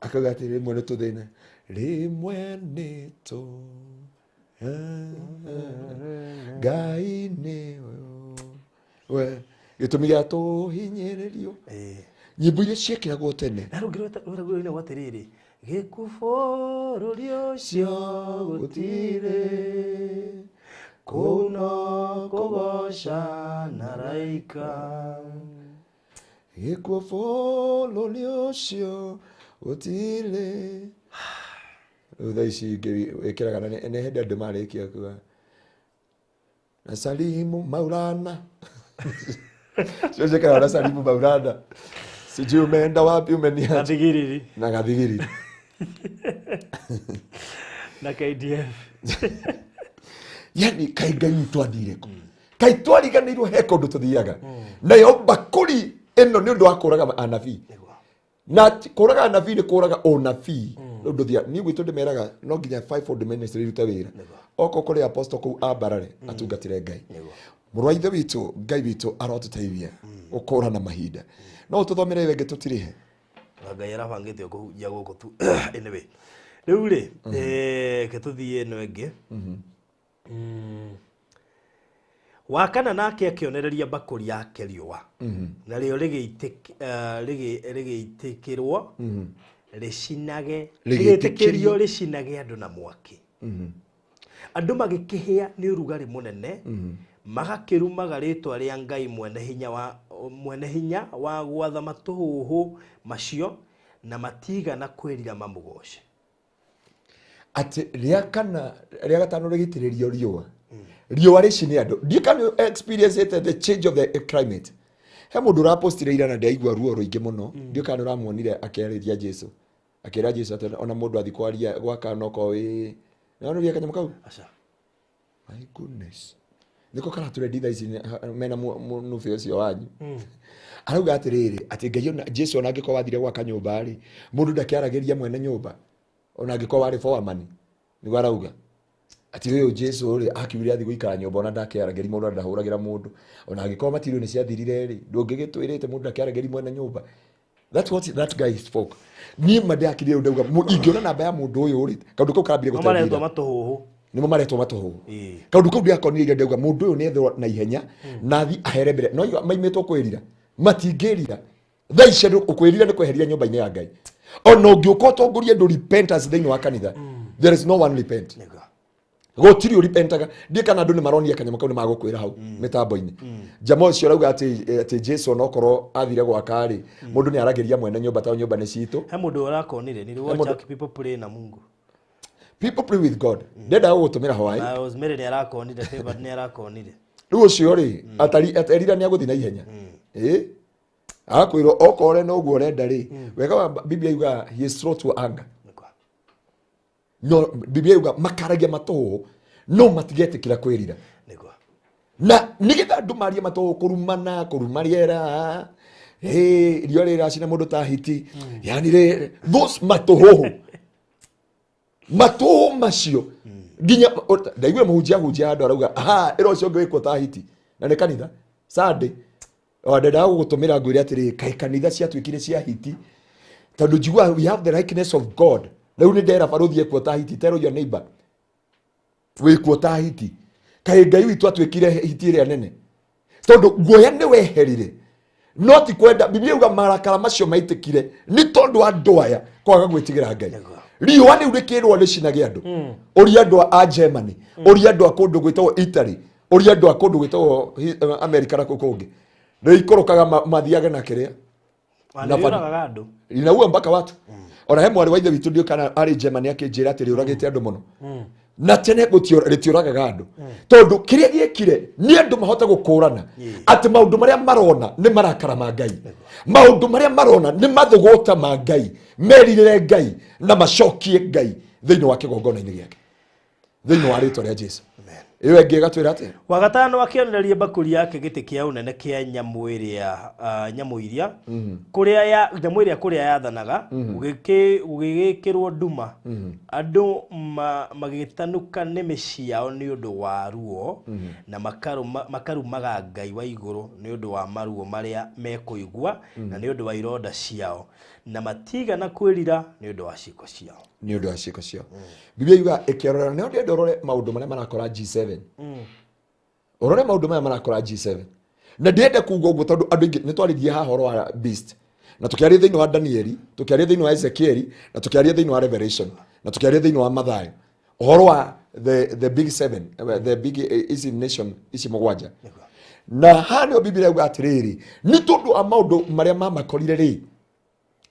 Akauga atĩ rĩmwe nĩ tũthĩna. Rĩmwe nĩ tũ Ngai nĩ we gĩtũmi gĩa tũhinyĩrĩrio. Nyĩmbo iria ciekĩragwo tene. Na rũngĩ rwĩragwo atĩrĩrĩ, gĩkuũ bũrũri ũcio gũtirĩ, kũu no kũgoca na araika. Gĩkuũ bũrũri ũcio gũtirĩ. Rĩu thaa ici wĩkĩraga na nĩ hĩndĩ andũ marĩkia kuga na Salimu Maulana. Cio ciĩkĩraga na Salimu Maulana. Sijui umeenda wapi umeniacha. Gathigiriri. Na gathigiriri. Na KDF. Yani kai Ngai witũ athire kũ? Kai twariganĩirwo he kũndũ tũthiaga. Nayo mbakũri ĩno nĩ ũndũ wa kũraga anabii. Na kũraga anabii nĩ kũraga ũnabii. Rĩu ndũthia niĩ gwitũ ndĩmeraga no nginya fivefold ministry irute wĩra. Okorwo kũrĩ apostle kũu ambarare atungatĩre Ngai. Mũrũ wa ithe witũ Ngai witũ arotũteithia gũkũrana mahinda. No ũtũthomere ĩyo ĩngĩ tũtirĩhe. Ngai arabangĩte kũhunjia gũkũ tu. Anyway, rĩu rĩ, reke tũthiĩ ĩno ĩngĩ. Wa kana nake akĩonereria mbakũri yake riũa. Narĩo rĩgĩitĩkĩrwo rĩcinage, Rĩgĩtĩkĩrio. rĩgĩtĩkĩrio rĩcinage andũ na mwaki. Andũ magĩkĩhĩa nĩ ũrugarĩ mũnene, magakĩrumaga rĩtwa rĩa Ngai mwene hinya wa gwatha matũhũhũ macio na matigana kwĩrira mamũgoce. Atĩ rĩa kana rĩa gatano rĩgĩitĩrĩrio riũa. Riũa rĩcine andũ. Ndiũĩ kana nĩ experience the change of the climate. He mũndũ ũrapostire ira na ndaigua ruo rũingĩ mũno. Ndiũĩ kana nĩ ũramuonire akĩarĩria Jesu. Akĩra Jesu atĩ ona mũndũ athiĩ kwaria gwaka no korwo wĩ Nĩwonire kanyamũ kau? Aca. My goodness. Nĩko karatũrendi thaa ici mena mũnubĩ ũcio wanyu. Arauga atĩrĩrĩ, atĩ Ngai ona Jesu ona angĩkorwo wathire gwaka nyũmba rĩ, mũndũ ndakĩaragĩria mwene nyũmba. Ona angĩkorwo warĩ foreman. Nĩguo arauga. Atĩ ũyũ Jesu rĩ akiugire athiĩ gũikara nyũmba ona ndakĩaragĩria mũndũ, ona ndahũragĩra mũndũ, ona angĩkorwo matirio nĩ ciathirire rĩ, ndũngĩgĩtwĩrĩte mũndũ ndakĩaragĩria mwene nyũmba. That's what that guy spoke. Niĩ ma ndakirire ũndũ ndauga, ingĩona namba ya mũndũ ũyũ rĩ, kaũndũ kau karambire No maretwo gũteng'era. matũhũhũ. Nĩmo maretwo matũhũhũ. Ĩĩ. Kaũndũ kau ndĩrakonire ira, ndauga mũndũ ũyũ nĩethwo na ihenya na athi ahere mbere. No igua maimĩtwo kwĩrira, matingĩrira thaa ici. Andũ ũkwĩrira nĩ kweheria nyũmba-inĩ ya Ngai. Ona ũngĩũka ũtongorie andũ repentance thĩinĩ wa kanitha, there is no one repent. Nĩguo. Gũtirĩ ũrepentaga. Ndiĩ kana andũ nĩ maronia kanyamũ kau nĩ magũkwĩra hau mĩtambo-inĩ. Jama ũcio arauga atĩ Jesu onokorwo athire gwaka rĩ, mũndũ nĩ aragĩria mwene nyũmba tondũ nyũmba nĩ citũ. He mũndũ ũrakonire nĩ watch people pray na Mungu. People pray with God. Ndendaga gũgũtũmĩra hwaĩ. Na Rosemary nĩ arakonire, Favored nĩ arakonire. Rĩu ũcio rĩ atari aterira nĩ agũthiĩ na ihenya. Ĩ agakwĩrwo okorwo noguo ũrenda rĩ, wega wa Biblia yuga he is slow to anger. Nĩguo. No Biblia yuga makaragia matũhũhũ no matigetĩkĩra kwĩrira. Nĩguo. Na nigetha andũ marie matũhũhũ, kũrumana, kũruma rĩera, ĩ riũa rĩracina mũndũ ta hiti, yani rĩ those matũhũhũ, matũhũhũ macio nginya ndaiguire mũhunjia hunjia handũ arauga aha ĩra ũcio ũngĩ wĩkwo ta hiti na nĩ kanitha Sunday. O ndendaga gũgũtũmĩra ngwĩre atĩrĩ, kaĩ kanitha ciatuĩkire cia hiti, tondũ njiguaga we have the likeness of God. Rĩu nĩ ndera barũthi ekuo ta hiti. Tell your neighbor wĩkuo ta hiti. Kaĩ Ngai witũ atuĩkire hiti ĩrĩa nene, tondũ guoya nĩ weherire no ti kwenda. Biblia yuga marakara macio maitĩkire nĩ tondũ andũ aya kwaga gwĩtigĩra Ngai. Riũa rĩu rĩkĩrwo rĩcinage andũ. Ũria andũ a Germany, ũria andũ a kũndũ gwĩtagwo Italy, ũria andũ a kũndũ gwĩtagwo America na kũu kũngĩ rĩikũrũkaga mathiage na kĩrĩa Na Na nĩũragaga andũ. Inaua mpaka watu. Ona he mwarĩ wa ithe witũ, ndiũ kana arĩ Germany, akĩnjĩra atĩ rĩũragĩte andũ mũno na tene rĩtiũragaga andũ, tondũ kĩrĩa gĩekire nĩ andũ mahote gũkũrana atĩ maũndũ marĩa marona nĩ marakara ma Ngai, maũndũ marĩa marona nĩ mathũgũta ma Ngai, merirĩre Ngai na macokie Ngai thĩinĩ wa kĩgongona-inĩ gĩake thĩinĩ wa rĩtwa rĩa Jesu. Ĩyo ĩngĩ ĩgatwĩra atĩa? Wa gatano akĩonereria mbakũri yake gĩtĩ kĩa ũnene kĩa nyamũ ĩrĩa, nyamũ iria kũrĩa ya nyamũ ĩrĩa kũrĩa yathanaga, gũgĩgĩkĩrwo nduma, andũ magĩtanuka nĩmĩ ciao nĩ ũndũ wa ruo na makarumaga Ngai wa igũrũ nĩ ũndũ wa maruo marĩa mekũigua na nĩ ũndũ wa ironda ciao, na matigana kwĩrira nĩ ũndũ wa ciĩko ciao. Nĩ ũndũ wa ciĩko ciao. Biblia yuga ĩkĩarora nĩo ndĩrenda ũrore maũndũ marĩa marakora G7, ũrore maũndũ maya marakora G7. Na ndĩrenda kuga ũguo tondũ andũ aingĩ nĩ twaririe haha ũhoro wa beast, na tũkĩaria thĩinĩ wa Danieli, tũkĩaria thĩinĩ wa Ezekieli, na tũkĩaria thĩinĩ wa Revelation, na tũkĩaria thĩinĩ wa Mathayo ũhoro wa the big seven, the big ici nation ici mũgwanja. Na haha nĩho Biblia yuga atĩrĩrĩ, nĩ tondũ wa maũndũ marĩa mamakorire rĩ,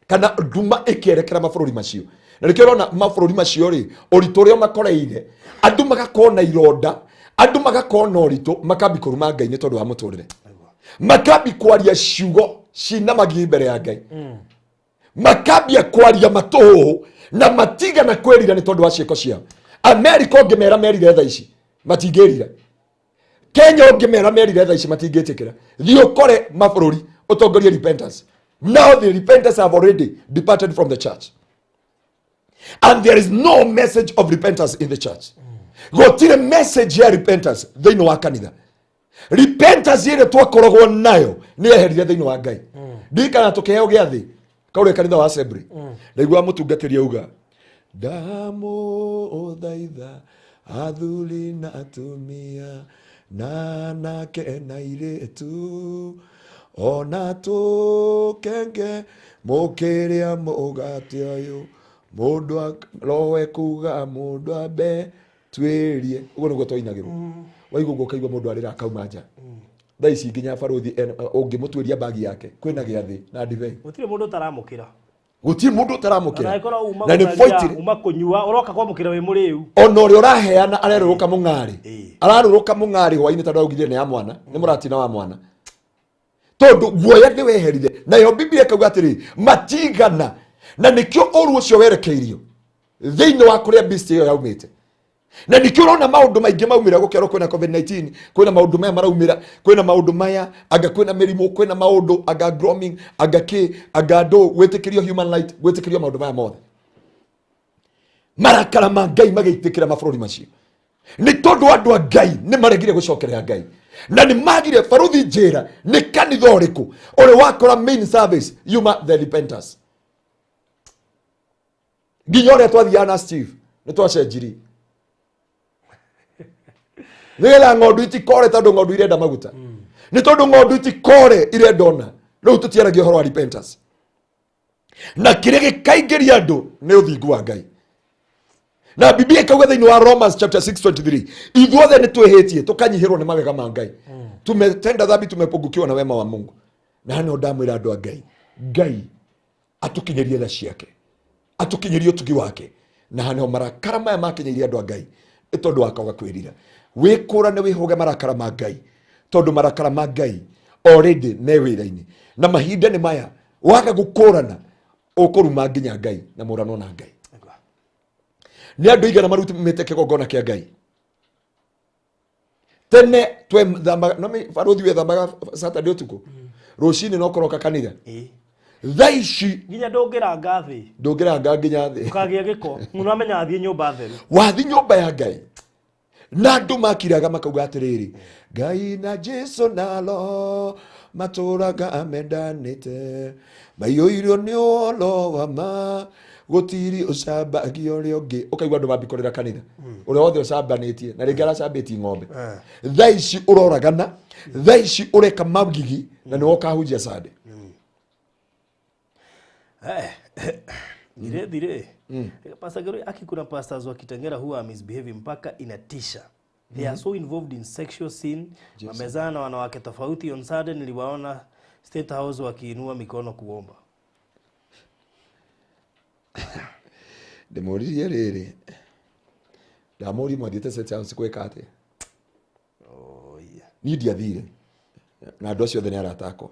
kana nduma ĩkĩerekera mabũrũri macio, na nĩkĩo ũrona mabũrũri macio rĩ, ũritũ ũrĩa makoreire, andũ magakorwo na ironda, andũ magakorwo na ũritũ, makambi kũruma Ngai nĩ tondũ wa mũtũrĩre, makambi kwaria ciugo cina magigi mbere ya Ngai, makambia kwaria matũhũhũ na matigana kwĩrira nĩ tondũ wa ciĩko ciao. Amerika ũngĩmera merire thaa ici, matingĩrira. Kenya ũngĩmera merire thaa ici, matingĩtĩkĩra. Thiĩ ũkore mabũrũri ũtongorie repentance. Now the repentance have already departed from the church and there is no message of repentance in the church. Gũtirĩ message ya repentance thĩinĩ wa kanitha. Repentance ĩrĩa twakoragwo nayo nĩ yeherire thĩinĩ wa Ngai. Ndirikana tũkĩheo gĩathĩ kaũrĩa kanitha wa assembly, ndaigua mũtungatĩri auga, ndamũthaitha athuri na atumia na anake na airĩtu ona tũkenge, mũkĩrĩa mũgate ũyũ, mũndũ roho ekuga mũndũ ambe twĩrie. Ũguo nĩguo twainagĩrwo. Waigua ũguo ũkaigua mũndũ arĩra akauma nja. Thaa ici nginya barũthi ũngĩmũtuĩria bagi yake kwĩna gĩathĩ na ndibei. Gũtirĩ mũndũ ũtaramũkĩra. Gũtirĩ mũndũ ũtaramũkĩra. Ona uma Na nĩ gũtharia, 40. uma kũnyua, ũroka kwamũkĩra wĩ mũrĩu. Ona ũrĩa ũraheana arerũrũka mũng'arĩ. Ĩĩ. Ararũrũka mũng'arĩ hwainĩ tondũ augire nĩ ya mwana, nĩ mũratina wa mwana, tondũ guoya nĩ weherire. Nayo Biblia ĩkauga atĩrĩ, matigana na nĩkĩo ũru ũcio werekeirio thĩinĩ wa kũrĩa beast ĩyo yaumĩte. Na nĩkĩo ũrona maũndũ maingĩ maumĩra, gũkerwo kwĩna COVID-19, kwĩna maũndũ maya maraumĩra, kwĩna maũndũ maya, anga kwĩna mĩrimũ, kwĩna maũndũ anga grooming, anga kĩ, anga andũ gwĩtĩkĩrio human right, gwĩtĩkĩrio maũndũ maya mothe. Marakara ma Ngai magĩitĩkĩra mabũrũri macio. Nĩ tondũ andũ a Ngai nĩ maregire gũcokerera Ngai na nĩ magire. Baruthi, njĩra nĩ kanitha ũrĩkũ ũrĩ wakora main service yuma the repentance? Nginya ũrĩa twathiaga na Steve nĩ twacenjirie nĩgetha ng'ondu itikore, tondũ ng'ondu irenda maguta. Nĩ tondũ ng'ondu itikore, irenda ona rĩu tũtiaragia ũhoro wa repentance, na kĩrĩa gĩkaingĩria andũ nĩ ũthingu wa Ngai. Na Biblia ikauga thĩinĩ wa Romans chapter 6:23, ithuothe nĩ twĩhĩtie tũkanyihĩrwo nĩ mawega ma Ngai. Tumetenda dhambi, tumepungukiwa na wema wa Mungu. Na no ndamwĩra andũ a Ngai, Ngai atũkinyĩrie tha ciake, atũkinyĩrie ũtugi wake. Na hanĩho marakara maya makinyĩirie andũ a Ngai nĩ tondũ wa kwaga kwĩrira. Wĩkũrane, wĩhũge marakara ma Ngai, tondũ marakara ma Ngai already me wĩra-inĩ, na mahinda nĩ maya. Waga gũkũrana, ũkũruma nginya Ngai na mũrano na Ngai. Nĩ andũ igana marutĩte kĩgongona kĩa Ngai tene twethambaga no barũthi wethambaga Saturday ũtukũ, rũcinĩ no kũroka kanitha. Thaa ici nginya ndũngĩranga thĩ. Ndũngĩranga nginya thĩ. Ũkagĩa gĩko mũno, amenya athiĩ nyũmba theru. Wathi nyũmba ya Ngai na andũ makiraga makauga atĩrĩrĩ, Ngai na Jesu nalo matũraga mendanĩte, maiyũirwo nĩ ũhoro wa ma, gũtiri ũcambagia ũrĩa ũngĩ. Ũkaigua andũ mambikorera kanitha ũrĩa wothe ũcambanĩtie na rĩngĩ aracambĩtie ng'ombe. Thaa ici ũroragana, thaa ici ũreka magigi na nĩwe ũkahunjia Sunday. Thire Pastor Gero, aki kuna pastors wa Kitengela huwa misbehave mpaka inatisha. They are so involved in sexual sin, wamezaa na wanawake tofauti. On Sunday niliwaona State House wakiinua mikono kuomba. Ndĩmũririe rĩrĩ, ndamũrie, mwathiĩte State House gwĩka atĩa? Oh, yeah. Niĩ ndiathire na andũ acio othe nĩ arata akwa,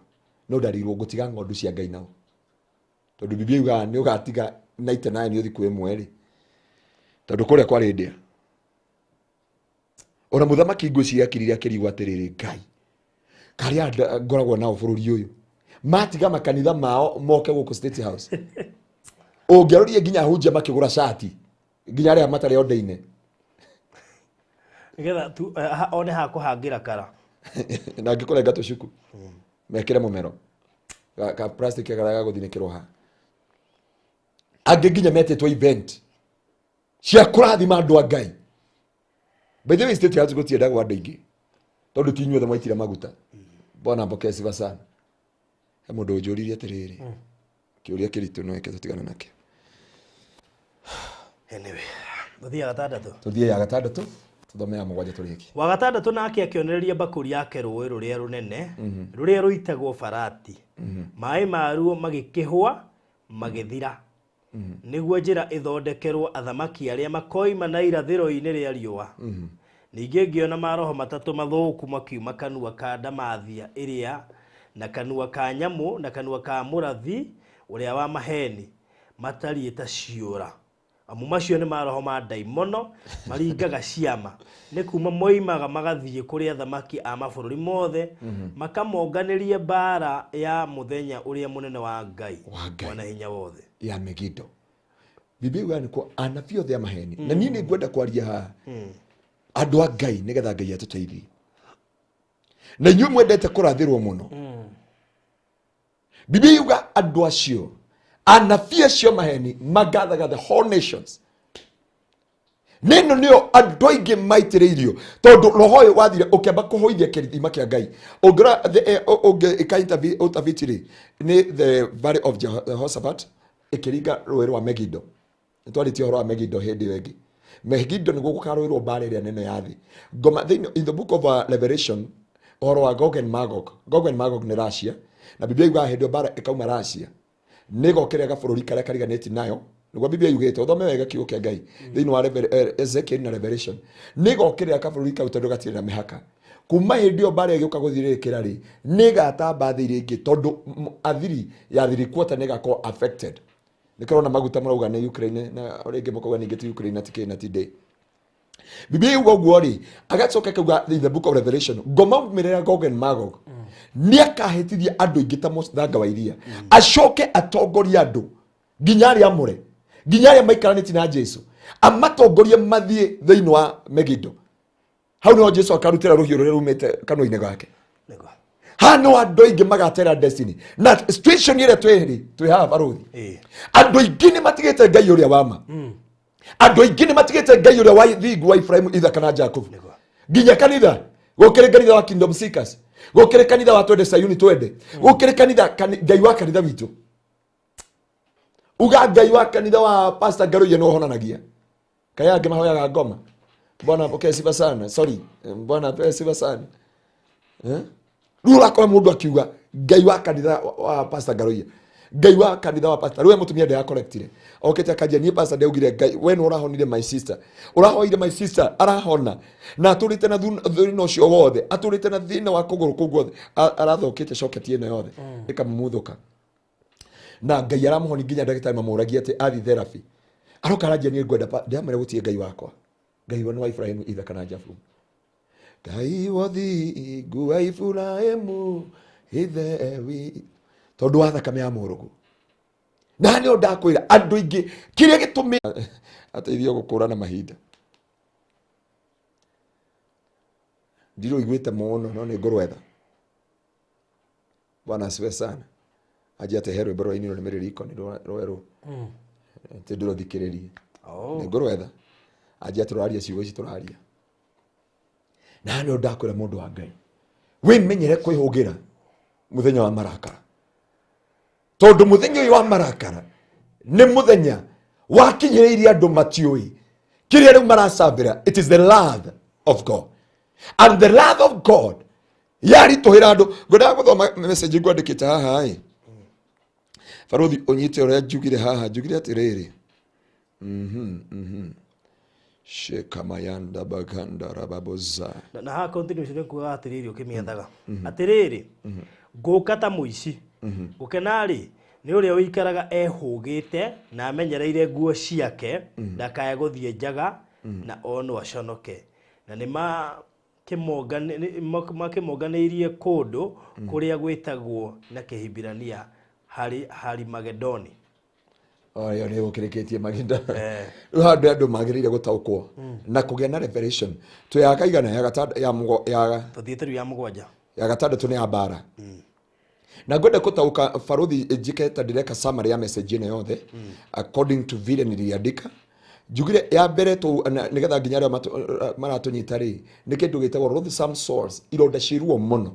no ndarirwo ngũtiga ng'ondu cia Ngai nao, tondũ Biblia yugaga nĩ ũgatiga 99 ũthi kwĩ ĩmwe rĩ, tondũ kũrĩa kwarĩ ndĩa. Ona mũthamaki ngwĩciria akirire akĩrigwo atĩrĩrĩ, Ngai, karĩa ngoragwo nao bũrũri ũyũ matiga makanitha mao moke gũkũ State House. Ũngĩarorie nginya ahunjia makĩgũra cati, nginya arĩa matarĩ ondeine. Nĩgetha tu one ha kũhangĩra kara. Na angĩkũrenga tũcuku mekĩre mũmero ka plastic karĩa gagũthinĩkĩrwo haha. Angĩ nginya metĩtwo event cia kũrathima andũ a Ngai. By the way, State House gũtiendagwo andũ aingĩ, tondũ ti inyuothe mwaitire maguta. Bwana mbokee sifa sana. He mũndũ ũnjũririe atĩrĩrĩ, kĩũria kĩritũ, no eke tũtigane nakĩo. Anyway, tũthiĩ ya gatandatũ. Tũthiĩ ya gatandatũ, tũthome ya 7 tũrĩkie. Wa gatandatũ nake akĩonereria mbakũri yake rũũĩ rũrĩa rũnene, rũrĩa rũitagwo Farati, maĩ maruo magĩkĩhũa magĩthira, nĩguo njĩra ĩthondekerwo athamaki arĩa makoima na irathĩro-inĩ rĩa riũa. Ningĩ ngĩona maroho matatũ mathũku makiuma kanua ka ndamathia ĩrĩa, na kanua ka nyamũ, na kanua ka mũrathi ũrĩa wa maheni, matariĩ ta ciũra. Amu macio nĩ maroho ma ndaimono maringaga ciama, nĩ kuma moimaga magathiĩ kũrĩ athamaki a mabũrũri mothe, makamonganĩrie mbaara ya mũthenya ũrĩa mũnene wa Ngai Wa Ngai. Mwana hinya wothe. Ya Megido. Biblia yugaga nĩkuo anabii othe a maheni. Na niĩ nĩ ngwenda kwaria haha, andũ a Ngai, nĩgetha Ngai atũteithie. Na inyuĩ mwendete kũrathĩrwo mũno, Biblia yuga andũ acio, anabii acio maheni, magathaga the whole nations. Nĩno nĩyo andũ aingĩ maitĩrĩirio, tondũ roho ũyũ wathire ũkĩamba kũhũithia kĩrithima kĩa Ngai. Ũngĩrora ũngĩka ũtafiti rĩ, nĩ the Valley of Jehoshaphat ĩkĩringa rũĩ rwa Megido. Nĩtwarĩtie ũhoro wa Megido hĩndĩ ĩyo ĩngĩ. Megido nĩguo gũkarũĩrwo mbara ĩrĩa nene ya thĩ. Ngoma thĩinĩ in the book of Revelation, ũhoro wa Gog and Magog. Gog and Magog nĩ Russia, na Biblia yugaga hĩndĩ ĩyo mbara ĩkauma Russia nĩ ĩgokĩrĩra gabũrũri karĩa kariganĩtie nayo. Nĩguo Biblia yugĩte, ũthome wega kiugo kĩa Ngai thĩinĩ wa Ezekiel na Revelation. Nĩ ĩgokĩrĩra kabũrũri kau tondũ gatirĩ na mĩhaka. Kuma hĩndĩ ĩyo mbara ĩgĩũka gũthirĩrĩkĩra rĩ, nĩ ĩgatamba thĩ iria ingĩ, tondũ athiri ya thiri quarter nĩ ĩgakorwo affected. Nĩ kĩrona maguta marauga nĩ Ukraine, na rĩngĩ makauga ningĩ ti Ukraine na ti kĩ na ti ndĩ. Biblia yuga ũguo rĩ, agacoka akauga in the book of Revelation, ngoma umĩrĩra Gog and Magog nĩ akahĩtithia andũ aingĩ ta mũthanga wa iria, acoke atongorie andũ nginya arĩa amũre, nginya arĩa maikaranĩtie na Jesu, amatongorie mathiĩ thĩinĩ wa Megido. Hau nĩho Jesu akarutĩra rũhiũ rũrĩa rumĩte kanua-inĩ gake. Ha no andũ aingĩ magatera destiny. Na situation ĩrĩa twĩrĩ twĩ haha barũthi. Andũ aingĩ nĩ matigĩte Ngai ũrĩa wa ma. Andũ aingĩ nĩ matigĩte Ngai ũrĩa wa thingu wa Ibrahimu, Ithaka na Jakubu. Nginya kanitha gũkĩrĩ kanitha wa Kingdom Seekers, gũkĩrĩ kanitha wa Twende Sayuni Twende, gũkĩrĩ kanitha Ngai wa kanitha witũ. Uga Ngai wa kanitha wa Pastor Ngaruiya nĩ ũhonanagia. Kaya angĩ mahoyaga ngoma. Bwana apokee sifa sana. Sorry. Bwana apewe sifa sana. Rĩu ũrakora mũndũ akiuga Ngai wa kanitha wa Pastor Ngaruiya, Ngai wa kanitha wa Pastor. Rĩu mũtumia ndĩrakorektire. Okĩte akanjia niĩ Pastor ndaugire Ngai we nĩ ũrahonire my sister. Ũrahoire my sister arahona. Na atũrĩte na thĩna ũcio wothe. Atũrĩte na thĩna wa kũgũrũ kũu guothe. Arathũkĩte coketi ĩno yothe. Ĩkamũmuthũka. Na Ngai aramũhoni nginya ndagĩtarĩ mamũragia atĩ athi therapy. Aroka aranjia niĩ ngwenda ndĩramwĩra gũtirĩ Ngai wakwa. Ngai wa nĩ wa Ibrahimu, Ithaka na Jakubu. Ngai wa thingu wa Ibrahimu ithe witũ. Tondũ wa thakame ya mũrũgu. Na nĩo ndakwĩra andũ aingĩ kĩrĩa gĩtũmĩ ateithio gũkũrana mahinda. Ndirũiguĩte mũno no nĩ ngũrwetha. Bwana asifiwe sana. Aje ate he rwĩmbo rwainirwo nĩ mĩrĩriko nĩ rwerũ. Atĩ ndũrũthikĩrĩrie. Nĩ ngũrwetha. Aje atĩ rũraria ciugo ici tũraria. Na nĩ ndakwĩra mũndũ wa Ngai. Wĩmenyere kwĩhũgĩra mũthenya wa marakara. Tondũ mũthenya ũyũ wa marakara nĩ mũthenya wakinyĩrĩirie andũ matiũĩ. Kĩrĩa rĩu maracambĩra, it is the love of God. And the love of God yaritũhĩra andũ. Ngwendaga gũthoma message ngwandĩkĩte haha ĩ. Barũthi ũnyite ũrĩa njugire haha, njugire atĩrĩrĩ. Shekamayanda baganda rababoza. Na haha continuation nĩ kuga atĩrĩrĩ ũkĩmĩethaga. Atĩrĩrĩ, ngũka ta mũici. Gũkena-rĩ, nĩ ũrĩa ũikaraga ehũgĩte na amenyereire nguo ciake, ndakae gũthiĩ njaga na onwo aconoke. Na nĩ makĩmonganĩirie kũndũ kũrĩa gwĩtagwo na Kĩhibirania Harimagedoni. Ĩyo nĩ gũkĩrĩkĩtie mahinda. Rĩu handũ andũ magĩrĩire gũtaũkwo na kũgĩa na revelation. Twĩ ya kaigana ya ya ya Tũthiĩte rĩu ya mũgwanja. Ya gatandatũ nĩ ya mbara. Na ngwenda gũtaũka barũthi njike ta ndĩreka summary ya message ĩno yothe according to vile niliandika. Njugire ya mbere tu nĩgetha nginya arĩa maratũnyita rĩ, nĩ kĩndũ gĩtagwo loathsome sores, ironda ciĩ ruo mũno.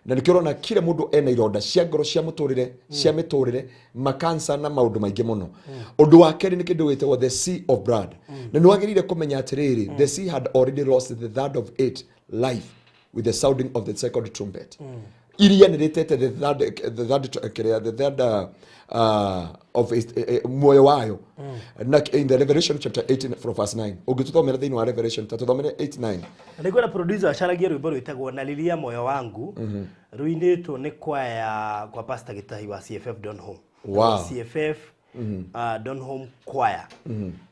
Na nĩkĩo ũrona kila mũndũ ena ironda cia ngoro, cia mũtũrĩre, cia mĩtũrĩre, makansa na maũndũ maingĩ mũno. Ũndũ wa kerĩ nĩ kĩndũ gĩtagwo the sea of blood. Na nĩ wagĩrĩire kũmenya atĩrĩrĩ, the sea had already lost the third of it life with the sounding of the second trumpet. Iria nĩ rĩtete the third, the third, kĩrĩa, the third, of its, muoyo wayo. Na in the Revelation chapter 18 from verse 9. Ũngĩtũthomera thĩinĩ wa Revelation, ta tũthomere 8-9. Na nĩngwenda producer acaragie rwĩmbo rwĩtagwo Na Lilia Moyo Wangu, rũinĩtwo nĩ kwaya kwa Pastor Gĩtahi wa CFF Donholm. Wow. CFF Donholm Choir.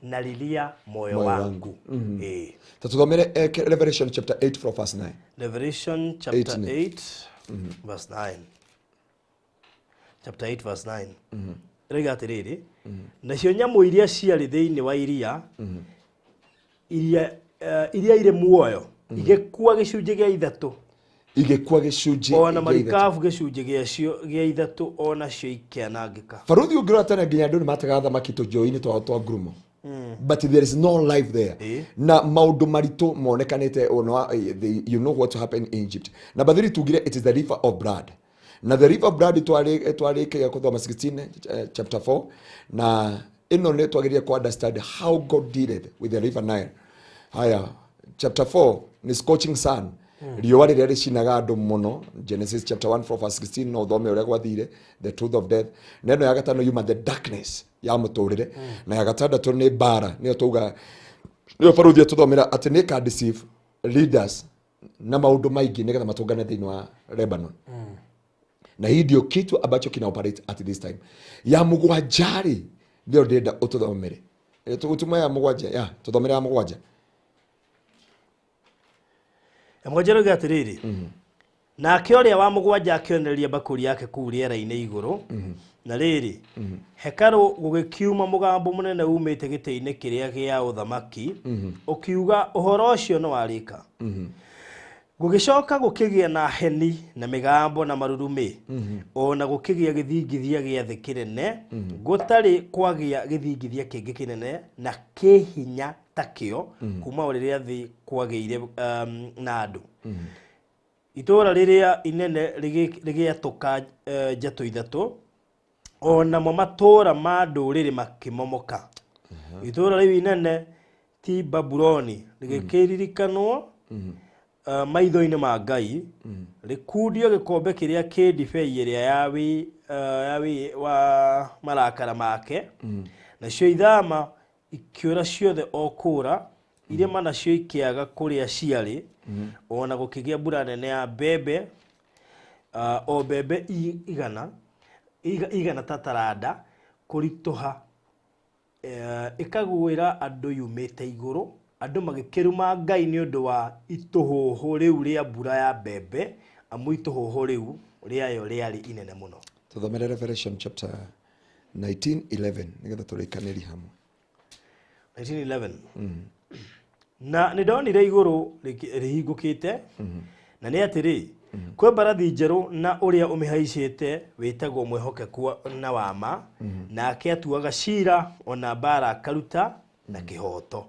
Na Lilia Moyo Moyo Wangu. Wangu. Ta tũthomere Revelation chapter 8 from verse 9. Revelation chapter 8, 8 verse 9. Chapter 8 verse 9. Rĩga atĩrĩrĩ, nacio nyamũ iria ciarĩ thĩinĩ wa iria, iria irĩ muoyo, igĩkua gĩcunjĩ gĩa ithatũ. Igĩkua gĩcunjĩ Ona gĩa ithatũ. marikabu gĩcunjĩ gĩacio gĩa ithatũ onacio ikĩanangĩka. Barũthi ũngĩrora tene nginya andũ nĩ mategaga thamaki tũnjũĩ-inĩ twao twa ngurumo. But there is no life there. Na maũndũ maritũ monekanĩte, you know what happened in Egypt. Number 3 tugire it is the river of blood. Na the river of blood twarĩkia gũthoma 16 chapter 4 na ĩno nĩ twagĩrĩire ku understand how God dealt with the river Nile. Haya, chapter 4 ni scorching sun. Riũa rĩrĩa rĩcinaga andũ mũno, Genesis chapter 1 from verse 16 no ũthome ũrĩa gwathire, the truth of death. Na ĩno ya gatano yuma the darkness ya mũtũrĩre. Na ya gatandatũ nĩ mbara, nĩyo tauga, nĩyo barũthi tũthomera atĩ nĩ ka deceive leaders na maũndũ maingĩ nĩgetha matũngane thĩinĩ wa Lebanon. Na hii ndio kitu ambacho kina operate at this time. Ya mũgwanja rĩ, nĩyo ndĩrenda ũtũthomere. Tũgũtuma ya mũgwanja, ya, tũthomere ya mũgwanja. Ya mũgwanja rĩu atĩrĩrĩ, nake ũrĩa wa mũgwanja akĩonereria mbakũri yake kũu rĩera-inĩ igũrũ, Na rĩrĩ, hekarũ gũgĩkiuma mũgambo mũnene umĩte gĩtĩ-inĩ kĩrĩa gĩa ũthamaki, ũkiuga ũhoro ũcio nĩ warĩka. Gũgĩcoka gũkĩgĩa na heni na mĩgambo na marurumĩ, ona gũkĩgĩa gĩthingithia gĩa thĩ kĩnene, gũtarĩ kwagĩa gĩthingithia kĩngĩ kĩnene na kĩhinya takĩo kuma o rĩrĩa thĩ kwagĩire na andũ. Itũũra rĩrĩa inene rĩgĩatũka njatũ ithatũ, onamo matũũra ma ndũrĩrĩ makĩmomoka. Itũũra rĩu inene ti Babuloni rĩgĩkĩririkanwo maitho-inĩ ma Ngai, rĩkundio gĩkombe kĩrĩa kĩ ndibei ĩrĩa ya wĩ wa marakara make. Nacio ithama ikĩũra ciothe o kũũra, irĩma nacio ikĩaga kũrĩa ciarĩ, ona gũkĩgĩa mbura nene ya mbembe, o mbembe igana ta taranda kũritũha, ĩkagwĩra andũ yumĩte igũrũ. Andũ magĩkĩruma Ngai nĩ ũndũ wa itũhũhũ rĩu rĩa mbura ya mbembe, amu itũhũhũ rĩu rĩayo rĩarĩ inene mũno. Tũthomere Revelation chapter 19:11 nĩgetha tũrĩkanĩrie hamwe. 19:11. Na nĩ ndonire igũrũ rĩhingũkĩte, na nĩ atĩrĩ, kwĩ mbarathi njerũ na ũrĩa ũmĩhaicĩte wĩtagwo mwĩhokeku na wa ma, nake atuaga cira ona mbara akaruta na kĩhooto.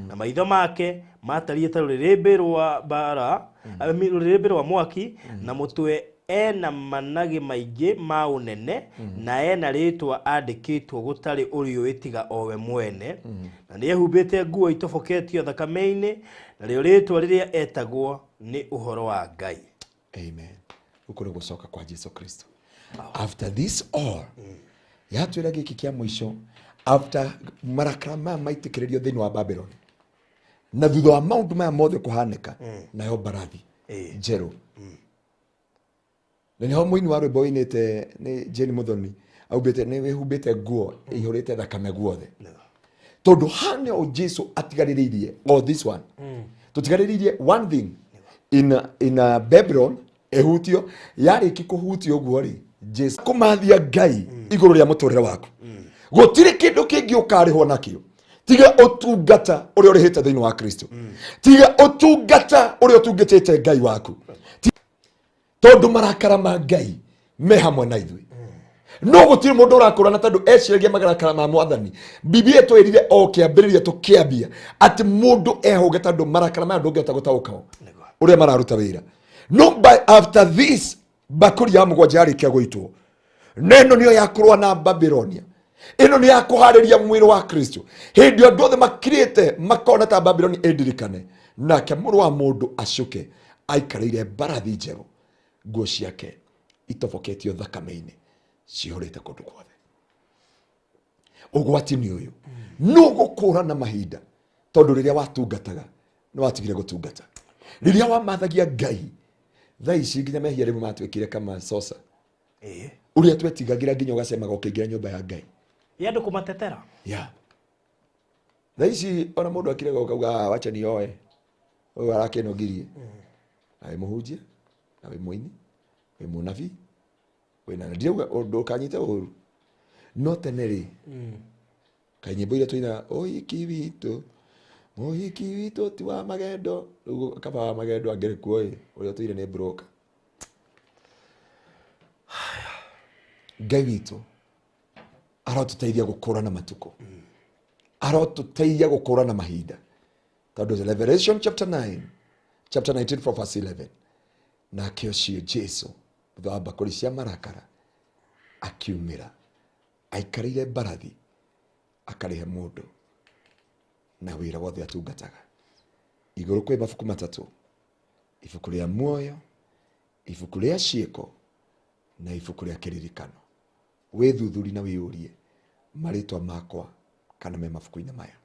Na maitho make matariĩ ta rũrĩrĩmbĩ rwa mbara, rũrĩrĩmbĩ rwa mwaki, na mũtwe ena managĩ maingĩ ma ũnene, na ena rĩtwa andĩkĩtwo gũtarĩ ũrĩũĩ tiga owe mwene. Na nĩehumbĩte nguo itoboketio thakame-inĩ, narĩo rĩtwa rĩrĩa etagwo nĩ ũhoro wa Ngai. Amen. Gũkũ nĩ gũcoka kwa Jesu Kristo. After this all, yatwĩra gĩkĩ kĩa mũico, after marakara maya maitĩkĩrĩrio thĩinĩ wa Babylon, na thutha wa maũndũ maya mothe kũhanĩka, nayo mbarathi njerũ. Na nĩho mũini wa rwĩmbo wĩinĩte nĩ Jane Muthoni augĩte nĩ wĩhumbĩte nguo ĩihũrĩte thakame guothe. Tondũ haha nĩho Jesu atigarĩrĩirie o this one. Tũtigarĩrĩirie one thing in Babylon ĩhutio, yarĩki kũhutio ũguo rĩ, Jesu kũmathia Ngai igũrũ rĩa mũtũrĩre waku. Gũtirĩ kĩndũ kĩngĩ ũkarĩhwo nakĩo tiga ũtungata ũrĩa ũrĩhĩte thĩinĩ wa Kristo, tiga ũtungata ũrĩa ũtungatĩte Ngai waku, tondũ marakara ma Ngai me hamwe na ithuĩ. No gũtirĩ mũndũ ũrakũrana tondũ eciragia marakara ma mwathani. Biblia ĩtwĩrire o kĩambĩrĩria tũkĩambia atĩ mũndũ ehũge tondũ marakara maya ndũngĩhota gũtaũkwo ũrĩa mararuta wĩra. No by after this mbakũri ya mũgwanja yarĩkia gũitwo, na ĩno nĩyo ya kũrũa na Babilonia, ĩno nĩ ya kũharĩria mwĩrĩ wa Kristo. Hĩndĩ ĩyo andũ othe makirĩte makona ta Babiloni ĩndirikane, nake mũrũ wa mũndũ acũke aikarĩire mbarathi njerũ, nguo ciake itoboketio thakame-inĩ cihũrĩte kũndũ guothe. Ũgwati nĩ ũyũ, no gũkũrana mahinda, tondũ rĩrĩa watungataga nĩ watigire gũtungata, rĩrĩa wamathagia Ngai. Thaa ici nginya mehia rĩmwe matuĩkire kama sosa, ũrĩa twetigagĩra nginya ũgacemaga ũkĩingĩra nyũmba ya Ngai. Ya andũ kũmatetera. Ya thaa ici ona mũndũ akirega ũkauga, "Ah, wacha nioe ũyũ arakĩnogirie." Na wĩ mũhunjia, na wĩ mũini, wĩ mũnabii, wĩna ndirauga ũndũ ũkanyite ũru, no tene rĩ, kaĩ nyĩmbo iria tũinaga, ũhiki witũ, mũhiki witũ ti wa magendo, rĩu kaba wa magendo angĩrĩ kuo ĩ, ũrĩa ũtũire nĩ broker. Ngai witũ arotũteithia gũkũrana matukũ, arotũteithia gũkũrana mahinda, tondũ Revelation chapter 9, chapter 19 from verse 11, nake ũcio Jesu thutha wa mbakũri cia marakara akiumĩra aikarĩire mbarathi, akarĩhe mũndũ na wĩra wothe atungataga. Igũrũ kwĩ mabuku matatũ, ibuku rĩa muoyo, ibuku rĩa ciĩko, na ibuku rĩa kĩririkano. Wĩthuthuri na wĩyũrie marĩtwa makwa kana me mabuku-inĩ maya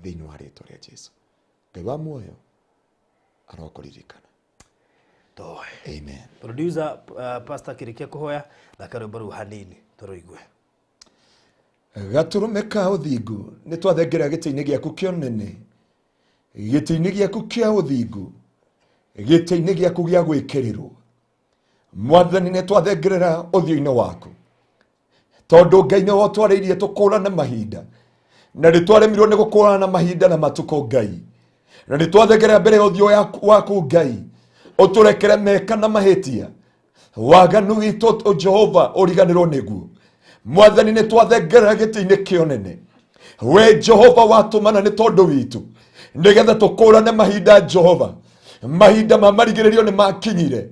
thĩinĩ wa rĩtwa rĩa Jesu. Ngai wa muoyo arokũririkana. Toe. Amen. Producer, pastor kĩrĩkia kũhoya, thaka rwĩmbo rũu hanini tũrũigue. Gatũrũme ka ũthingu, nĩ twathengera gĩtĩ-inĩ gĩaku kĩa ũnene, gĩtĩ-inĩ gĩaku kĩa ũthingu, gĩtĩ-inĩ gĩaku gĩa gwĩkĩrĩrwo. Mwathani, nĩ twathengerera ũthiũ-inĩ waku. Tondũ Ngai nĩwe ũtwarĩirie tũkũrane mahinda, na nĩ twaremirwo nĩ gũkũrana mahinda na matukũ Ngai, na nĩ twathengera mbere ya ũthiũ waku Ngai, ũtũrekere meka na mahĩtia, waganu witũ Jehova ũriganĩrwo nĩguo. Mwathani, nĩ twathengera gĩtĩ-inĩ kĩa ũnene, we Jehova watũmana nĩ tondũ witũ, nĩgetha tũkũrane mahinda. Jehova, mahinda ma marigĩrĩrio nĩ makinyire,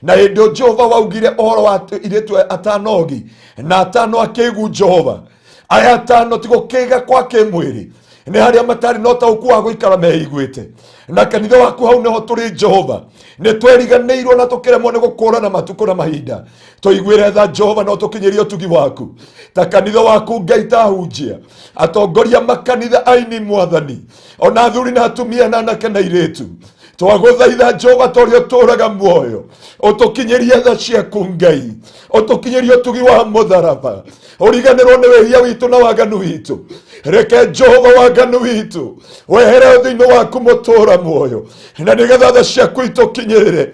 na hĩndĩ ĩyo Jehova waugire ũhoro wa irĩtu atano ogi na atano akĩgu. Jehova, aya atano ti gũkĩga kwa kĩmwĩrĩ, nĩ harĩa matarĩ na ũtaũku wa gũikara meiguĩte. Na kanitha waku hau nĩho tũrĩ Jehova, nĩ tweriganĩirwo na tũkĩremwo nĩ gũkũrana matukũ na mahinda. Tũiguĩre tha Jehova, no tũkinyĩrie ũtugi waku ta kanitha waku Ngai, ta hunjia, atongoria makanitha, aini, Mwathani, ona athuri na atumia na anake na irĩtu. Twagũthaitha Jehova, ta ũrĩa ũtũũraga muoyo, ũtũkinyĩrie tha ciaku Ngai, ũtũkinyĩrie ũtugi wa mũtharaba, ũriganĩrwo nĩ wĩhia witũ na waganu witũ. Reke Jehova waganu witũ wehere thĩinĩ waku mũtũũra muoyo, na nĩgetha tha ciaku itũkinyĩrĩre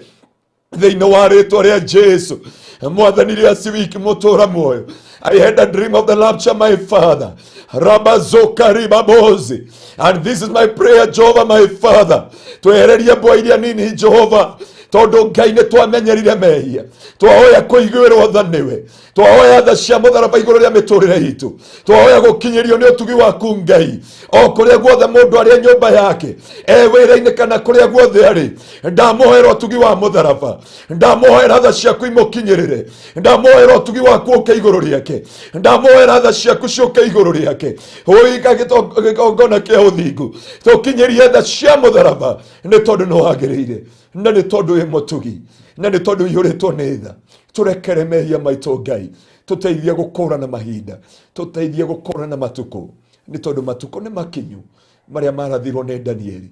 thĩinĩ wa rĩtwa rĩa Jesu. Mwathani, rĩa ciwiki mũtũra muoyo, I had a dream of the rapture, my father, rabazoka ribabozi, and this is my prayer, Jehovah my father, twehererie mbwa iria nini Jehova, tondũ Ngai nĩ twamenyerire mehia. Twahoya kũiguĩrwo tha nĩwe, twahoya tha cia mũtharaba igũrũ rĩa mĩtũrĩre itũ, twahoya gũkinyĩrio nĩ ũtugi waku Ngai, o kũrĩa guothe mũndũ arĩ, nyũmba yake, e wĩra-inĩ, kana kũrĩa guothe arĩ. Ndamũhoera ũtugi wa mũtharaba, ndamũhoera tha ciaku imũkinyĩrĩre, ndamũhoera ũtugi waku ũke igũrũ rĩake, ndamũhoera tha ciaku ciũke igũrũ rĩake. Ũiga gĩgongona kĩa ũthingu, tũkinyĩrie tha cia mũtharaba, nĩ tondũ nĩ wagĩrĩire, na nĩ tondũ wĩ mũtugi, na nĩ tondũ ũiyũrĩtwo nĩ tha. Tũrekere mehia maitũ Ngai, tũteithie gũkũrana mahinda, tũteithie gũkũrana matukũ, nĩ tondũ matukũ nĩ makinyu marĩa marathirwo nĩ Danieli,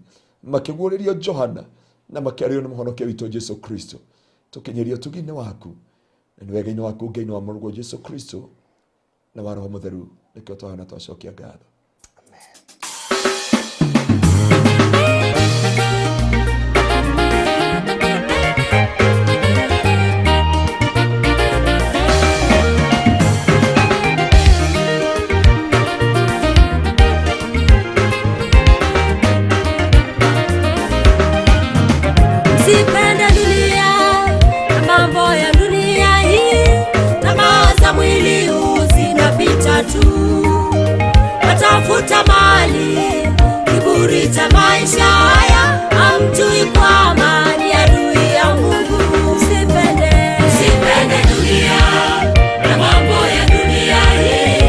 makĩguũrĩrio Johana, na makĩarĩrio nĩ mũhonokia witũ Jesu Kristo. Tũkinyĩrie ũtugi-inĩ waku, na nĩ wega-inĩ waku Ngai, nĩ wa mũrũguo Jesu Kristo na wa Roho Mũtheru, nĩkĩo twahana twacokia ngatho. Msipende dunia na mambo ya dunia hii, tamaa za mwili huu zinapita tu. Watafuta mali, kiburi cha maisha haya, hamjui kwamba ni adui ya Mungu. Msipende, msipende dunia na mambo ya dunia hii,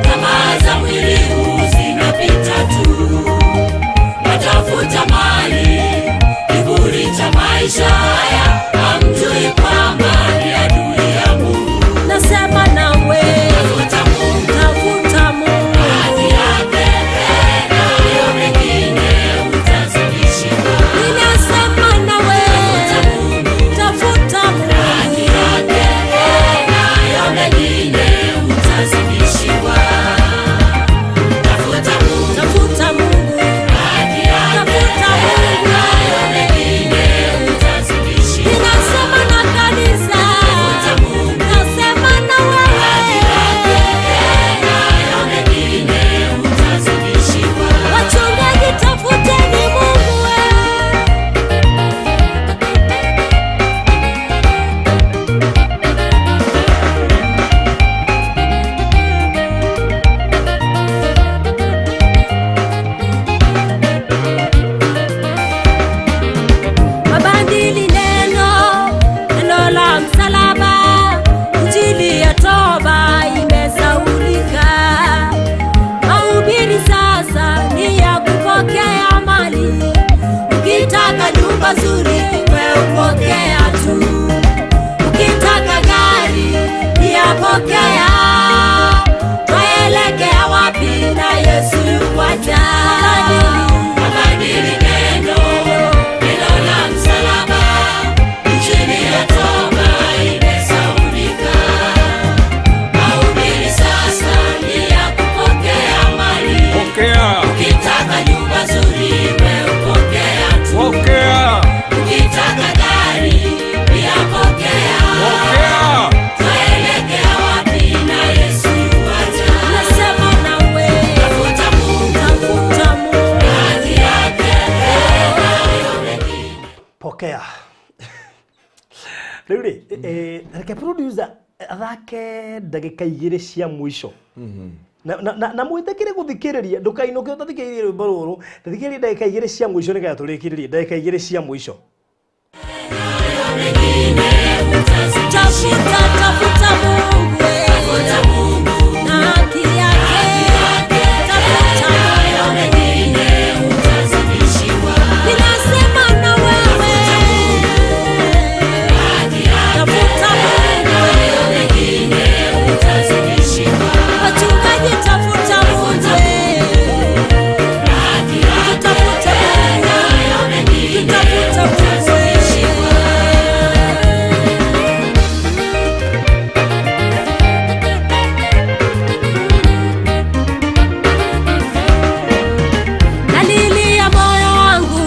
tamaa za mwili huu zinapita tu. Watafuta mali, kiburi cha maisha haya, hamjui kwamba ni adui ya Mungu. Nasema nawe, tafuta Mungu, tafuta Mungu, radhi yake, nayo mengine. Cokea rĩu rĩ, reke producer athake ndagĩka 2 cia mũico na mwĩtĩkĩre gũthikĩrĩria, ndũkainũke ũtathikĩrĩrie rwĩmbo rũrũ. Thikĩrĩria ndagĩka 2 cia mũico nĩgetha tũrĩkĩrĩrie ndagĩka 2 cia mũico. Tafuta, tafuta Mungu, tafuta Mungu na haki yake, tafuta hayo mengine utazidishiwa. Ninasema na wewe, tafuta Mungu, hayo mengine utazidishiwa. Wachungaji, tafuta Mungu, tafuta Mungu, hayo mengine tafuta utazidishiwa. Nalilia moyo wangu,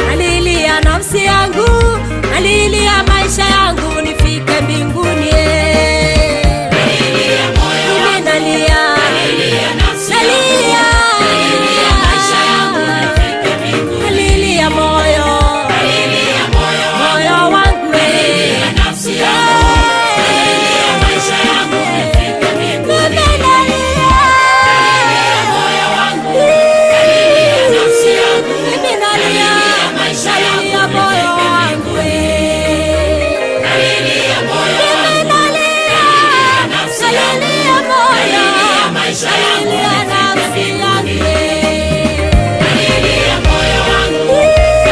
nalilia nafsi yangu, nalilia maisha yangu nifike mbinguni. Mimi nalia, nalia, nalilia moyo, moyo wangu, mimi nalia, mimi nalia, nalia moyo wangu, mimi nalia, nalilia moyo,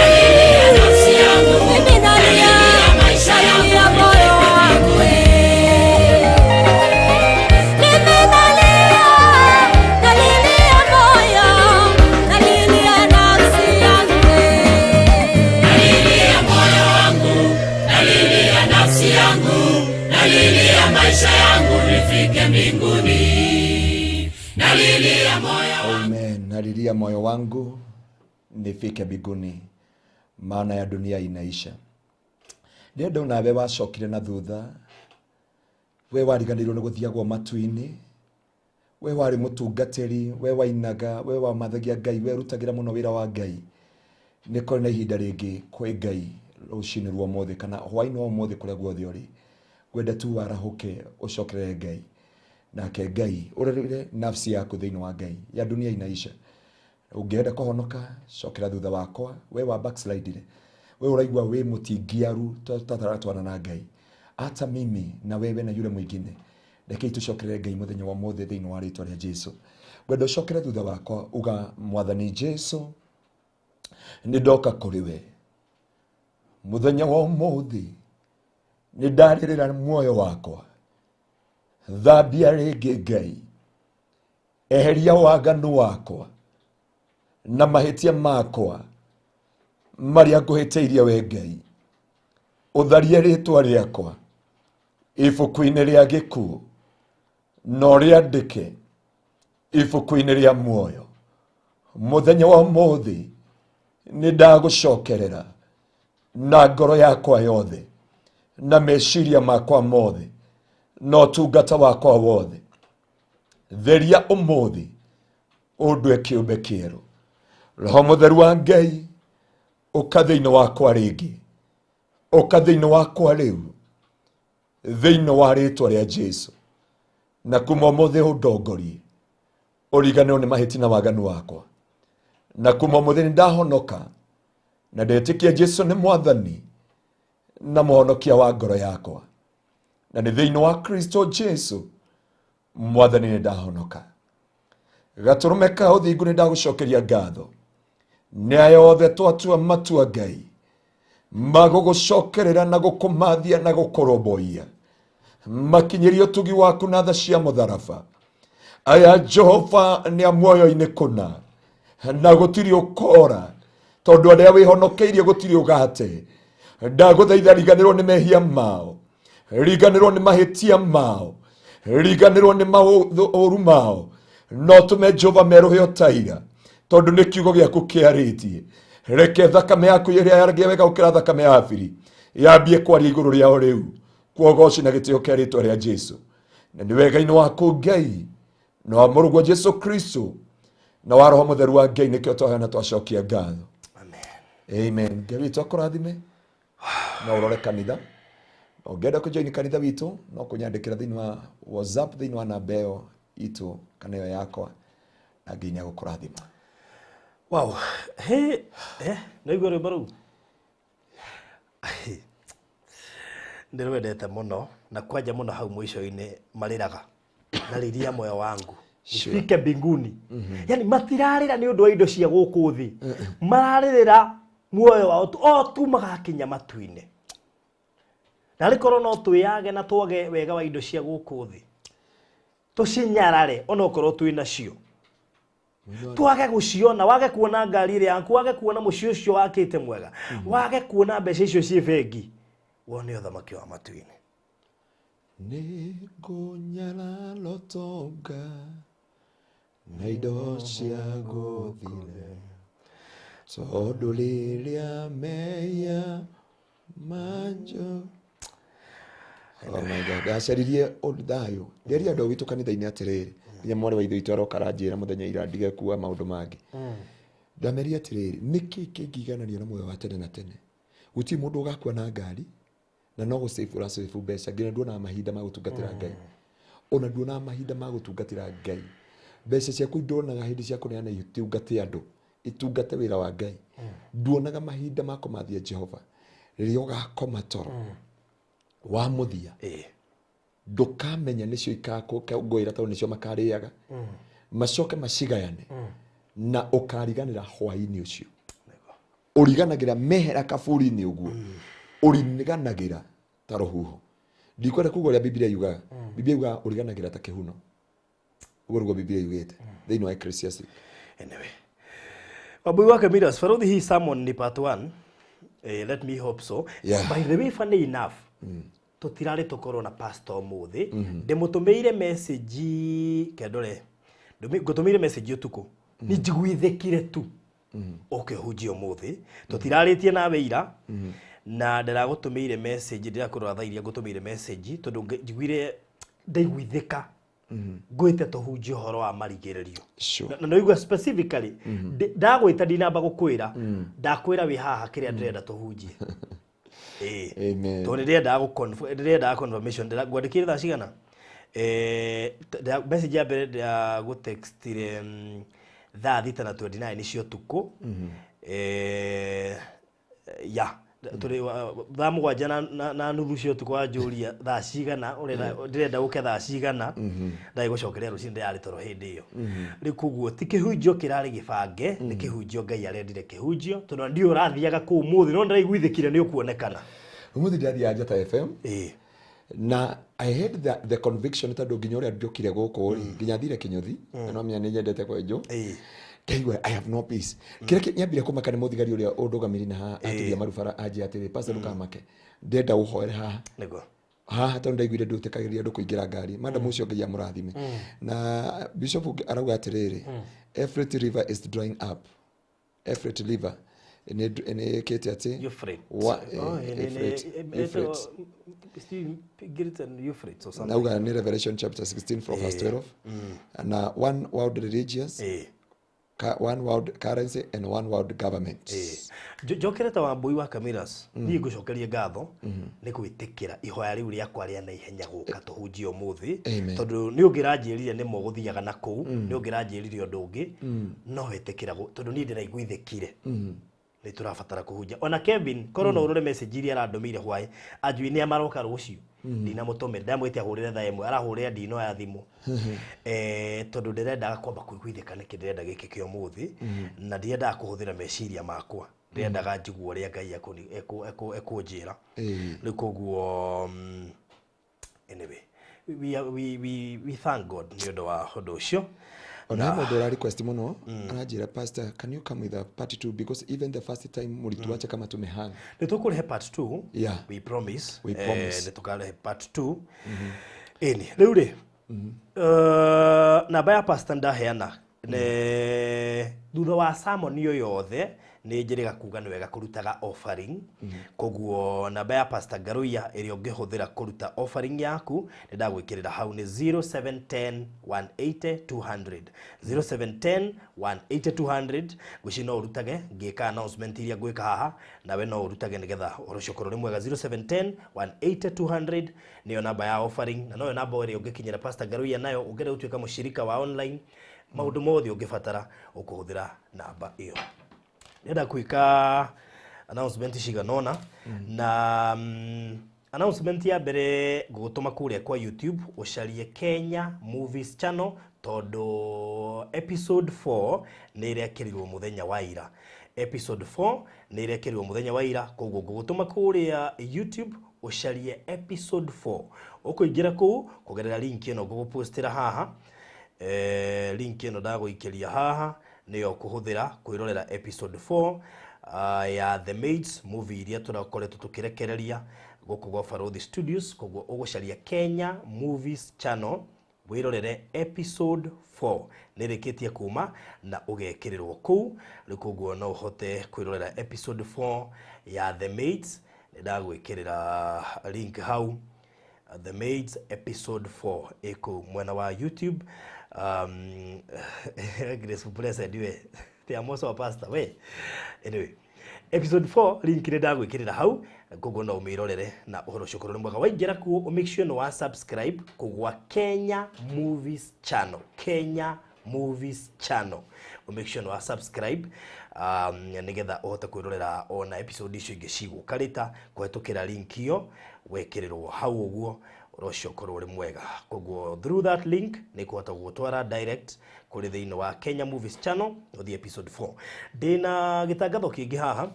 nalilia nafsi yangu. Mimi nalia, nalia moyo wangu. Mimi nalia, nalilia moyo, nalilia nafsi yangu. Nalilia moyo wangu, nalilia nafsi yangu, nalilia maisha yangu nifike mbinguni. Nalilia moyo. Amen. Nalilia moyo wangu nifike mbinguni, maana ya dunia inaisha. Ndĩrenda nawe wacokire na thutha, we wariganĩirwo nĩ gũthiagwo matu-inĩ, we warĩ mũtungatĩri, we wainaga, we wamathagia Ngai, we rutagĩra mũno wĩra wa Ngai. Nĩ kũrĩ na ihinda rĩngĩ kwĩ Ngai rũcinĩ rwa ũmũthĩ kana hwaĩ-inĩ wa ũmũthĩ kũrĩa guothe ũrĩ. Ngwenda tu warahũke ũcokerere Ngai, nake Ngai ũrerere nafsi yaku thĩinĩ wa Ngai. Ya dunia inaisha. Ũngĩenda kũhonoka, cokera thutha wakwa. We wa backslide, we ũraigua wĩ mũtingiaru tataratwana na Ngai, hata mimi na wewe na yule mwingine, rekei tũcokerere Ngai mũthenya wa ũmũthĩ thĩinĩ wa rĩtwa rĩa Jesu. Ngwenda ũcokere thutha wakwa, uga, Mwathani Jesu, nĩ ndoka kũrĩ we mũthenya wa ũmũthĩ, nĩ ndarĩrĩra muoyo wakwa. Thambia rĩngĩ Ngai, eheria waganu wakwa na mahĩtia makwa marĩa ngũhĩtĩirie we Ngai. Ũtharie rĩtwa rĩakwa ibuku-inĩ rĩa gĩkuũ na ũrĩandĩke ibuku-inĩ rĩa muoyo. Mũthenya wa ũmũthĩ nĩ ndagũcokerera na ngoro yakwa yothe na meciria makwa mothe na ũtungata wakwa wothe. Theria ũmũthĩ ũndue kĩũmbe kĩerũ. Roho Mũtheru wa Ngai, ũka thĩinĩ wakwa rĩngĩ, ũka thĩinĩ wakwa rĩu, thĩinĩ wa rĩtwa rĩa Jesu. Na kuma ũmũthĩ ũndongorie, ũriganĩrwo nĩ mahĩtia na waganu wakwa. Na kuma ũmũthĩ nĩ ndahonoka na ndetĩkia Jesu nĩ Mwathani na Mũhonokia wa ngoro yakwa, na nĩ thĩinĩ wa Kristo Jesu Mwathani nĩ ndahonoka. Gatũrũme ka ũthingu, nĩ ndagũcokeria ngatho nĩ aya othe twatua matua Ngai magũgũcokerera na gũkũmathia na gũkũrũmbũiya, makinyĩrie ũtugi waku na tha cia mũtharaba. Aya Jehova nĩ a muoyo-inĩ kũna, na gũtirĩ ũkora, tondũ arĩa wĩhonokeirie gũtirĩ ũgate. Ndagũthaitha riganĩrwo nĩ mehia mao, riganĩrwo nĩ mahĩtia mao, riganĩrwo nĩ maũru mao, no tũme Jehova merũhe o ta ira, tondũ nĩ kiugo gĩaku kĩarĩtie. Reke thakame yaku ĩrĩa yaragia wega gũkĩra thakame ya Habili yambie kwaria igũrũ rĩao rĩu, kuogoci na gĩtĩo kĩa rĩtwa rĩa Jesu. Na nĩ wega-inĩ waku Ngai na wa mũrũguo Jesu Kristo na wa Roho Mũtheru wa Ngai nĩkĩo twaheana twacokia ngatho. Amen. Amen. Ngai witũ akũrathime. No ũrore kanitha. Ũngĩenda kũjoin kanitha witũ no kũnyandĩkĩra thĩinĩ wa WhatsApp thĩinĩ wa namba ĩyo itũ kana ĩyo yakwa, na Ngai nĩegũkũrathima. Wow. He naigua rwĩmbo rũu ndĩrwendete mũno, na kwanja mũno hau mũico-inĩ marĩraga nariria moyo wangu ifike mbinguni. Yani matirarĩra nĩ ũndũ wa indo cia gũkũ thĩ, mararĩrĩra muoyo wao o tu magakinya matu-inĩ. Na rĩkorwo no twĩyage na twage wega wa indo cia gũkũ thĩ, tũcinyarare onokorwo twĩ nacio, twage gũciona, wage kuona ngari ĩrĩa yaku, wage kuona mũciĩ ũcio wakĩte mwega, wage kuona mbeca icio ciĩ bengi, wone ũthamaki wa matu-inĩ. Nĩngũnyarara ũtonga na indo cia gũthire, tondũ rĩrĩa mehia manjo. Oh my God, ndacaririe thayũ. Nderia andũ witũ kanitha-inĩ atĩrĩrĩ, nginya mwarĩ wa ithe witũ aroka aranjĩra mũthenya ira ndige kuga maũndũ mangĩ. Ndameria atĩrĩrĩ, nĩkĩ kĩngĩiganania na muoyo wa tene na tene? Gũtirĩ mũndũ ũgakua na ngari, na no gũsave ũrasave mbeca, nginya nduonaga mahinda ma gũtungatĩra Ngai. Ona nduonaga mahinda ma gũtungatĩra Ngai. Mbeca ciaku ndonaga hĩndĩ cia kũneana itungate andũ, itungate wĩra wa Ngai. Nduonaga mahinda ma kũmathia Jehova. Rĩrĩa ũgakoma toro wa mũthia, ndũkamenya nĩcio ikakũngũĩra tondũ nĩcio makarĩaga, macoke macigayane, na ũkariganĩra hwaĩ-inĩ ũcio. Ũriganagĩra mehera kaburi-inĩ ũguo, ũriganagĩra ta rũhuho. Ndikwenda kuga ũrĩa Biblia yugaga. Biblia yugaga ũriganagĩra ta kĩhuno. Ũguo nĩguo Biblia yugĩte thĩinĩ wa Ecclesiastes. Anyway, Wambui wake Miras, Farodhi, hii sermon ni part 1. Let me hope so. Yeah. By the way, funny enough, tũtirarĩ tũkorwo na pastor ũmũthĩ. Ndĩmũtũmĩire message kendore. Ngũtũmĩire message ũtukũ. Nĩ njiguithĩkire tu. Ũke ũhunjie ũmũthĩ. Tũtirarĩtie nawe ira. Na ndĩragũtũmĩire message, ndĩrakũrora thaa iria ngũtũmĩire message tondũ njiguire ndaiguithĩka. Ngwĩte tũhunjie ũhoro wa marigĩrĩrio. Sure. Na naigua specifically ndagwĩta ndinamba gũkwĩra, ndakwĩra wĩ haha kĩrĩa ndĩrenda tũhunjie. Amen. Tondũ ndĩrendaga confirmation, ngwandĩkĩire thaa cigana? Message ya mbere ndĩragũtextire thaa 6:29 cia ũtukũ. Ya tũrĩ thaa 7:30 cia ũtukũ wanjũria thaa cigana, ndĩrenda ũke thaa cigana, ndagĩgũcokeria rũcinĩ ndĩrarĩ toro hĩndĩ ĩyo. Rĩu koguo ti kĩhunjio kĩrarĩ gĩbange, nĩ kĩhunjio Ngai arendire kĩhunjio, tondũ ndiũ ũrathiaga kũu ũmũthĩ, no ndĩraiguithĩkire nĩ ũkuonekana. Ũmũthĩ ndĩrathiaga Njata FM. Na I had the conviction tondũ nginya ũrĩa njũkire gũkũ rĩ, nginya thire Kĩnyũthi, na no menya nĩ nyendete kwenjwo. Ndaigua I have no peace. Kĩrĩa nyambire kũmaka nĩ mũthigari ũrĩa ũndũgamĩrĩire na haha atũria marubara anjĩra atĩrĩ, Pastor ndũkamake, ndĩrenda ũhoere haha. Nĩguo. Haha tondũ ndaiguire ndũtĩkagĩria andũ kũingĩra ngari. Madam ũcio Ngai amũrathime. Na Bishop arauga atĩrĩrĩ, Euphrates River is drying up. Euphrates River nĩ ĩkĩte atĩ Euphrates. Euphrates. Euphrates or something. Nauga nĩ Revelation chapter 16 from verse 12. Na one world religious, one world currency and one world government. Njokere ta Wambui wa Kamiras, niĩ ngũcokerie ngatho nĩ gwĩtĩkĩra ihoya rĩu rĩakwa rĩa naihenya gũka tũhunjie ũmũthĩ, tondũ nĩ ũngĩranjĩrire nĩ mũgũthiaga na kũu, nĩ ũngĩranjĩrire ũndũ ũngĩ, no wĩtĩkĩra tondũ niĩ ndĩraiguithĩkire nĩ tũrabatara kũhunjia. Ona Kevin, korwo no ũrore message iria arandũmĩire hwaĩ, anjui nĩ amaroka rũciũ, ndinamũtũmĩra, ndamwĩtia ahũrĩre thaa 1, arahũrĩra ndinoya thimũ. Tondũ ndĩrendaga kwamba kũiguithĩka nĩkĩ ndĩrenda gĩkĩ kĩa ũmũthĩ, na ndirendaga kũhũthĩra meciria makwa, ndĩrendaga njigue ũrĩa Ngai ekũnjĩra. Rĩu koguo, anyway, we thank God nĩ ũndũ wa ũndũ ũcio. Ona mũndũ ũra request mũno, aranjĩra, Pastor, can you come with a part 2 because even the first time mũrituacha kama tumehang. Nĩ tũkũrehe part 2. Yeah. We promise. We promise. Nĩ tũkarehe part 2. Ĩni, rĩu rĩ, namba ya pastor ndaheana. Ne thutha wa sermon ĩyo yothe nĩ njĩrĩga kuga nĩ wega kũrutaga offering. Koguo namba ya Pastor Ngaruiya ĩrĩa ũngĩhũthĩra kũruta offering yaku nĩ ndagwĩkĩrĩra hau nĩ 0710 180 200, 0710 180 200. Ngwĩciria no ũrutage ngĩka announcement iria ngwĩka haha, nawe no ũrutage nĩgetha ũhoro ũcio ũkorwo ũrĩ mwega. 0710 180 200 nĩyo namba ya offering, na noyo namba ĩrĩa ũngĩkinyĩra Pastor Ngaruiya nayo ũngĩenda gũtuĩka mũshirika wa online. Maũndũ mothe ũngĩbatara ũkũhũthĩra namba ĩyo. Ndĩrenda gwĩka announcement cigana ũna, na announcement ya mbere ngũgũtũma kũrĩa kwa YouTube ũcarie Kenya Movies Channel, tondũ episode 4 nĩ ĩrekĩrirwo mũthenya wa ira. Episode 4 nĩ ĩrekĩrirwo mũthenya wa ira, koguo ngũgũtũma kũrĩa YouTube ũcarie episode 4. Ũkũingĩra kũu kũgerera link ĩno ngũgũpostĩra haha. Link ĩno ndagũikĩria haha nĩyo kũhũthĩra kwĩrorera episode 4 ya The Maids movie iria tũrakoretwo tũkĩrekereria gũkũ gwa Baruthi Studios. Koguo ũgũcaria Kenya Movies Channel wĩrorere episode 4, nĩ ĩrĩkĩtie kuma na ũgekĩrĩrwo kũu rĩu. Koguo no ũhote kwĩrorera episode 4 ya The Maids. Nĩ ndagwĩkĩrĩra link hau, The Maids episode 4 ĩkũ mwena wa YouTube. Grace Blessed, we te amoso wa pastor we. Anyway, episode 4 link nĩ ndagwĩkĩrĩra hau, koguo no ũmĩrorere na ũhoro ũcio ũkorwo nĩ mwega. Waingĩra kuo make sure nĩ wa subscribe kũgwa Kenya Movies Channel, Kenya Movies Channel, make sure nĩ wa subscribe nĩgetha ũhote kwĩrorera ona episode icio ingĩ cigũka rĩta kũhetũkĩra link ĩyo wekĩrĩrwo hau ũguo. Ũhoro ũcio ũkorwo ũrĩ mwega. Koguo through that link nĩ kũhota gũgũtwara direct kũrĩ thĩinĩ wa Kenya Movies Channel ũthiĩ episode 4. Ndĩna gĩtangatho kĩngĩ haha,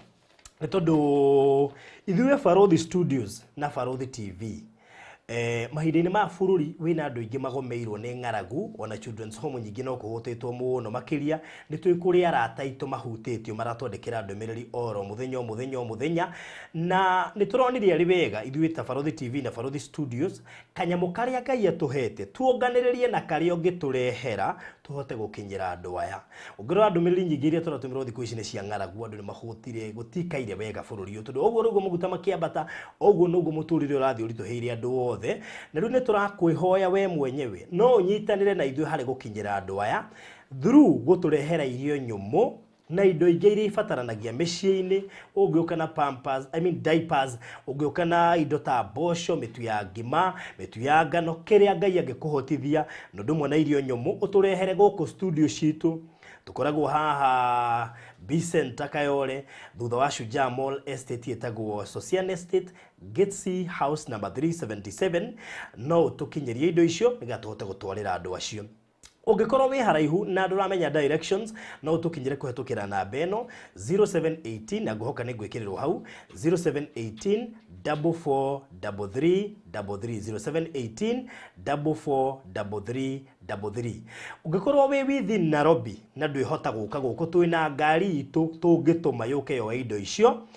nĩ tondũ ithuĩ Baruthi Studios na Baruthi TV, mahinda-inĩ ma bũrũri wĩna andũ aingĩ magomeirwo nĩ ng'aragu, ona children's home nyingĩ no kũhutĩtwo mũno makĩria. Nĩ twĩ kũrĩ arata aitũ mahutĩtio maratwandĩkĩra ndũmĩrĩri oro mũthenya o mũthenya o mũthenya, na nĩ tũronire arĩ wega ithuĩ ta Baruthi TV na Baruthi Studios kanyamũ karĩa Ngai atũhete tuonganĩrĩrie na karĩa ũngĩtũrehera tũhote gũkinyĩra andũ aya. Ũngĩrora ndũmĩrĩri nyingĩ iria tũratũmĩrwo thikũ ici nĩ cia ng'aragu, andũ nĩ mahũtire, gũtikaire wega bũrũri ũyũ, tondũ ũguo nĩguo maguta makĩambata, ũguo noguo mũtũrĩre ũrathiĩ ũritũhĩire andũ othe. Na rĩu nĩ tũrakwĩhoya we mwenyewe no ũnyitanĩre na ithuĩ harĩ gũkinyĩra andũ aya through gũtũrehera irio nyũmũ na indo ingĩ iria ibataranagia mĩciĩ-inĩ. Ũngĩũka na pampers, I mean diapers, ũngĩũka na indo ta mboco, mĩtu ya ngima, mĩtu ya ngano, kĩrĩa Ngai angĩkũhotithia, na ũndũ ũmwe na irio nyũmũ, ũtũrehere gũkũ studio citũ. Tũkoragwo haha B Center Kayole, thutha wa Shujaa Mall Estate ĩtagwo Sosian Estate, Gate C house number 377. No ũtũkinyĩrie indo icio nĩgetha tũhote gũtwarĩra andũ acio. Ũngĩkorwo wĩ haraihu na ndũramenya directions, no ũtũkinyĩre kũhetũkĩra namba ĩno 0718, na ngũhoka nĩ ngwĩkĩrĩrwo hau, 0718 4433 33, 0718 4433 33. Ũngĩkorwo wĩ within Nairobi na ndwĩhota gũka gũkũ, twĩna ngari itũ tũngĩtũma yũke yoe indo icio.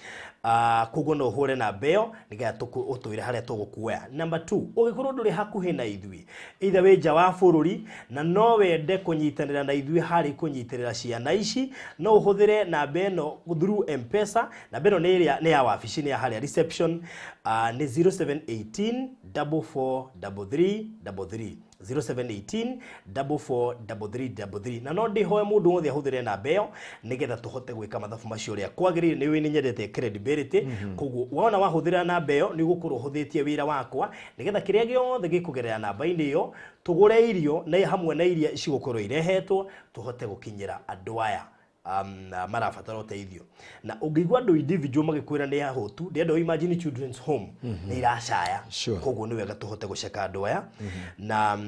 Koguo no ũhũre namba ĩyo nĩgetha ũtwĩre harĩa tũgũkuoya. Number 2, ũngĩkorwo ndũrĩ hakuhĩ na ithuĩ, either wĩ nja wa bũrũri na no wende kũnyitanĩra na ithuĩ harĩ kũnyitĩrĩra ciana ici, no ũhũthĩre namba ĩno through M-Pesa. Namba ĩno nĩ ĩrĩa nĩ ya wabici, nĩ ya harĩa reception, nĩ 0718 4433 33, 0718 443333. Na no ndĩhoe mũndũ wothe ahũthĩre namba ĩyo nĩgetha tũhote gwĩka mathabu macio ũrĩa kwagĩrĩire. Nĩ ũĩ nĩ nyendete credibility, koguo wona wahũthĩra namba ĩyo nĩ ũgũkorwo ũhũthĩtie wĩra wakwa, nĩgetha kĩrĩa gĩothe gĩkũgerera namba-inĩ ĩyo tũgũre irio na hamwe na iria cigũkorwo irehetwo tũhote gũkinyĩra andũ aya marabatara ũteithio. Na ũngĩigua andũ individual magĩkwĩra nĩ ahũtu, ndĩrenda imagine children's home nĩ iracaya. Koguo nĩ wega tũhote gũceka andũ aya, na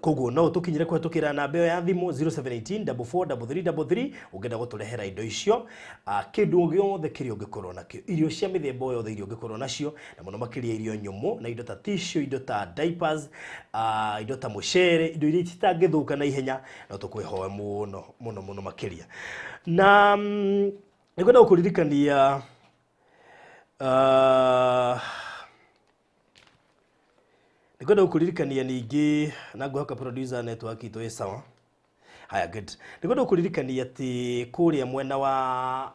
koguo no tũkinyĩre kũhetũkĩra namba ĩyo ya thimũ 0718 443333 ũngĩenda gũtũrehera indo icio, kĩndũ gĩothe kĩrĩa ũngĩkorwo nakĩo, irio cia mĩthemba yothe iria ũngĩkorwo nacio, na mũno makĩria irio nyũmũ na indo ta tissue, indo ta diapers, indo ta mũcere, indo iria citangĩthũka na ihenya, no tũkwĩhoe mũno mũno mũno makĩria. Na nĩngwenda gũkũririkania nĩngwenda gũkũririkania ningĩ, na ngwĩhoka producer network itũ ĩ sawa. Haya, good. Nĩngwenda gũkũririkania atĩ kũrĩa mwena wa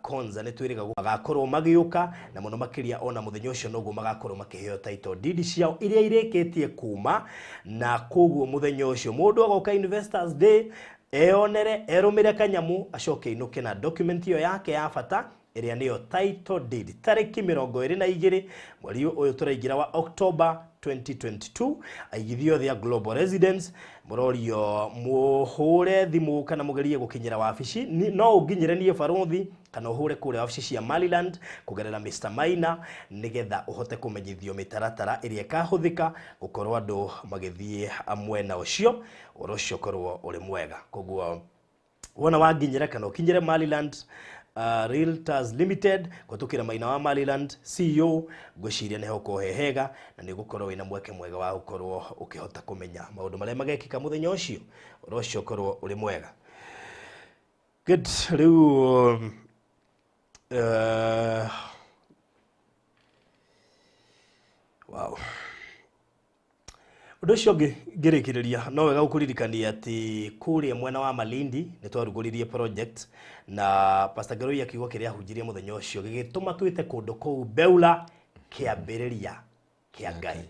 Konza nĩ twĩrĩga magakorwo magĩũka na mũno makĩria ona mũthenya ũcio noguo magakorwo makĩheo title deed ciao iria irĩkĩtie kuma, na koguo mũthenya ũcio mũndũ agoka Investors Day eyonere erũmĩre kanyamu acoke inũke na document ĩyo yake ya bata ĩrĩa nĩyo title deed tarĩki 22 mweri ũyũ tũraingĩra wa October 2022. Aigithia othe a Global Residence mũrorio mũhũre thimũ kana mũgerie gũkinyĩra wabici, no ũnginyĩre niĩ barothi kana ũhũre kũrĩa wabici cia Maryland kũgerera Mr Maina nĩgetha ũhote kũmenyithio mĩtaratara ĩrĩa ĩkahũthĩka gũkorwo andũ magĩthiĩ mwena ũcio, ũhoro ũcio ũkorwo ũrĩ mwega. Koguo wona wanginyĩra kana ũkinyĩre Maryland Realtors Limited kũhetũkĩra Maina wa Maryland CEO, ngwĩciria nĩho ũkorwo he hega na nĩ ũgũkorwo wĩna mweke mwega wa gũkorwo ũkĩhota kũmenya maũndũ marĩa magekĩka mũthenya ũcio, ũhoro ũcio ũkorwo ũrĩ mwega. Good. Rĩu wow. Ũndũ ũcio ũngĩ ngĩrĩkĩrĩria no wega gũkũririkania atĩ kũrĩa mwena wa Malindi nĩ twarugũririe project na Pastor Ngeroi kiugo kĩrĩa ahunjirie mũthenya ũcio gĩgĩtũma twĩte kũndũ kũu Beula kĩambĩrĩria kĩa Ngai.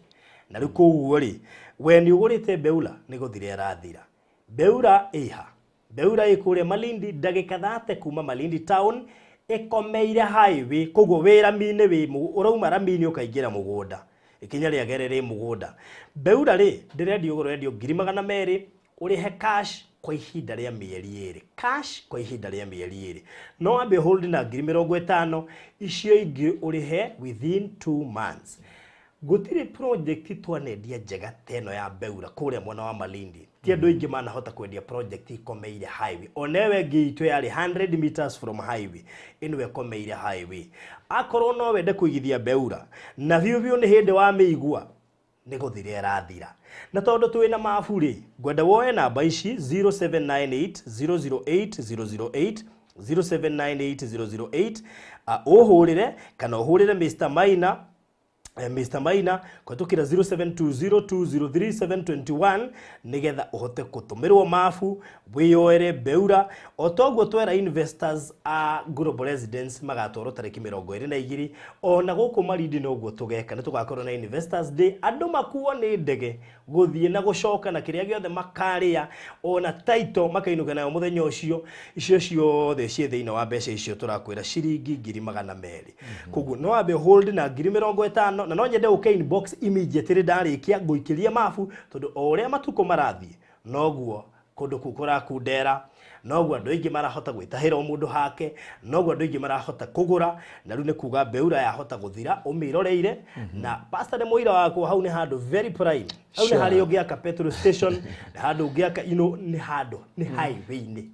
Na rĩu koguo rĩ, we nĩ ũgũrĩte Beula nĩ gũthira ĩrathira. Beula ĩha? Beula ĩ kũrĩa Malindi ndagĩka 30 kuma Malindi town, ĩkomeire highway, koguo wĩ rami-inĩ, wĩ ũrauma rami-inĩ ũkaingĩra mũgũnda, ikinya rĩa gerere rĩ mũgũnda. Beula rĩ ndĩrendio goro yendio 200,000, ũrĩhe cash kwa ihinda rĩa mĩeri ĩrĩ, cash kwa ihinda rĩa mĩeri ĩrĩ. No wambe hold na 50,000, icio ingĩ ũrĩhe within 2 months. Gũtirĩ project twanendia njega ta ĩno ya Beula kũrĩa mwena wa Malindi. Ti andũ aingĩ manahota kwendia project ikomeire highway. Onewe ĩngĩ itũ yarĩ 100 meters from highway, ĩno ĩkomeire highway. Akorwo no wende kũigithia Beula na biũ biũ nĩ hĩndĩ wamĩigua nĩ gũthira ĩrathira. Na tondũ twĩna mabu rĩ, ngwenda woe namba ici 0798 008 008 0798 008, ũhũrĩre kana ũhũrĩre Mr Maina, Mr Maina kũhetũkĩra 0720203721 nĩgetha ũhote gũtũmĩrwo mabu wĩyoere Beura. O toguo twera investors a Global Residence magatwarwo tarĩki 22, ona gũkũ Malindi noguo tũgeka, nĩ tũgakorwo na Investors Day, andũ makuo nĩ ndege gũthiĩ na gũcoka na kĩrĩa gĩothe makarĩa ona title makainũka nayo mũthenya ũcio. Icio ciothe ciĩ thĩinĩ wa mbeca icio tũrakwĩra ciringi 200,000. Koguo no wambe hold na 50,000, na no nyende ũke inbox immediately ndarĩkia ngũikĩrie mabu, tondũ o ũrĩa matukũ marathiĩ noguo kũndũ kũu kũrakundera, noguo andũ aingĩ marahota gwĩtahĩra o mũndũ hake, noguo andũ aingĩ marahota kũgũra. Na rĩu nĩ kuga Beura yahota gũthira ũmĩroreire. Na pastor nĩ mũira wakwa, hau nĩ handũ very prime, hau nĩ harĩa ũngĩaka petrol station, nĩ handũ ũngĩaka ino, nĩ handũ nĩ highway-inĩ.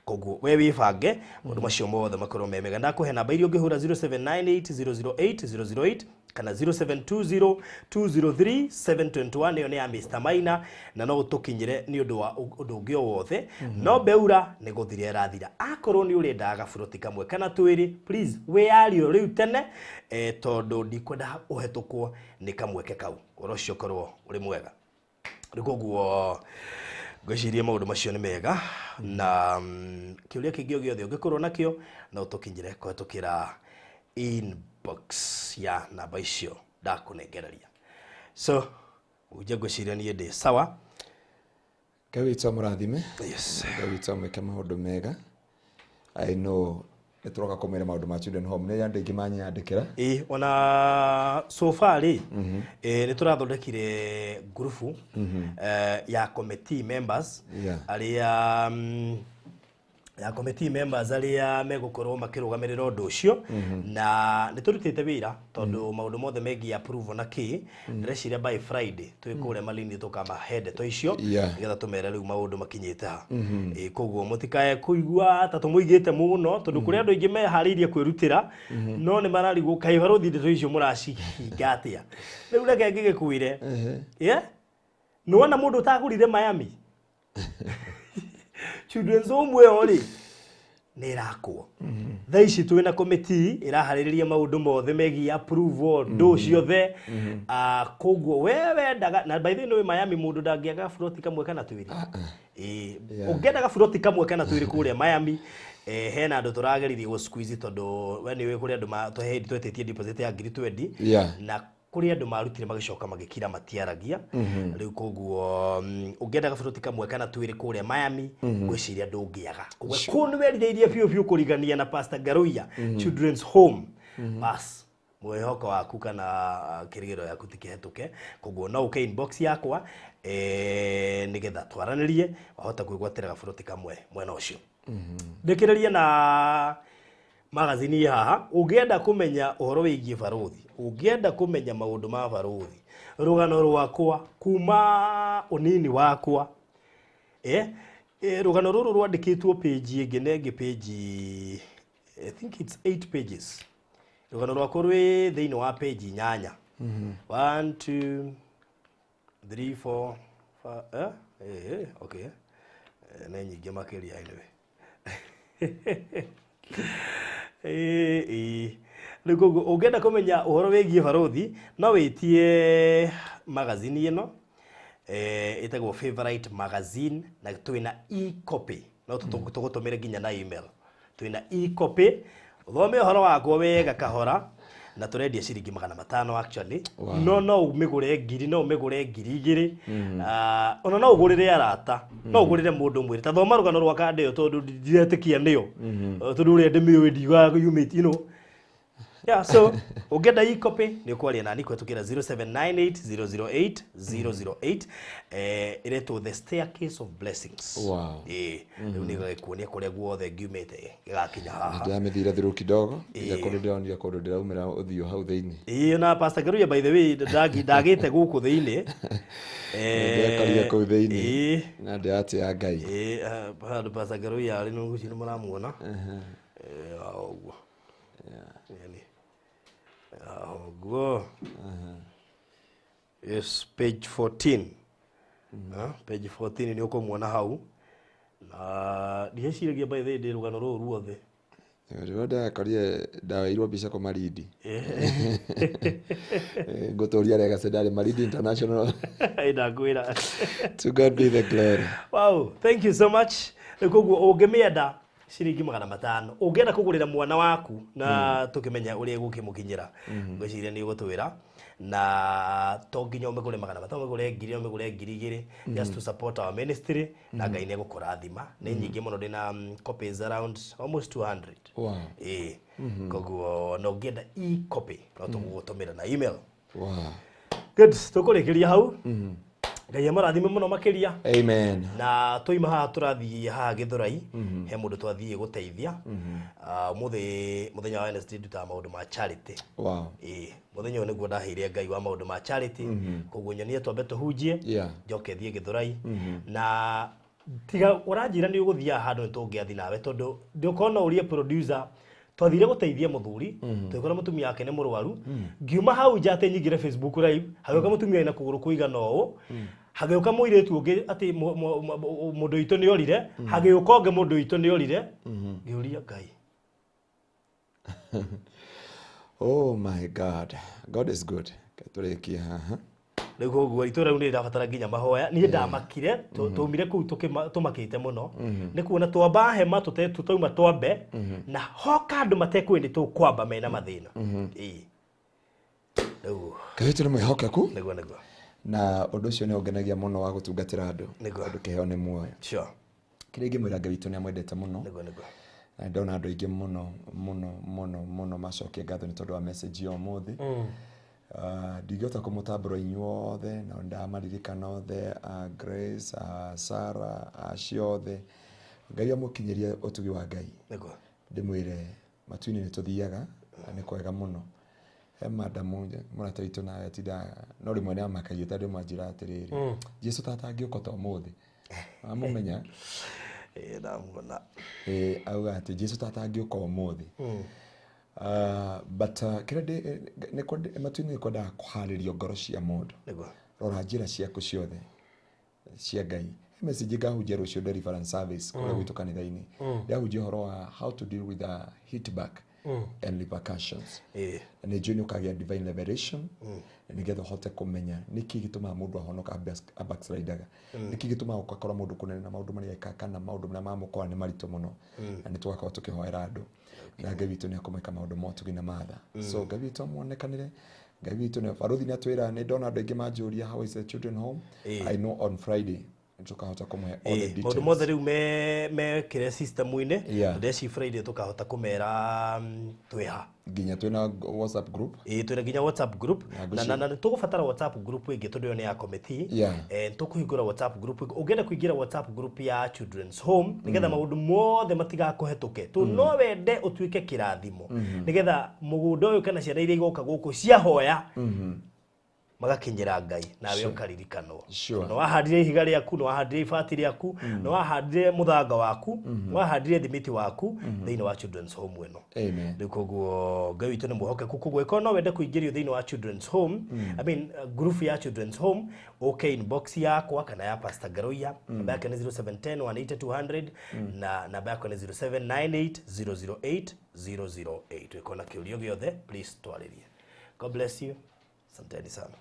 Koguo we wĩbange maũndũ macio mothe makorwo me mega. Ndakũhe namba iria ũngĩhũra 0798 008 008 kana 0720 203 721, ĩyo nĩ ya Mr Maina, na no ũtũkinyĩre nĩ ũndũ wa ũndũ ũngĩ o wothe. No Beura nĩ gũthira ĩrathira. Akorwo nĩ ũrendaga gaburoti kamwe kana twĩrĩ, please wĩyario rĩu tene, tondũ ndikwenda ũhetũkwo nĩ kamweke kau. Ũhoro ũcio ũkorwo ũrĩ mwega. Rĩu koguo ngwĩciria maũndũ macio nĩ mega, na kĩũria kĩngĩ o gĩothe ũngĩkorwo nakĩo no ũtũkinyĩre kũhetũkĩra inbox ya namba icio ndakũnengereria. So unje ngwĩciria niĩ ndĩ sawa. Ngai witũ amũrathime. Yes. Ngai witũ amwĩke maũndũ mega. I know nĩ tũroka kũmwĩra maũndũ ma Children Home, nĩ andũ aingĩ manyandĩkĩra. Ĩ ona so far rĩ, nĩ tũrathondekire ngurubu ya committee members arĩa ya committee members arĩa megũkorwo makĩrũgamĩrĩra ũndũ ũcio, na nĩ tũrutĩte wĩra tondũ maũndũ mothe megiĩ approval na kĩ, ndĩreciria by Friday twĩ kũrĩa Malindi tũkamahe ndeto icio nĩgetha tũmere rĩu maũndũ makinyĩte ha. Koguo mũtikae kũigua ta tũmũigĩte mũno, tondũ kũrĩ andũ aingĩ meharĩirie kwĩrutĩra no nĩ mararigwo kaĩ barũthi ndeto icio mũracihinga atĩa. Rĩu reke ngĩgĩkwĩre, nĩwona mũndũ ũtagũrire Miami Children's Home ĩyo rĩ, Nĩ ĩrakwo. Thaa ici twĩna committee ĩraharĩrĩria maũndũ mothe megiĩ approval, ndũ ciothe. Koguo we wendaga, na by the way nĩ Miami mũndũ ndangĩaga buroti kamwe kana twĩrĩ. Ĩĩ, ũngĩenda gaburoti kamwe kana twĩrĩ kũrĩa Miami, hena andũ tũrageririe gũ squeeze tondũ we nĩ ũĩ kũrĩ andũ twetĩtie deposit ya 20,000. Na kũrĩ andũ marutire magĩcoka magĩkira matiaragia. Rĩu koguo ũngĩenda gaburoti kamwe kana twĩrĩ kũrĩa Miami, ngwĩciria ndũngĩaga. Koguo kũu nĩ werirĩirie biũ biũ kũrigania na Pastor Ngaruiya Children's Home, bas mwĩhoko waku kana kĩrĩgĩrĩro yaku ti kĩhetũke. Koguo no ũke inbox yakwa, nĩgetha twaranĩrie wahota kwĩgwatĩra gaburoti kamwe mwena ũcio. Ndĩkĩrĩrie na magazini ĩ haha. Ũngĩenda kũmenya ũhoro wĩgiĩ barũthi, ũngĩenda kũmenya maũndũ ma barũthi, rũgano rwakwa kuma ũnini wakwa, rũgano rũrũ rwandĩkĩtwo page ĩngĩ na ĩngĩ, page, I think it's 8 pages. Rũgano rwakwa rwĩ thĩinĩ wa page 8. 1 2 3 4 5, okay, nĩ nyingĩ makĩria anyway. Rĩu koguo ũngĩenda kũmenya ũhoro wĩgiĩ barũthi, no wĩtie magazini ĩno, ĩtagwo Favorite Magazine, na twĩna e-copy, no tũgũtũmĩre nginya na email. Twĩna e-copy, ũthome ũhoro wakwa wega kahora, na tũrendia ciringi 500 actually. Wow. No ũmĩgũre 1,000, no ũmĩgũre 2,000. Ona no ũgũrĩre arata, no ũgũrĩre mũndũ mwĩrĩ ta thoma rũgano rwa kanda ĩyo, tondũ ndiretĩkia nĩyo. Tondũ ũrĩa ndĩmĩũĩ ndiugaga yumĩte, you know. Yeah, so ũngĩenda e-copy nĩ ũkwaria nani kũhetũkĩra 0798 008 008. Ĩretwo The Staircase of Blessings. Wow. Ĩĩ, rĩu nĩ gagĩkuonia kũrĩa guothe ngiumĩte gĩgakinya haha. Ndĩramĩthire through kidogo nginya kũndũ ndĩronire kũndũ ndĩraumĩra ũthiũ hau thĩinĩ. Ĩĩ, na Pastor Ngaruiya, by the way, ndagĩte gũkũ thĩinĩ. Ndĩrekorire kũu thĩinĩ. Ĩĩ. Na ndĩratĩa Ngai. Ĩĩ, handũ Pastor Ngaruiya arĩ nĩ ngwĩciria nĩ mũramuona. Ũguo. Yani, ũguo. Yes, page 14. Page 14 nĩ ũkũmuona hau. Na ndieciragia by the way ndĩ rũgano rũrũ ruothe. Rĩrĩa ndĩrakorire ndaoirwo mbica kũ Malindi. Ngũtũria legacy ndarĩ Malindi International. Ndakwĩra. To God be the glory. Wow, thank you so much. Rĩu koguo ũngĩmĩenda ciringi 500, ũngĩenda kũgũrĩra mwana waku na tũkĩmenya ũrĩa ĩgũkĩmũkinyĩra, ngwĩciria nĩ ũgũtwĩra. Na to nginya ũmĩgũre 500, ũmĩgũre 1,000, ũmĩgũre 2,000, just to support our ministry, na Ngai nĩ egũkũrathima. Nĩ nyingĩ mũno, ndĩna copies around almost 200. Wow. Ĩĩ, koguo na ũngĩenda e-copy no tũgũgũtũmĩra na email. Wow. Good, tũkũrĩkĩria hau. Ngai amũrathime mũno makĩria. Amen. Na twaima haha tũrathiĩ haha Gĩthũrai, he mũndũ twathiĩ gũteithia. Ũmũthĩ mũthenya wa Wednesday ndutaga maũndũ ma charity. Wow. Ĩĩ, mũthenya ũyũ nĩguo ndaheire Ngai wa maũndũ ma charity. Koguo nyonie twambe tũhunjie, njoke thiĩ Gĩthũrai. Na tiga ũranjĩra nĩ ũgũthiaga handũ nĩ tũngĩathiĩ nawe, tondũ ndũkorwo no ũrie producer. Twathire gũteithia mũthuri, tũgĩkora mũtumia wake nĩ mũrwaru. Ngiuma hau nja atĩ nyingĩre Facebook live, hagĩũka mũtumia wĩna kũgũrũ kũigana ũũ, hagĩũka mũirĩtu ũngĩ atĩ mũndũ witũ nĩ orire, hagĩũka ũngĩ mũndũ witũ nĩ orire. Ngĩũria Ngai. Oh my God. God is good. Tũrĩkie haha. Rĩu koguo itũra rĩu nĩ rĩrabatara nginya mahoya. Niĩ ndamakire, twaumire kũu tũmakĩte mũno. Nĩ kuona twamba hema tũtauma twambe, na hoka andũ matekũĩ nĩ tũkwamba mena mathĩna. Ĩĩ. Rĩu. Ngai witũ nĩ mwĩhokeku. Nĩguo, nĩguo. Na ũndũ ũcio nĩ ũngenagia mũno wa gũtungatĩra andũ. Nĩguo. Tondũ kĩheo nĩ muoyo. Sure. Kĩrĩa ingĩmwĩra Ngai witũ nĩ amwendete mũno. Nĩguo, nĩguo. Na ndona andũ aingĩ mũno, mũno, mũno, mũno macokia ngatho nĩ tondũ wa message ya ũmũthĩ. Ndingĩhota kũmũtambũra inyuothe, na ndamaririkana othe, Grace, Sarah, acio othe. Ngai amũkinyĩrie ũtugi wa Ngai. Nĩguo. Ndĩmwĩre matu-inĩ nĩ tũthiaga, na nĩ kwega mũno. He madamu mũrata witũ nawe atindaga, no rĩmwe nĩ amakagia tondũ manjĩra atĩrĩrĩ, Jesũ tata angĩũka ta ũmũthĩ. Amũmenya? Ĩĩ, ndamuona. Ĩĩ, auga atĩ Jesũ tata angĩũka ũmũthĩ. But kĩrĩa matu-inĩ nĩ kwendaga kũharĩrio ngoro cia mũndũ. Nĩguo. Rora njĩra ciaku ciothe cia Ngai. He message ngahunjia rũciũ deliverance service kũrĩa gwitũ kanitha-inĩ. Ndahunjia ũhoro wa how to deal with a hit back and repercussions. Na nĩ njũĩ nĩ ũkagĩa divine revelation na nĩgetha ũhote kũmenya nĩkĩ gĩtũmaga mũndũ ahonoka abackslidaga, nĩkĩ gĩtũmaga ũgakora mũndũ kũnene na maũndũ marĩa ekaga kana maũndũ marĩa mamũkora nĩ maritũ mũno. Na nĩ tũgakorwo tũkĩhoera andũ na Ngai witũ nĩ akũmeka maũndũ ma ũtugi na matha. So Ngai witũ amuonekanĩre. Ngai witũ nĩ baruthi nĩ atwĩra. Nĩ ndona andũ aingĩ manjũria, "How is the children home?" I know on Friday nĩ tũkahota kũmũhe all the maũndũ details. Mothe rĩu mekĩre system-inĩ. Ndeci Friday tũkahota kũmera twĩha. Nginya twĩna WhatsApp group. Ĩĩ, twĩna nginya WhatsApp group. Na Na nĩ tũgũbatara WhatsApp group ĩngĩ tondũ ĩyo nĩ ya committee. Nĩ tũkũhingũra WhatsApp group ĩngĩ. Ũngĩenda kũingĩra WhatsApp group ya children's home nĩgetha maũndũ mothe matigakũhetũke, tondũ no wende ũtuĩke kĩrathimo nĩgetha mũgũnda ũyũ kana ciana iria igoka gũkũ ciahoya magakinyĩra Ngai nawe ũkaririkanwo. Nĩ wahandire ihiga rĩaku, nĩ wahandire ibati rĩaku, nĩ wahandire mũthanga waku, nĩ wahandire thimiti waku thĩinĩ wa children's home ĩno. Amen. Rĩu koguo Ngai witũ nĩ mwĩhokeku. Koguo ĩkorwo no wende kũingĩrio thĩinĩ wa children's home, I mean, group ya children's home, ũke inbox yakwa kana ya Pastor Garoia. Namba yake nĩ 0710 180 200 na namba yakwa nĩ 0798 008 008. Wĩkorwo na kĩũrio gĩothe, please twarĩrie. God bless you. Asanteni sana.